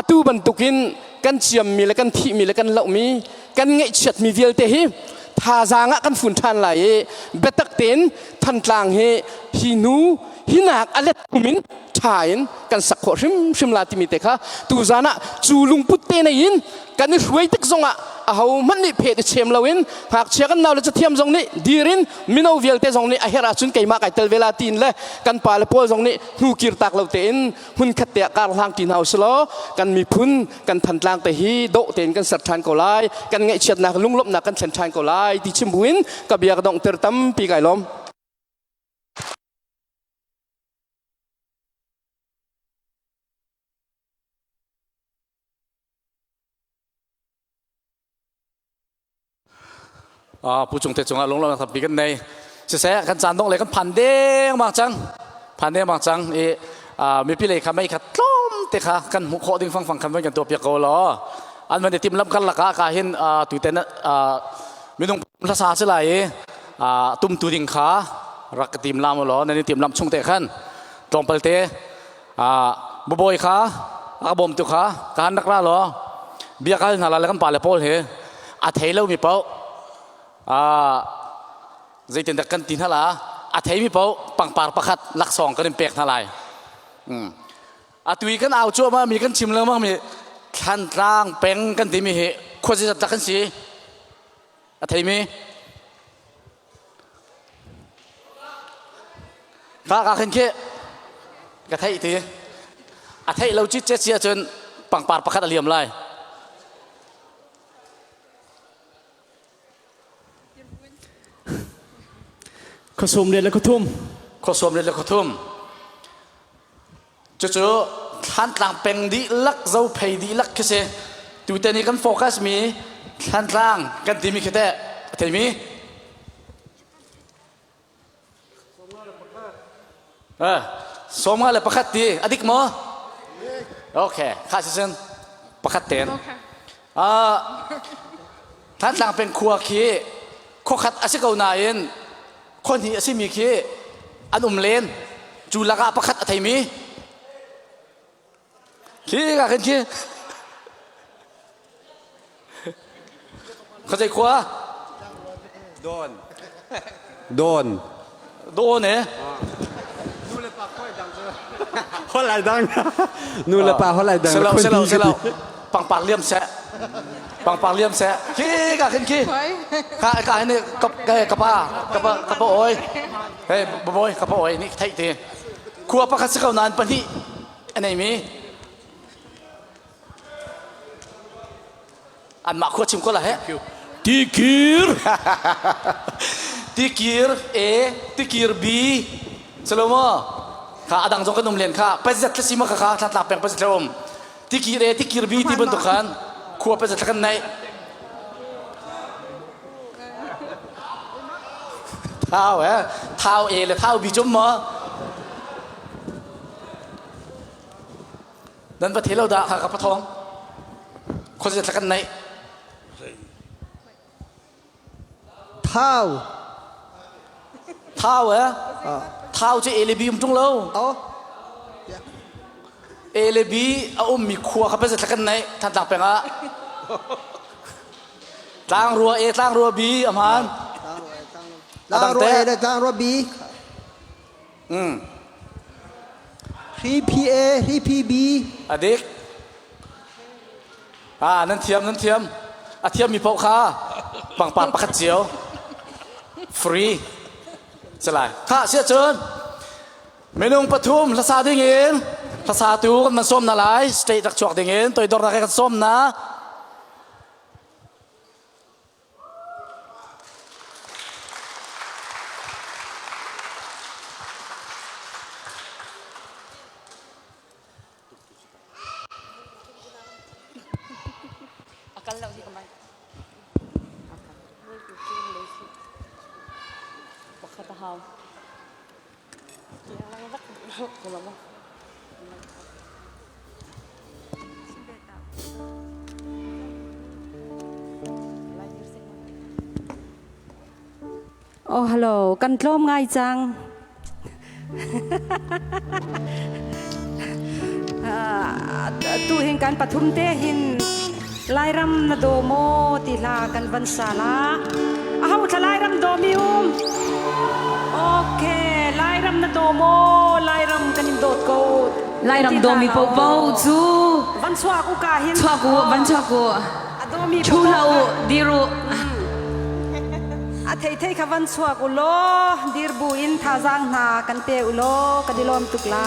atu bantukin kan ciammi le kan thihmi le kan lohmi kan ngaihchiatmi vialte hi thazaang ah kan fun ṭhan lai i biatak tein Thantlang hi hi hnu hinak a let kum in ṭha in kan sak khawh hrimhrim la timi te kha tuzan ah cu lungput te nei in kan i hruai tik zongah ahohmanh nih phet i chem loin ngakchia kan nau le cathiam zong nih dir in mino vialte zong nih a herh ahcun keimah kai tel ve la tiin le kan pa le pawl zong nih hnu kir tak lo tein hmunkhat te ah kar hlang ti hna usilaw kan miphun kan Thantlang te hi dawh tein kan ser ṭhan ko lai kan ngaihchiatnak lunglawmhnak kan thlen ṭhan ko lai ti chim buin ka bia ka donghter tampi kai lawm. Pu Cung te cungah lunglawmhnak tampi kan nei. Siseh kan caan dong le kan phan dengmang cang. Phan dengmang cang i mipi lei kha mei kha tlawm te kha kan hmuh khawh ding fangfang khan van kan tuah piak ko law. An van i tim lam karlak ah ka hin tuten minung hlasa si lai i tumtu ding kha rak ka tim lam law nan i tim lam chung te khan tlawmpal te Babawi kha a bawmtu kha ka han rak ra law biakal hna la le kan pale pawl hi a thei lomi paoh zeitindah kan ti hna la a theimi paoh pangpar pakhat laksawng kan in pek hna lai. Atu i kan au cuahmah mi kan chim lengmang mi Thlantlang peng kan timi hi khuazi zat kan si a theimi Ka ka khin khi ka theih ti. A theih lo cit si ahcun pangpar pakhat a liam lai. Khuasawm le khuathum. Khuasawm le khuathum. Cucu Thlantlang peng dihlak Zophei dihlak khi si. Tuten i kan focus mi Thlantlang kan timi khi teh a theimi? Sawmnga le pakhat ti a dik maw? Okay, kha si cun pakhat ten. Thantlang peng khua khi khuakhat a si ko nain khua hnih a simi khi an um len. Cu lakah pakhat a theimi khi ka khin khi Khuazei khua? Dawn. Dawn. Dawn eh? Nu le pa khoi dang cu. Holh ai dang. Nu le pa holh ai dang. Selo selo selo. Pangpar liam seh. Pangpar liam seh. Khi ka khin khi. Ka ka hin ka ka pa ka pa ka pa oi. Hey boy ka pa oi ni theih te. Khua pakhat si ko nain pahnih a nei mi. Anmah khua chim ko la he. Tikir. Tikir A, tikir B. Salomo. Kha adang zong kan um len kha. Pazat thlasi ma kha kha thla peng pazat um. Tikir A, tikir B ti bantuk khan khua pazat kan nei. Thau eh, thau A le thau B chum ma. Nan va thei lo dah kha ka pathawng. Khuazet kan neih. Thau. Thau eh? Thau cu A le B um ṭung lo. A le B a ummi khua kha pazet kan neih Thantlang peng ah. Tlangrua A, tlangrua B a hmaan. Tlangrua A le tlangrua B. Hri PA, hri PB. A dik. Ah, nan thiam, nan thiam. A thiammi paoh kha pangpar pakhat cio. Free. Salai. Kha sia cun minung pathum hlasa ding in hlasatu kan man sawm na lai state rak chuak ding in toidornak he kan sawm na. Akal lo hi kamai. Pakhat a hau. Oh hello, kan tlawm ngai cang. Tu hin kan pathum te hin Lairam na do maw ti hla kan van sa la. Aho thla Lairam do mi um? Okay, Lairam na do maw? Lairam kan in dawt ko. Lairam do mi po po cu. Van chuak u ka hin. Chuak u, van chuak u. A do mi Thu hlah u, dir u. A thei thei kha van chuak u law, dir bu in thazaang hna kan pe u law, kan i lawm tuk la.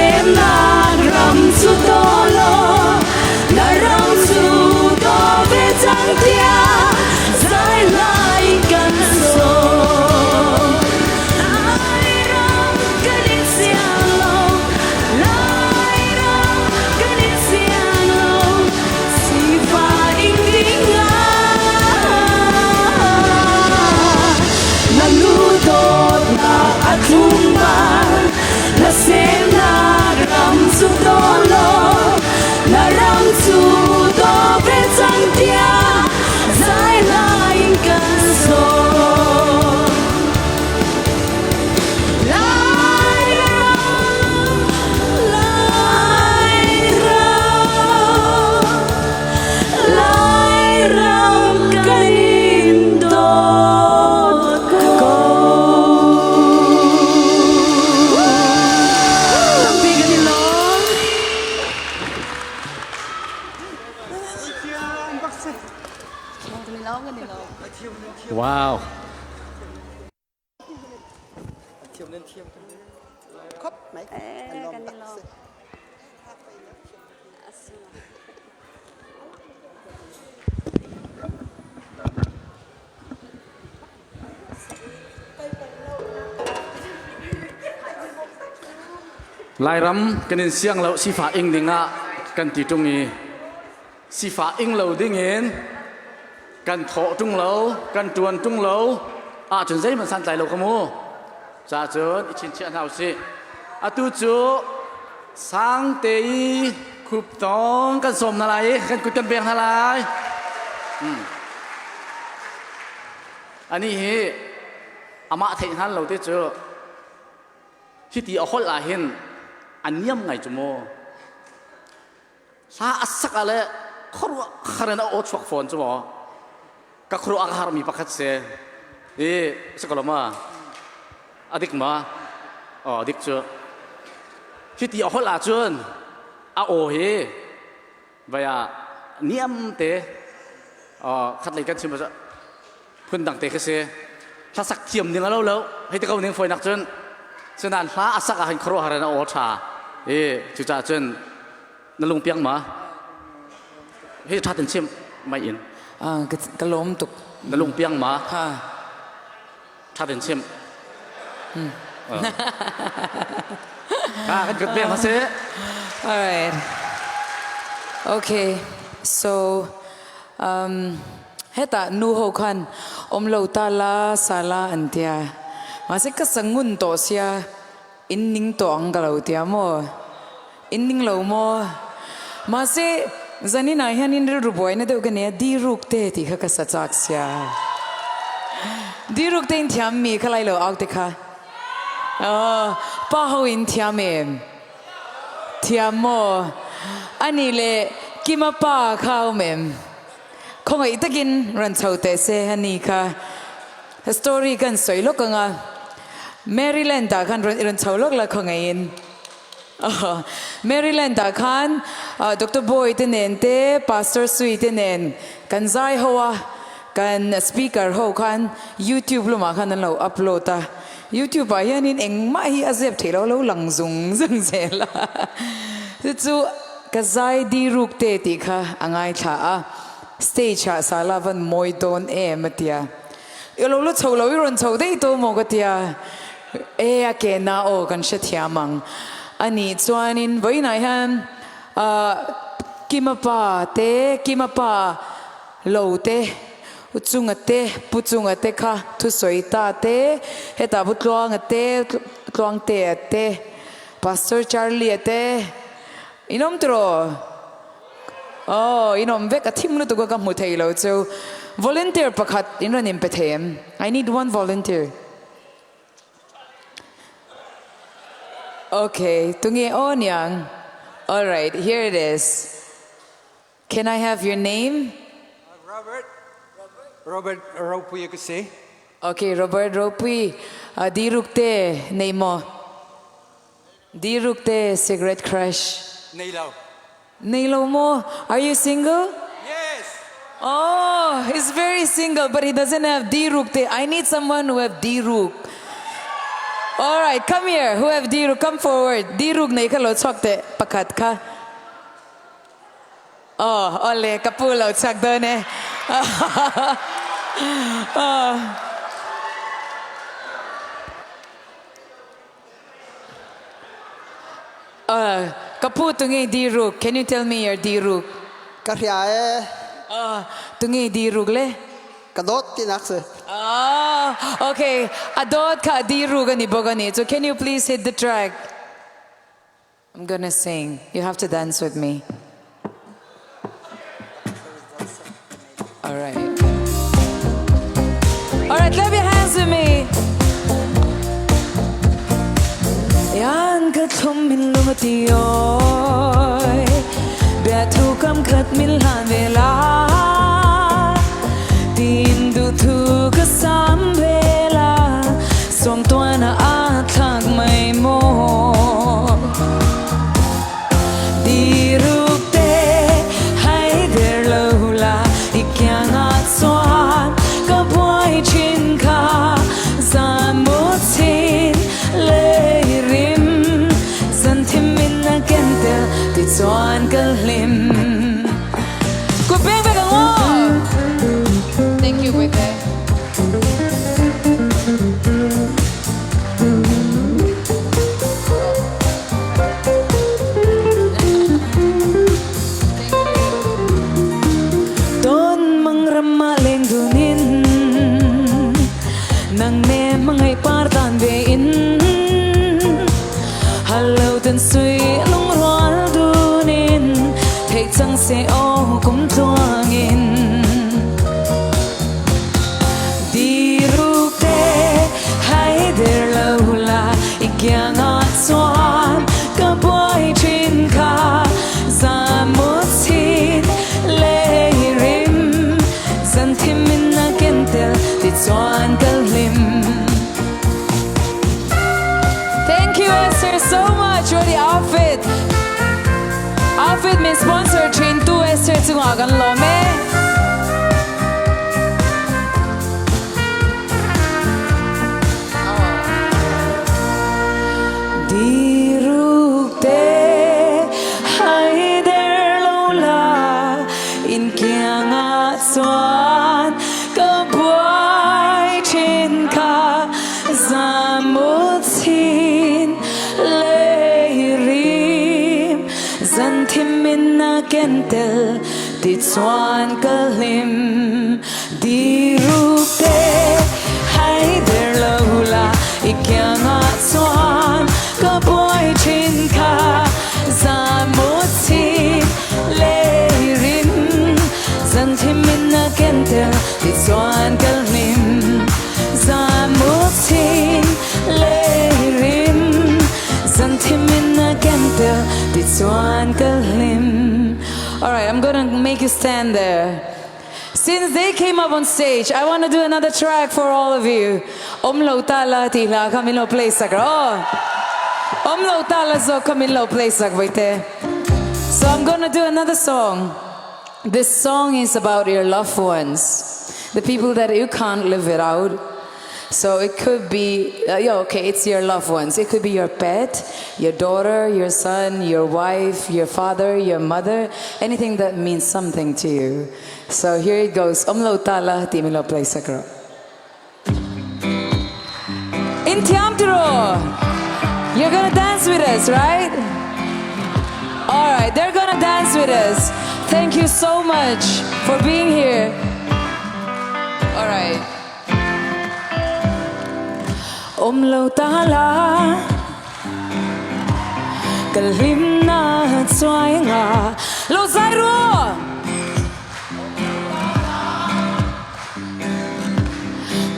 semnak ram cu daw law na ram cu daw ve cang tiah zai lai kan sawm. Lairam kan in siang lo, Lairam kan in siang lo, sifa ing ding ah. Na nu dawtnak a tlung bal, na semnak ram cu daw law, na ram cu daw ve cang tiah zai lai in kan sawm. Lairam, Lairam, Lairam kan in dawt ko. Tampi kan i lawm. Wow. Lairam kan in siang lo sifa ing ding ah kan ti ṭung i sifa ing lo ding in kan thawh ṭung lo kan ṭuan ṭung lo ahcun zeihmanh santlai lo ka mu ca cun i chinchiah hna usih atu cu sangte i khup tong kan sawm hna lai i kan kut kan beng hna lai ani hi amah theih hngal lo te cu hiti a holh ah hin a niam ngai cu mu Hla a sak ah le khuaruah har in a aw chuak fawn cu maw ka khuaruah a ka harmi pakhat si i si ko lo ma a dik ma aw dik cu hiti a holh ahcun a aw hi vai ah niam te khatlei kan chim phundang te khi si hlasak thiam ning a lo lo hei ti ko ning fawinak cun cunan hla a sak ah hin khuaruahhar in a aw ṭha i cucaah cun na lung piang ma hi ṭha ten chim mai in ka lawm tuk na lung piang ma ha ṭha ten chim ah kan kut piang hase all right okay so um Hetah nu ho khan um lo ta la sa la an tia. Mahse ka sangun tawh sia in ning tawh ang ka lo tia maw? In ning lo maw? Mahse zanin ah hian in rilru buaina deuh ka nia di ruk te ti kha ka sa chak sia. Di ruk te in thiam mi kha lai lo au te kha. Oh, pa ho in thiam em? Thiam maw? Ani le Kima pa kha um em? Khawngaih takin ran chho teh se ani kha story kan sawi lawk anga Maryland ah khan rawn chho lawk la khawngaih in Maryland ah khan Doctor Boy te nen te Pastor Sui te nen kan zai ho a kan speaker ho khan YouTube lamah khan an lo upload a YouTube ah hianin engmah hi a zep theih lo lo lang zung zung zel a chu chu Ka zai di ruk te tih kha a ngaithla a, stage ah sala van mawi dawn em a tia. I lo la chho lo i rawn chho daih tawh maw ka tia. E a ke na aw kan hrethiam ang. A nih chuanin vawiinah hian ah Kima pa te, Kima pa lo te, U Chunga te, Pu Chunga te kha thusawi ta te, hetah Pu Tluanga te, Tluangtea te, Pastor Charlie a te in awm tiraw? Aw, in awm vek a thim lutuk a ka hmu thei lo chu. Volunteer pakhat in rawn inpe thei em? I need one volunteer. Okay, tunge aw niang? Alright, here it is. Can I have your name? Robert. Robert Ropui ka si. Okay, Robert Ropui. Uh, di ruk te nei mo? Di ruk te cigarette crush. Nei lo. Nei lo mo? Are you single? Yes. Oh, he's very single, but he doesn't have di ruk te. I need someone who have di ruk. All right, come here. Who have diruk? Come forward. Diruk nei kha lo chuak te pakhat kha. Oh, ole ka pu lo chuak dawn e. Oh. Uh, ka pu tunge diruk. Can you tell me your diruk? Ka hria e. Tunge diruk le? Ka dawt tinak si. Ah, okay. A dawt kha diruk ani bok ani. So can you please hit the track? I'm gonna sing. You have to dance with me. All right. All right, clap your hands with me. Yan ka thlum min lung ti oi Bia thu kam khat min hlan ve la Tin du thu ka sam ve la Song tuan a a thlak mai mo Diruk te hai der lo la i kiang a chuan ka buai chin kha zan mu chin le rim zan thim min na ken tel ti chuan ka hlim Ku beng ve ka ngo Thank you, Wete. Ton mang ram ah leng dun in nang ne mangai par tan ve in Hello tan sui lung rual dun in thei chang se o kum tluang in Diruk te hai der lo la i kiang a chuan ka buai thin kha zan mu chin le rim zan thim in na ken tel ti chuan ka hlim Thank you Esther so much for the outfit. Outfit min sponsor thin tu Esther chungah kan lawm e. Diruk te hai der lo la in kiang ah chuan ka buai thin kha zan mu chin lei rim zan thim in na ken tel ti chuan ka hlim Diruk te hai der lo la i kiang ah chuan ka buai thin kha zan mu chin lei rim zan thim in na ken tel ti chuan ka hlim zan mu chin lei rim zan thim in na ken tel ti chuan ka hlim All right, I'm gonna make you stand there. Since they came up on stage, I want to do another track for all of you. Om lo ta la ti hla kha min lo play sak rawh aw. Om lo ta la zawk kha min lo play sak vaite. So I'm gonna do another song. This song is about your loved ones, the people that you can't live without. So it could be, yeah, okay, it's your loved ones. It could be your pet, your daughter, your son, your wife, your father, your mother, anything that means something to you. So here it goes. Om lo ta la ti min lo play sak rawh. In thiam tiraw. You're gonna dance with us, right? All right, they're gonna dance with us. Thank you so much for being here. All right. Om lo ta la ka hlim na chuai nga lo zai ru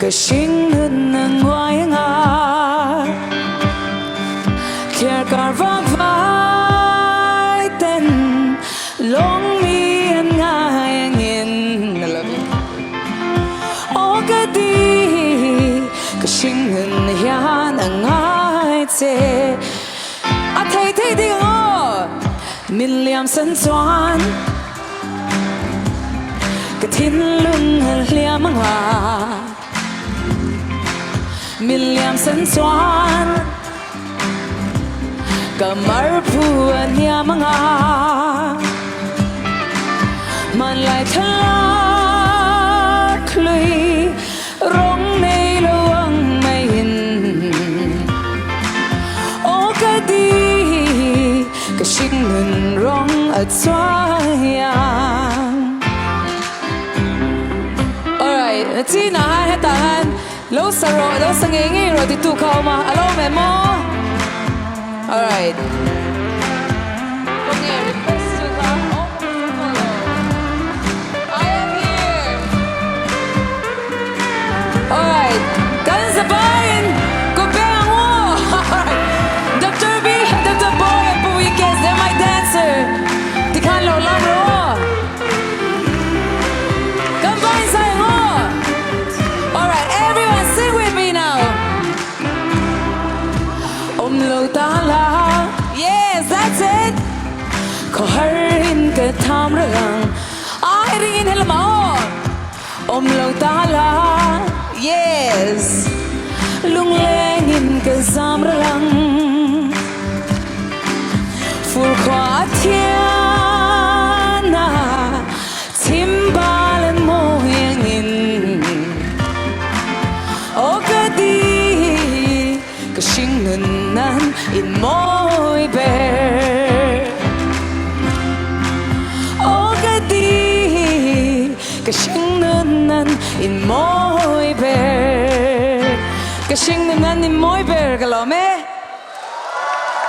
ka hring nun na nguai nga thliar kar vak vai ten long mi an ngai angin I love you Aw ka di ka hringnun hian a ngai che A thei thei ding ang aw min liam san chuan ka thinlung a hliam anga Min liam san chuan. Ka marphu a niam anga Hmanlai thlalak hlui rong nei lo ang mai in Aw ka di ka hringnun rong a chuang. Alright, na chi na han heta han lo sa ro lo sa ngei ngei ro ti tu kha oma alo me mo. Alright. Request tu kha I am here. Alright. Kan zabain ko pe ang o. Alright. Dr. B, Dr. Boy, and Pu Weekends, they're my dancer. Ti khan lo lam ro. Kan bain sai ngo. Alright, everyone sing with me now. Om lo ta la. Yes, that's it. Ko har in ka tham rang. Ai ring in helma. Om lo ta la. Yes. Lung leng in ka zam rang. Fur khua thian na chimbalan mo in O ka di ka hring nun nan in moi ber O ka di ka hring nun nan in moi ber ka hring nun nan in moi ber ka lo me.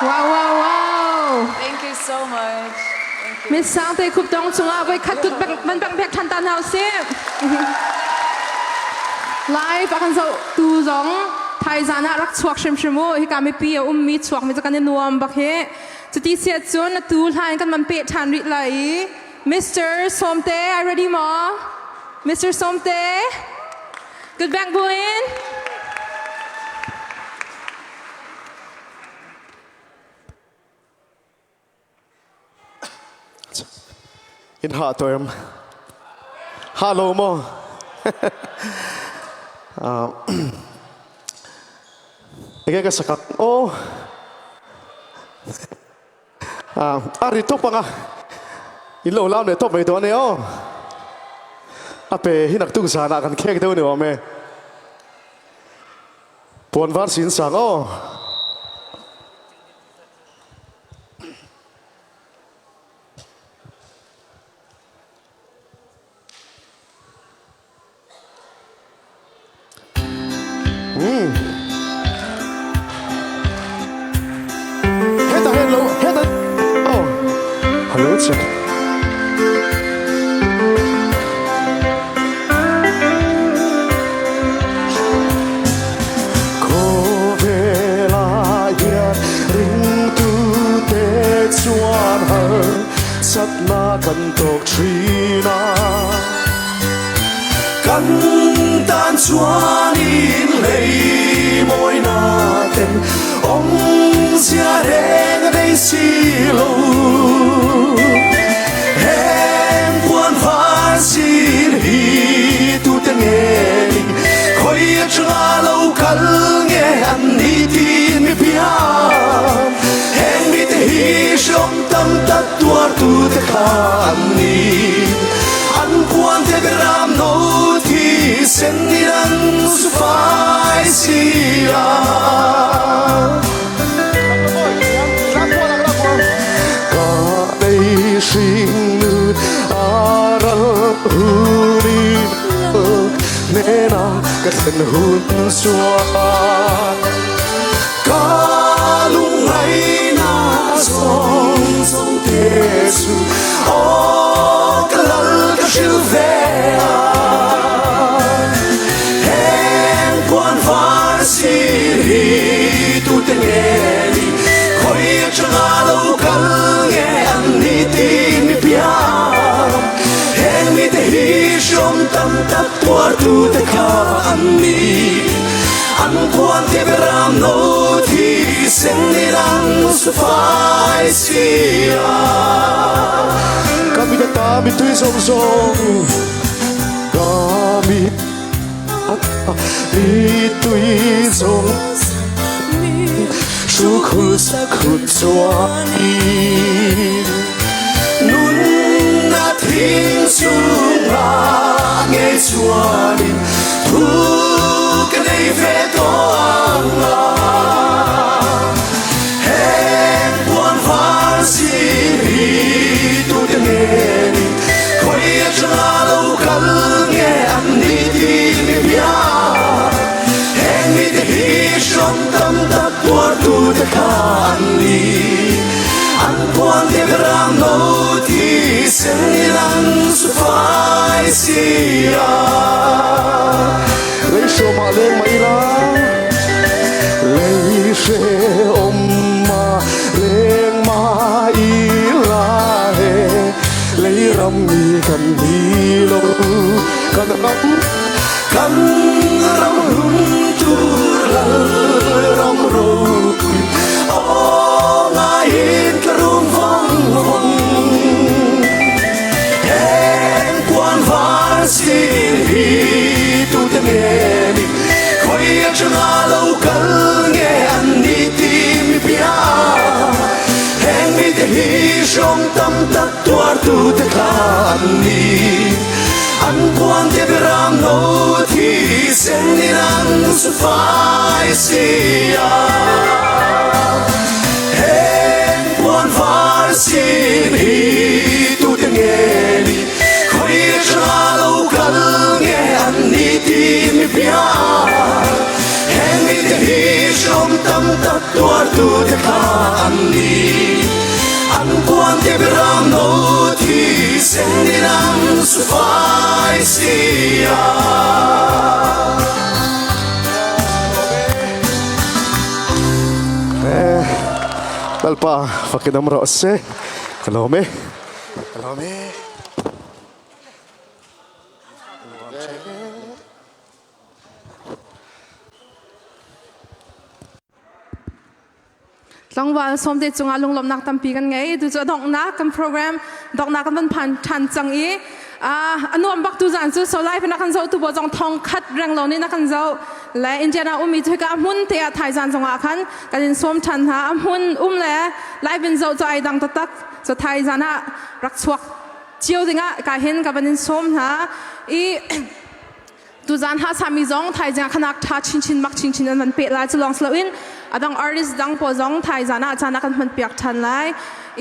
Wow. Thank you so much. Thank you. Miss Sangte khup tong chunga voi khat tut bang man bang pek than tan hau si. Live akan zo tu zong thai zana rak chuak hrim hrim u hi ka mi pi a um mi chuak mi kan nuam bak he. Chuti sia chun na tu hlain kan man pe than ri lai. Mr. Somte, are ready mo? Mr. Somte? Good back buin. In ha toem. Hello mo. Ege ka sakak. Oh. Ari to panga. In lo lam le top mai to ne o. Ape hinak tung sana kan khek deu ne o me. Puan var sin sang o. Heta hello, heta. Oh. Hello che. Khawvela hian ringtute chuan harsatna kan tawk thin a. Kan tan chuanin lei mawina ten awmzia reng a nei si lo. Heng puan var sin hi tute nge ni khawi atanga lo kal nge an ni tin mi piang. Heng mi te hi hreawm tam tak tuar tu te kha an ni. An puan te ram no thi sen ni an su fai si a. Ka lei hring nun a ral hunin nena ka thlen hun chuan ka lungngai na zawng zawng te chu aw ka lal ka hril ve a. Heng puan var sin hi tu te nge ni khawi atanga lo kal nge an ni tin mi piang. Heng mi te hi hreawm tam tak tuar tu te kha an ni. An puan te ram no thi sen ni rang su fai si a. Kami te ta mi tui zong zong. Kami mi tui zong. Hruk sakhut chuanin Nunna thing chungah ngei chuanin Thu ka nei ve tawh anga Heng puan var sin hi tute ngenin Khoi atanga lo kal nge an ni ti mi bia Heng mi te hi hrom tam tak tuartu te kha an ni An puan te ram no thi sen in an su fai sia Lei hrawm ah leng mai la Lei hreawm ah leng mai la he Lei ram mi kan ni lo kan ram Kan ram hlun tur lal ram ropui Aw ngaiin ka rum vawng vawng Heng puan var sin hi tute nge ni Khoi atanga lo kal nge an ni ti mi bia Heng mi te hi hrom tam tak tuartu te kha an ni An puan te ram no thi sen in an su fai sia Heng puan var sin hi tu te nge ni Khoi atanga lo kal nge an ni ti mi bia Heng mi te hi hrom tam tak tuartu te kha an ni An puan te ram no thi sen in an su fai sia Eh, Lalpa fakin am rawh se. Ka lawm e. Ka lawm e. Tlangval sawmte cungah lunglawmhnak tampi kan ngei. Tu cu a donghnak kan program donghnak kan van phan ṭhan cang i a nuam bak tu zan cu so live na kan zoh tu bo zong thong khat reng lo nih na kan zoh le Indiana ummi cu hika a hmun te ah thaizan zongah khan kan in sawm ṭhan hna a hmun um le live in zoh cu ai dang taktak so thaizan ah rak chuak cio dingah ka hin ka van in sawm hna i Tuzaan ha sami zong thaizing ah khanak tha chinchin mak chinchin an van peh lai cu lawng si loin adang artist dang pawl zong thaizaan ah caan ah kan hman piak than lai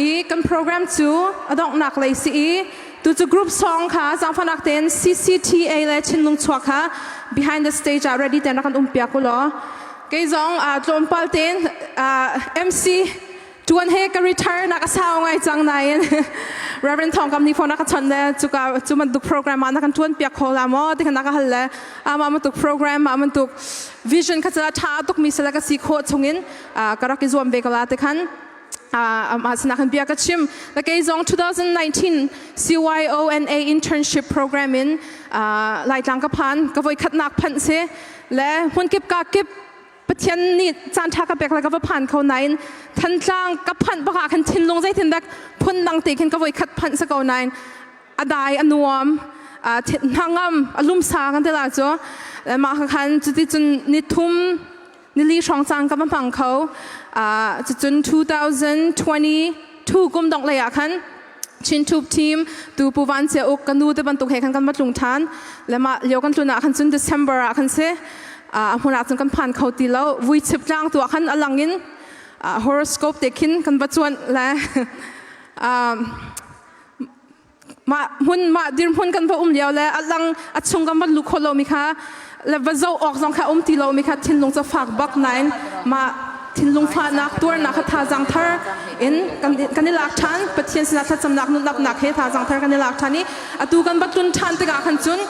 i kan program cu a donghnak lei si i tu cu group song kha zaangfahnak tein CCTA le Chinlung chuak kha behind the stage ah ready ten rak kan um piak u law kei zong tlawmpal tein MC Tuan he ka retire nak a sau ngai cang nain Reverend Thong Kam nih phone a ka chawnh le cuka cu bantuk program ah na kan tuan piak kho la maw ti khan a ka hal le amah bantuk program ah bantuk vision kha cu tha tuk mi sala ka si khawh chungin ka rak i zuam ve ko la ti khan amah sinah khan bia ka chim la kei zong 2019 CYONA internship program in Laitlang ka phan ka voi khatnak phanh si le hmunkip ka kip Pathian nih caan ṭha ka pek le ka va phan kho nain Thantlang ka phanh bak ah khan thinlung zeitin dak phun dang te khin ka voi khat phanh si ko nain a dai a nuam hnangam a lumsa kan ti la cu mah khan cuti cun ni thum nili hrawng cang ka va hmang kho cucun 2022 kum dongh lei ah khan Chin Tube team tu Pu Van Cia Uk ka nu te bantuk he khan kan va tlung ṭhan le mah lio kan tlun ah khan cun December ah khan si a hmun ah cun kan phan kho ti lo vui chip tlang tu ah khan a lang in horoscope te khin kan va cuan le mah hmun mah dirhmun kan va um lio le a lang a chung kan van lu kho lo mi kha le va zoh awk zong kha um ti lo mi kha thinlung cu fak bak nain mah thinlung fahnak tuarnak kha thazaang thar in kan kan i lak ṭhan Pathian sinah thlacamnak nunlaknak he thazaang thar kan i lak ṭhan i atu kan va tlun ṭhan tikah khan cun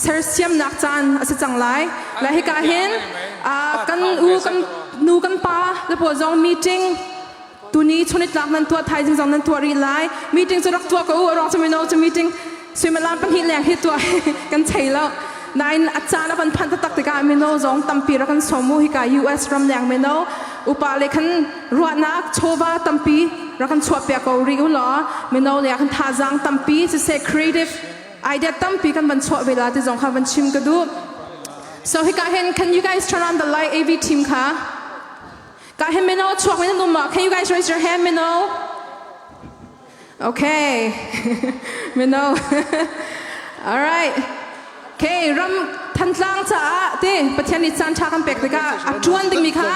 sersiamnak caan a si cang lai le hika hin kan u kan nu kan pa le pawl zong meeting tuni chunitlak nan tuah thaizing zong nan tuah rih lai meeting cu rak tuah ko u arong cu mino cu meeting suimilam pahnih leng hi tuah kan thei lo nain a caan a van phanh taktak tikah mino zong tampi rak kan sawm u hika US ram leng mino upa le khan ruahnak chawva tampi rak kan chuah piak ko rih u law mino le kan thazaang tampi siseh creative idea tampi kan van chuah ve la ti zong kha van chim ka duh so hika hin can you guys turn on the light AV team kha? Ka hin mino chuak min um ma? Can you guys raise your hand, mino? Okay. Mino. All right. Okay, ram Thantlang caah te Pathian nih caan ṭha kan pek tikah a ṭuan dingmi kha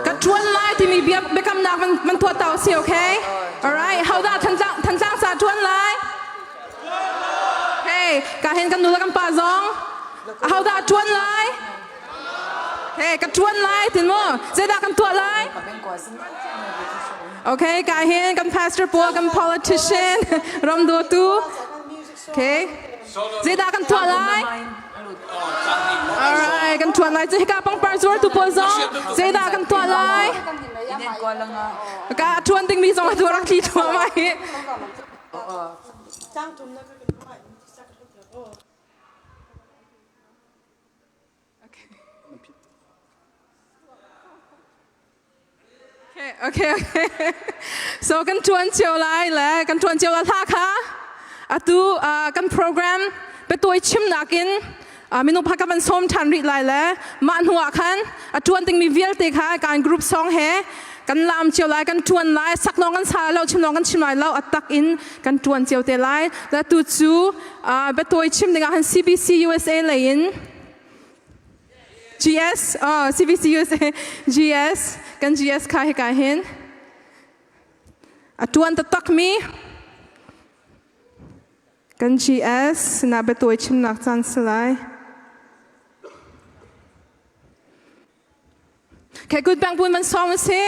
ka ṭuan lai timi bia biakamnak man, man tuah ta usih, okay? All right. Hodah Thantlang Thantlang caah ṭuan lai? Okay, ka hin kan nu le kan pa zong ahodah ṭuan lai? Okay, ka ṭuan lai tin mu. Zeidah kan tuah lai? Okay, ka hin kan pastor pawl, kan politician, ram dawtu. Okay. Zeidah kan tuah lai? Alright, kan tuah lai. Cu hika pangpar zuar tu pawl zong zeidah kan tuah lai? Ka ṭuan dingmi zong atu rak tli thluahmah hi. Okay, okay. So kan ṭuan cio lai le kan ṭuan cio lai hla kha atu uh, kan program petuai chimnak in uh, minung pha ka van sawm ṭhan rih lai le mah hnu ah khan a ṭuan dingmi vialte kha kan group song he kan lam cio lai kan ṭuan lai sak lawng kan sa lo chim lawng kan chim lai lo a tak in kan ṭuan cio te lai le tu cu uh, biatuai chim dingah han CBC USA lei in GS oh CBC USA GS kan GS kha hika hin a ṭuan taktak mi kan GS na biatuai chimnak caan si lai Okay, good bang pun man song si.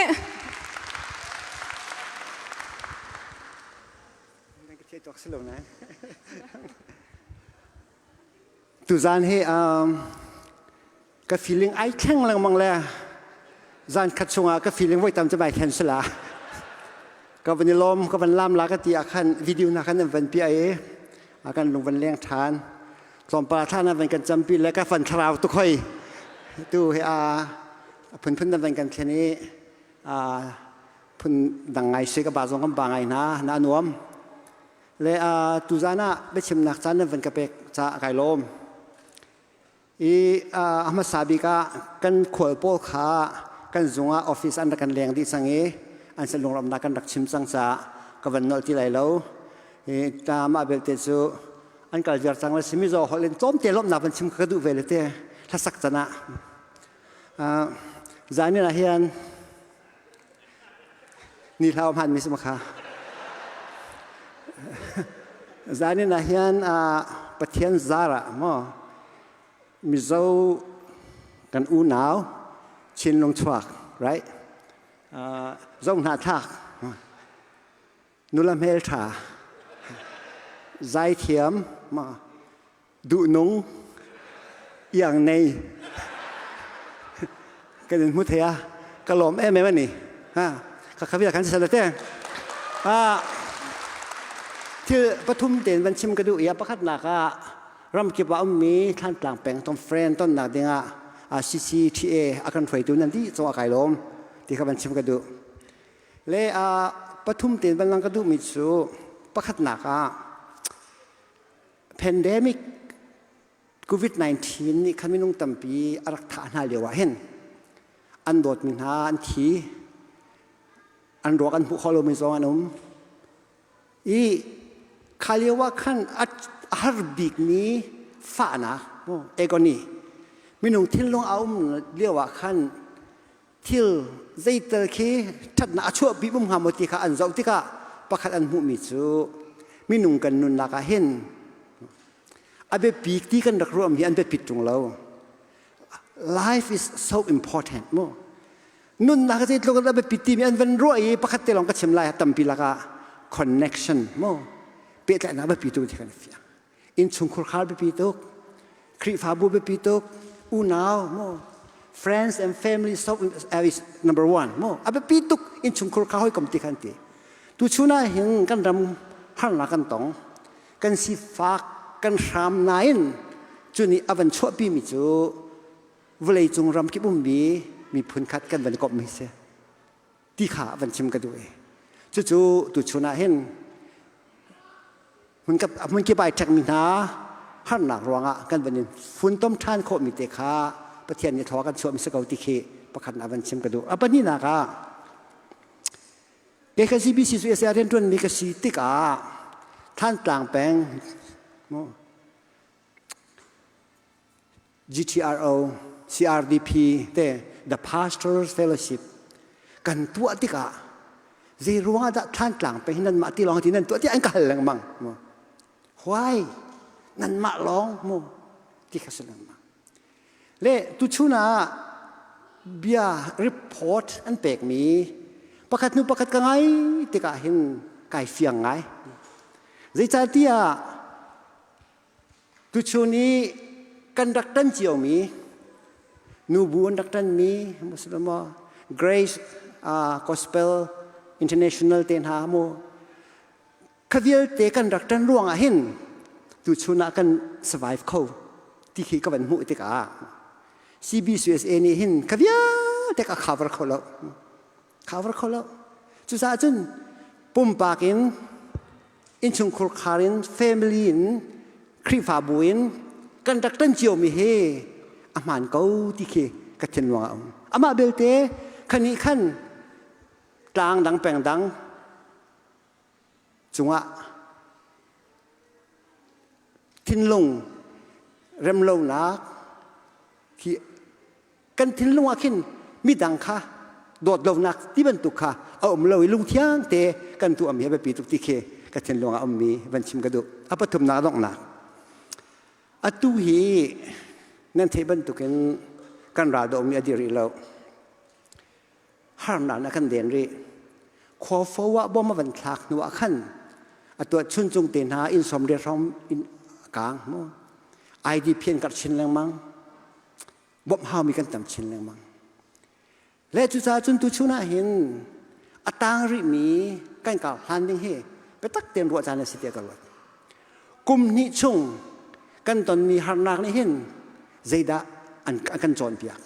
Tuzan hi um, ka feeling ai thleng lengmang le zan khat chungah ka feeling voi tam cu mai thlen sila ka van i lawm ka van lam la ka ti ah khan video na khan an van piah i a kan lung van leng than tlawmpal thla na van kan campi le ka van thlarau tu khoi tu hi a phunphun na van kan thlen i a phun dang ngai si ka ba zong kan ba ngai hna na nuam le a tuzan ah biachimnak caan nan van ka pek ca kai lawm i a hmasa bik ah kan khual pawl kha kan zung ah office an rak kan leng dih cang i an se lunglawmhnak kan rak chim cang caah ka van nolh ti lai lo i ta mah belte cu an kal viar cang le simi zaw holh in tlawmte lawmhnak van chim ka duh ve le te hlasak can ah zan ah hian ni hlau hman mi si kha zanin ah hian Pathian zar ah maw Mizo kan unau Chinlung chuak right zo hnahthlak nula hmel tha zaithiam ma duhnung iang nei kan in hmu thei a ka lawm em em ani ha ka khavia kan sal te a thil pathum ten van chim ka duh i pakhat nak ah ramkip ah ummi Thlantlang peng tom friend ton nak dingah CCTA a kan hruaitu nan dih cungah kai lawm ti kha van chim ka duh le a pathum ten van lang ka duh mi cu pakhat nak ah Pandemic COVID-19 nih khan minung tampi a rak thah hna lio ah hin an dawtmi hna an thi an ruak an hmuh kho lomi zong an um i kha lio ah khan a har bikmi fahnak agony minung thinlung a um lio ah khan thil zeital khi ṭhatnak a chuahpi um hnga maw ti kha an zoh tikah pakhat an hmuhmi cu minung kan nunnak ah hin a biapi ti kan rak ruahmi an biapit ṭung lo life is so important mu nunnak zeitluk a biapit timi an van ruah i pakhat te lawng ka chim lai tampi lakah connection mu pehtlaihnak biapi tuk ti kan fiang innchungkhur khar biapi tuk Khrihfabu biapi tuk unau mu friends and family so is number one mu a biapi tuk innchungkhur kha hawikom ti khan ti tu chun ah hin kan ram harnak kan tong kan sifak kan hram nain cu nih a van chuahpi mi cu vawleicung ram kip ummi miphun khat kan van komh mi si ti kha van chim ka duh i cucu tuchun ah hin hmun kip ai ṭhekmi hna harnak ruangah kan van in funtom ṭhan khawhmi te kha Pathian nih thaw kan chuahmi si ko ti khi pakhat na van chim ka duh. A pahnihnak ah kei ka CBC cu USA rianṭuanmi ka si tikah Thantlang peng GTRO, CRDP te The Pastors Fellowship kan tuah tikah zei ruangah dah Thantlang peng hi nanmah ti lawng ti nan tuah tiah an ka hal lengmang. Why? Nanmah lawng mu ti kha si lengmang. Le tuchun ah bia report an pekmi pakhat hnu pakhat ka ngai tikah hin kai fiang ngai. Zeicahtiah Tuchun i kan rak ṭan ciomi nubu an rak ṭanmi Muslim Grace Gospel International te hna mu kha vialte kan rak ṭan ruangah hin tuchun ah kan survive kho ti khi ka van hmuh tikah CBCUSA nih hin kha vialte ka cover kho lo cover kho lo cucaah cun pumpak in innchungkhur khar in family in Khrihfabu in kan rak tan ciomi hi a hmaan ko ti khi ka thinlung ah a um. Amah belte khani khan tlang dang peng dang cungah thinlung remlonak khi kan thinlung ah khin midang kha dawt lonak ti bantuk kha a um lo i lungthiang te kan tuahmi a biapi tuk ti khi ka thinlung ah ummi van chim ka duh. A pathumnak donghnak. Atu hi nan theih bantukin kan ral dohmi a dir rih lo. Harnak na kan den rih. Khua fo ah bom a van thlak hnu ah khan atuah chuncung te hna inn som re hrom in kaang mu. IDP an karh chin lengmang. Bawmh haumi kan tam chin lengmang. Le cucaah cun tuchun ah hin a tang rihmi kan kar hlan ding hi biatak tein ruah caan a si tiah ka ruat. Kum hnih chung kan tonmi harnak nih hin zeidah an kan cawnpiak.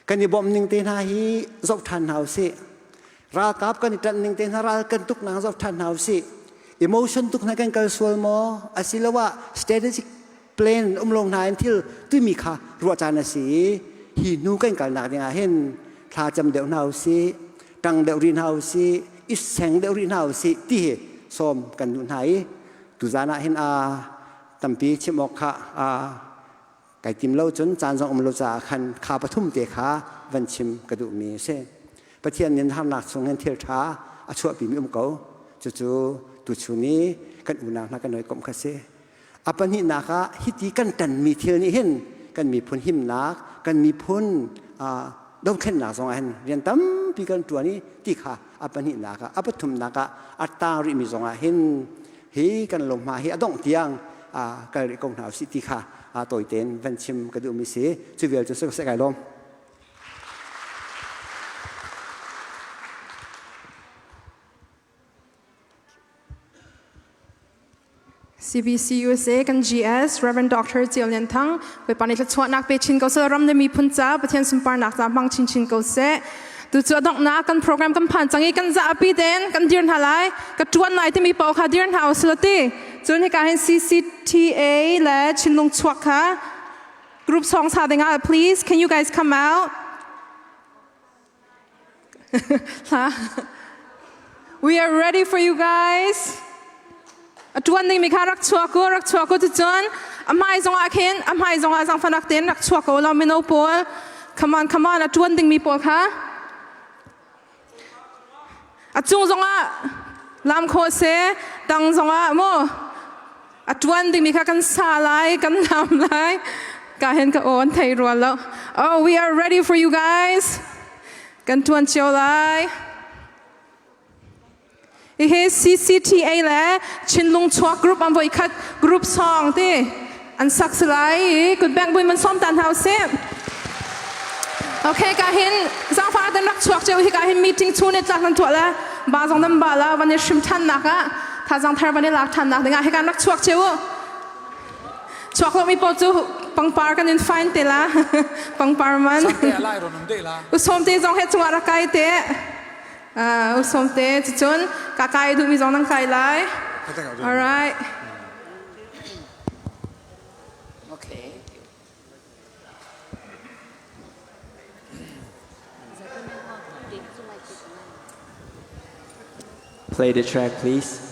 Kan i bawmh ning te hna hi zoh ṭhan hna usih. Ralkap kan i ṭanh ning te hna ral kan tuk nak zoh ṭhan hna usih. Emotion tuk hna kan kal sual maw? Asiloah strategic plan um lo hna in thil tuimi kha ruah caan a si i hi hnu kan kalnak ding ah hin thla cam deuh hna usih ṭang deuh rih hna usih i seng deuh rih hna usih ti hi sawm kan duh hna i tuzaan ah hin a tampi chim awk kha a kai tim lo cun caan zong um lo caah khan kha pathum te kha van chim ka duhmi a si. Pathian nin harnak chung hin thil ṭha a chuahpimi um ko. Cucu tuchun i kan unau hna kan hawikomh kha si. A pahnihnak ah hiti kan ṭanmi thil nih hin kan miphun himnak, kan miphun dothlennak zong ah hin rian tampi kan ṭuan i ti kha a pahnihnak ah a pathumnak ah a taang rihmi zong ah hin hi kan lohma hi a dongh tiang kal rih ko hna usih ti kha tawi tein van chim ka duhmi si. Cu vial cu si kai lawm. CBC USA kan GS Reverend Dr. Chiu Lian Thang Bawipa nih thluachuahnak pe chin ko seh ram le miphun ca Pathian sunparnak ca hmang chinchin ko seh tu cu a donghnak kan program kan phan cang i kan zapi ten kan dir hna lai ka tuan lai timi paoh kha dir hna usila ti cun hika hin CCTA le Chinlung chuak kha group song sa dingah please can you guys come out We are ready for you guys. A tuan ding mi kha rak chuak ko, rak chuak ko cucun a hmai zong ah khin, a hmai zong ah zangfanak tein rak chuak ko law mino pawl. Come on, come on, a tuan ding mi pawl kha. A cung zong ah lam khawh se, tang zong ah mu. A tuan ding mi kha kan sa lai, kan lam lai. Ka hen ka aw an thei rual lo. Oh, we are ready for you guys. Kan tuan cio lai. Hihi CCTA le Chinlung Chuak Group an voi khat group song ti an sak si lai. Kut beng buin man som tan hau si. Okay, ka hin zangfa den rak chuak cheu hi ka hin meeting chu ne tlak nan tuah la ba zong nan ba la van i hrim than nak ah thazang thar van i lak than nak dingah hi kan rak chuak cheu chuak lo mi po cu pangpar kan in fine te la pangpar man usom te zong he chungah rak kai te usom te cucun ka kai duh mi zong nan kai lai all right Okay. Play the track, please.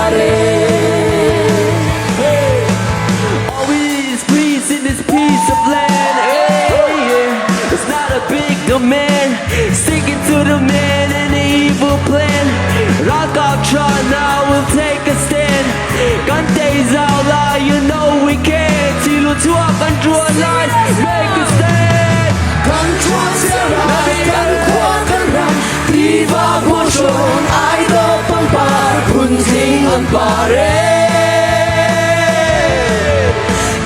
Pare. the man Sticking to the man and the evil plan Ralkap try now we'll take a stand Kan tei zau lai you know we can Chilu chuak kan tuan lai Make a stand Kan tuan sia lai kan khua kan ram Tiva khuang ai do pangpar phun tling an par e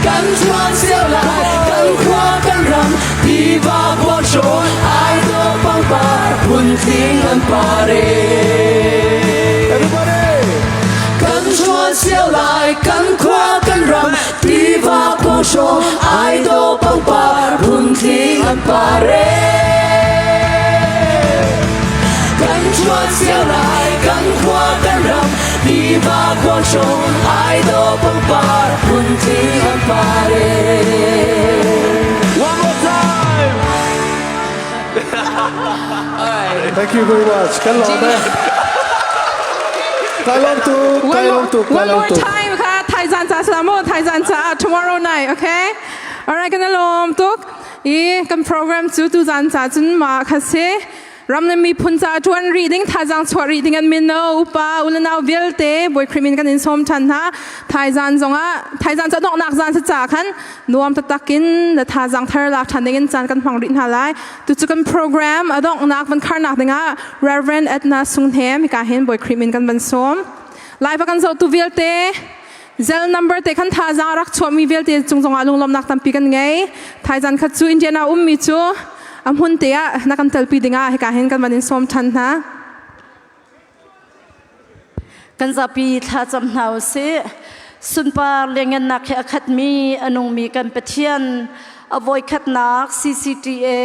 Kan tuan sia lai kan khua kan ram Tiva khuang ai do pangpar phun tling an par e Everybody! Kan tuan sia lai kan khua kan ram Tiva khuang ai do pangpar phun tling an par e Kan tuan sia lai kan khua kan ram Tiva khuang ai do pangpar phun tling an par e One more time! Thank you very much. Kan lawm e. Kai lawm tuk, kai lawm tuk, kai One lawm more tuk. time kha Thaizan cha sa mo Thaizan cha tomorrow night okay Alright kan lawm tuk i kan program cu tu zan cha cun ma kha si ram le miphun ca tuan rih ding thazaang chuah rih ding an mino upa ulanau vialte Bawi Khrih min kan in sawm than hna thaizan zongah thaizan ca donghnak zan sa ca khan nuam taktak in na thazaang thar lak than ding in caan kan hmang rih hna lai tu cu kan program a donghnak van kharnak dingah Reverend Edna Sunghem hika hin Bawi Khrih min kan van sawm lai va kan zohtu vialte Zelle number te khan thazaang rak chuahmi vialte cung zongah lunglawmhnak tampi kan ngei. Thaizan khat cu Indiana ummi cu a hmun te ah na kan telpi dingah hika hin kan van in sawm than hna. Kan zapi thlacam hna u sih. Sunpar liangngannak he a khatmi a nungmi kan Pathian a voikhatnak CCTA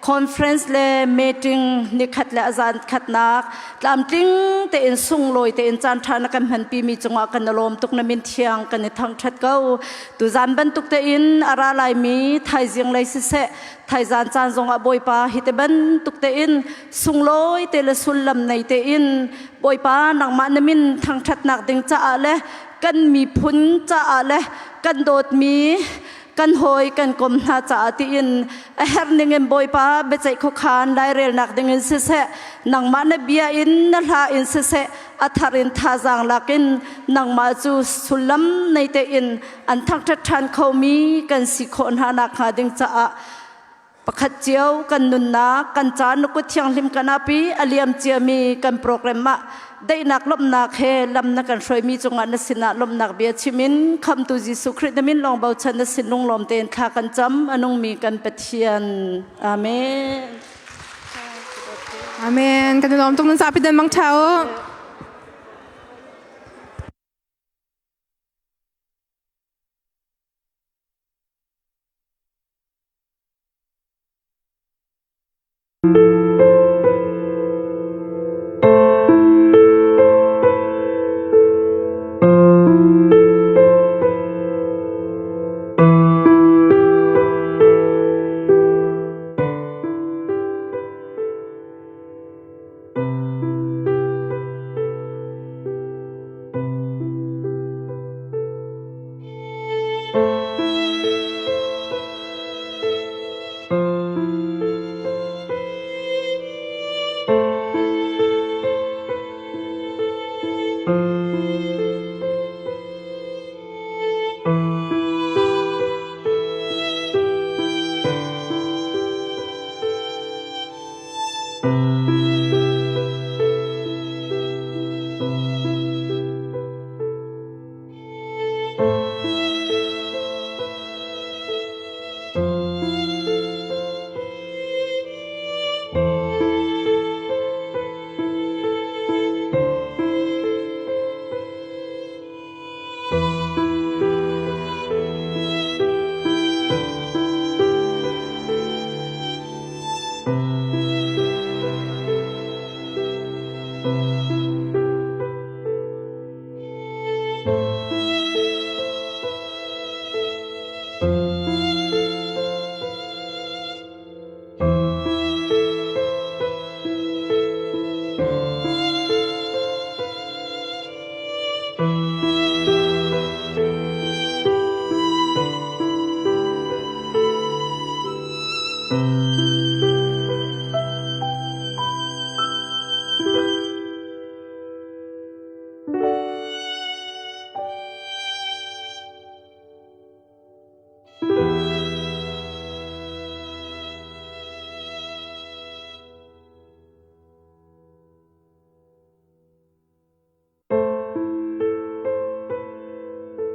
conference le meeting nikhat le azan khatnak tlamtling tein sunglawi tein caan ṭha na kan hmanpi mi cungah kan i lawm tuk na min thiang kan i thangṭhat ko tuzan bantuk tein a ra laimi thaizing lei siseh thaizan caan zongah bawipa hi te bantuk tein sunglawi te le sullam nei tein bawipa nangmah na min thangṭhatnak ding caah le kan miphun caah le kan dawtmi kan hawi kan kom hna caah tiin a herh ningin Bawipa biaceih khuakhan lairelnak dingin siseh nangmah na bia in na hla in siseh a thar in thazaang lakin nangmah cu sullam nei tein an thangṭhat ṭhan khomi kan si khawh hna nakhnga ding caah pakhat cio kan nunnak kan caan na kut thianghlim kan api a liam ciami kan program ah daihnak lawmhnak he lam na kan hruaimi cungah na sinah lawmhnak bia chim in khamtu Jesuh Khrih na min lawng bochan na sin lunglawm tein thla kan cam a nungmi kan Pathian amen Amen. Kan i lawm tuk nan zapi den mang ṭha u.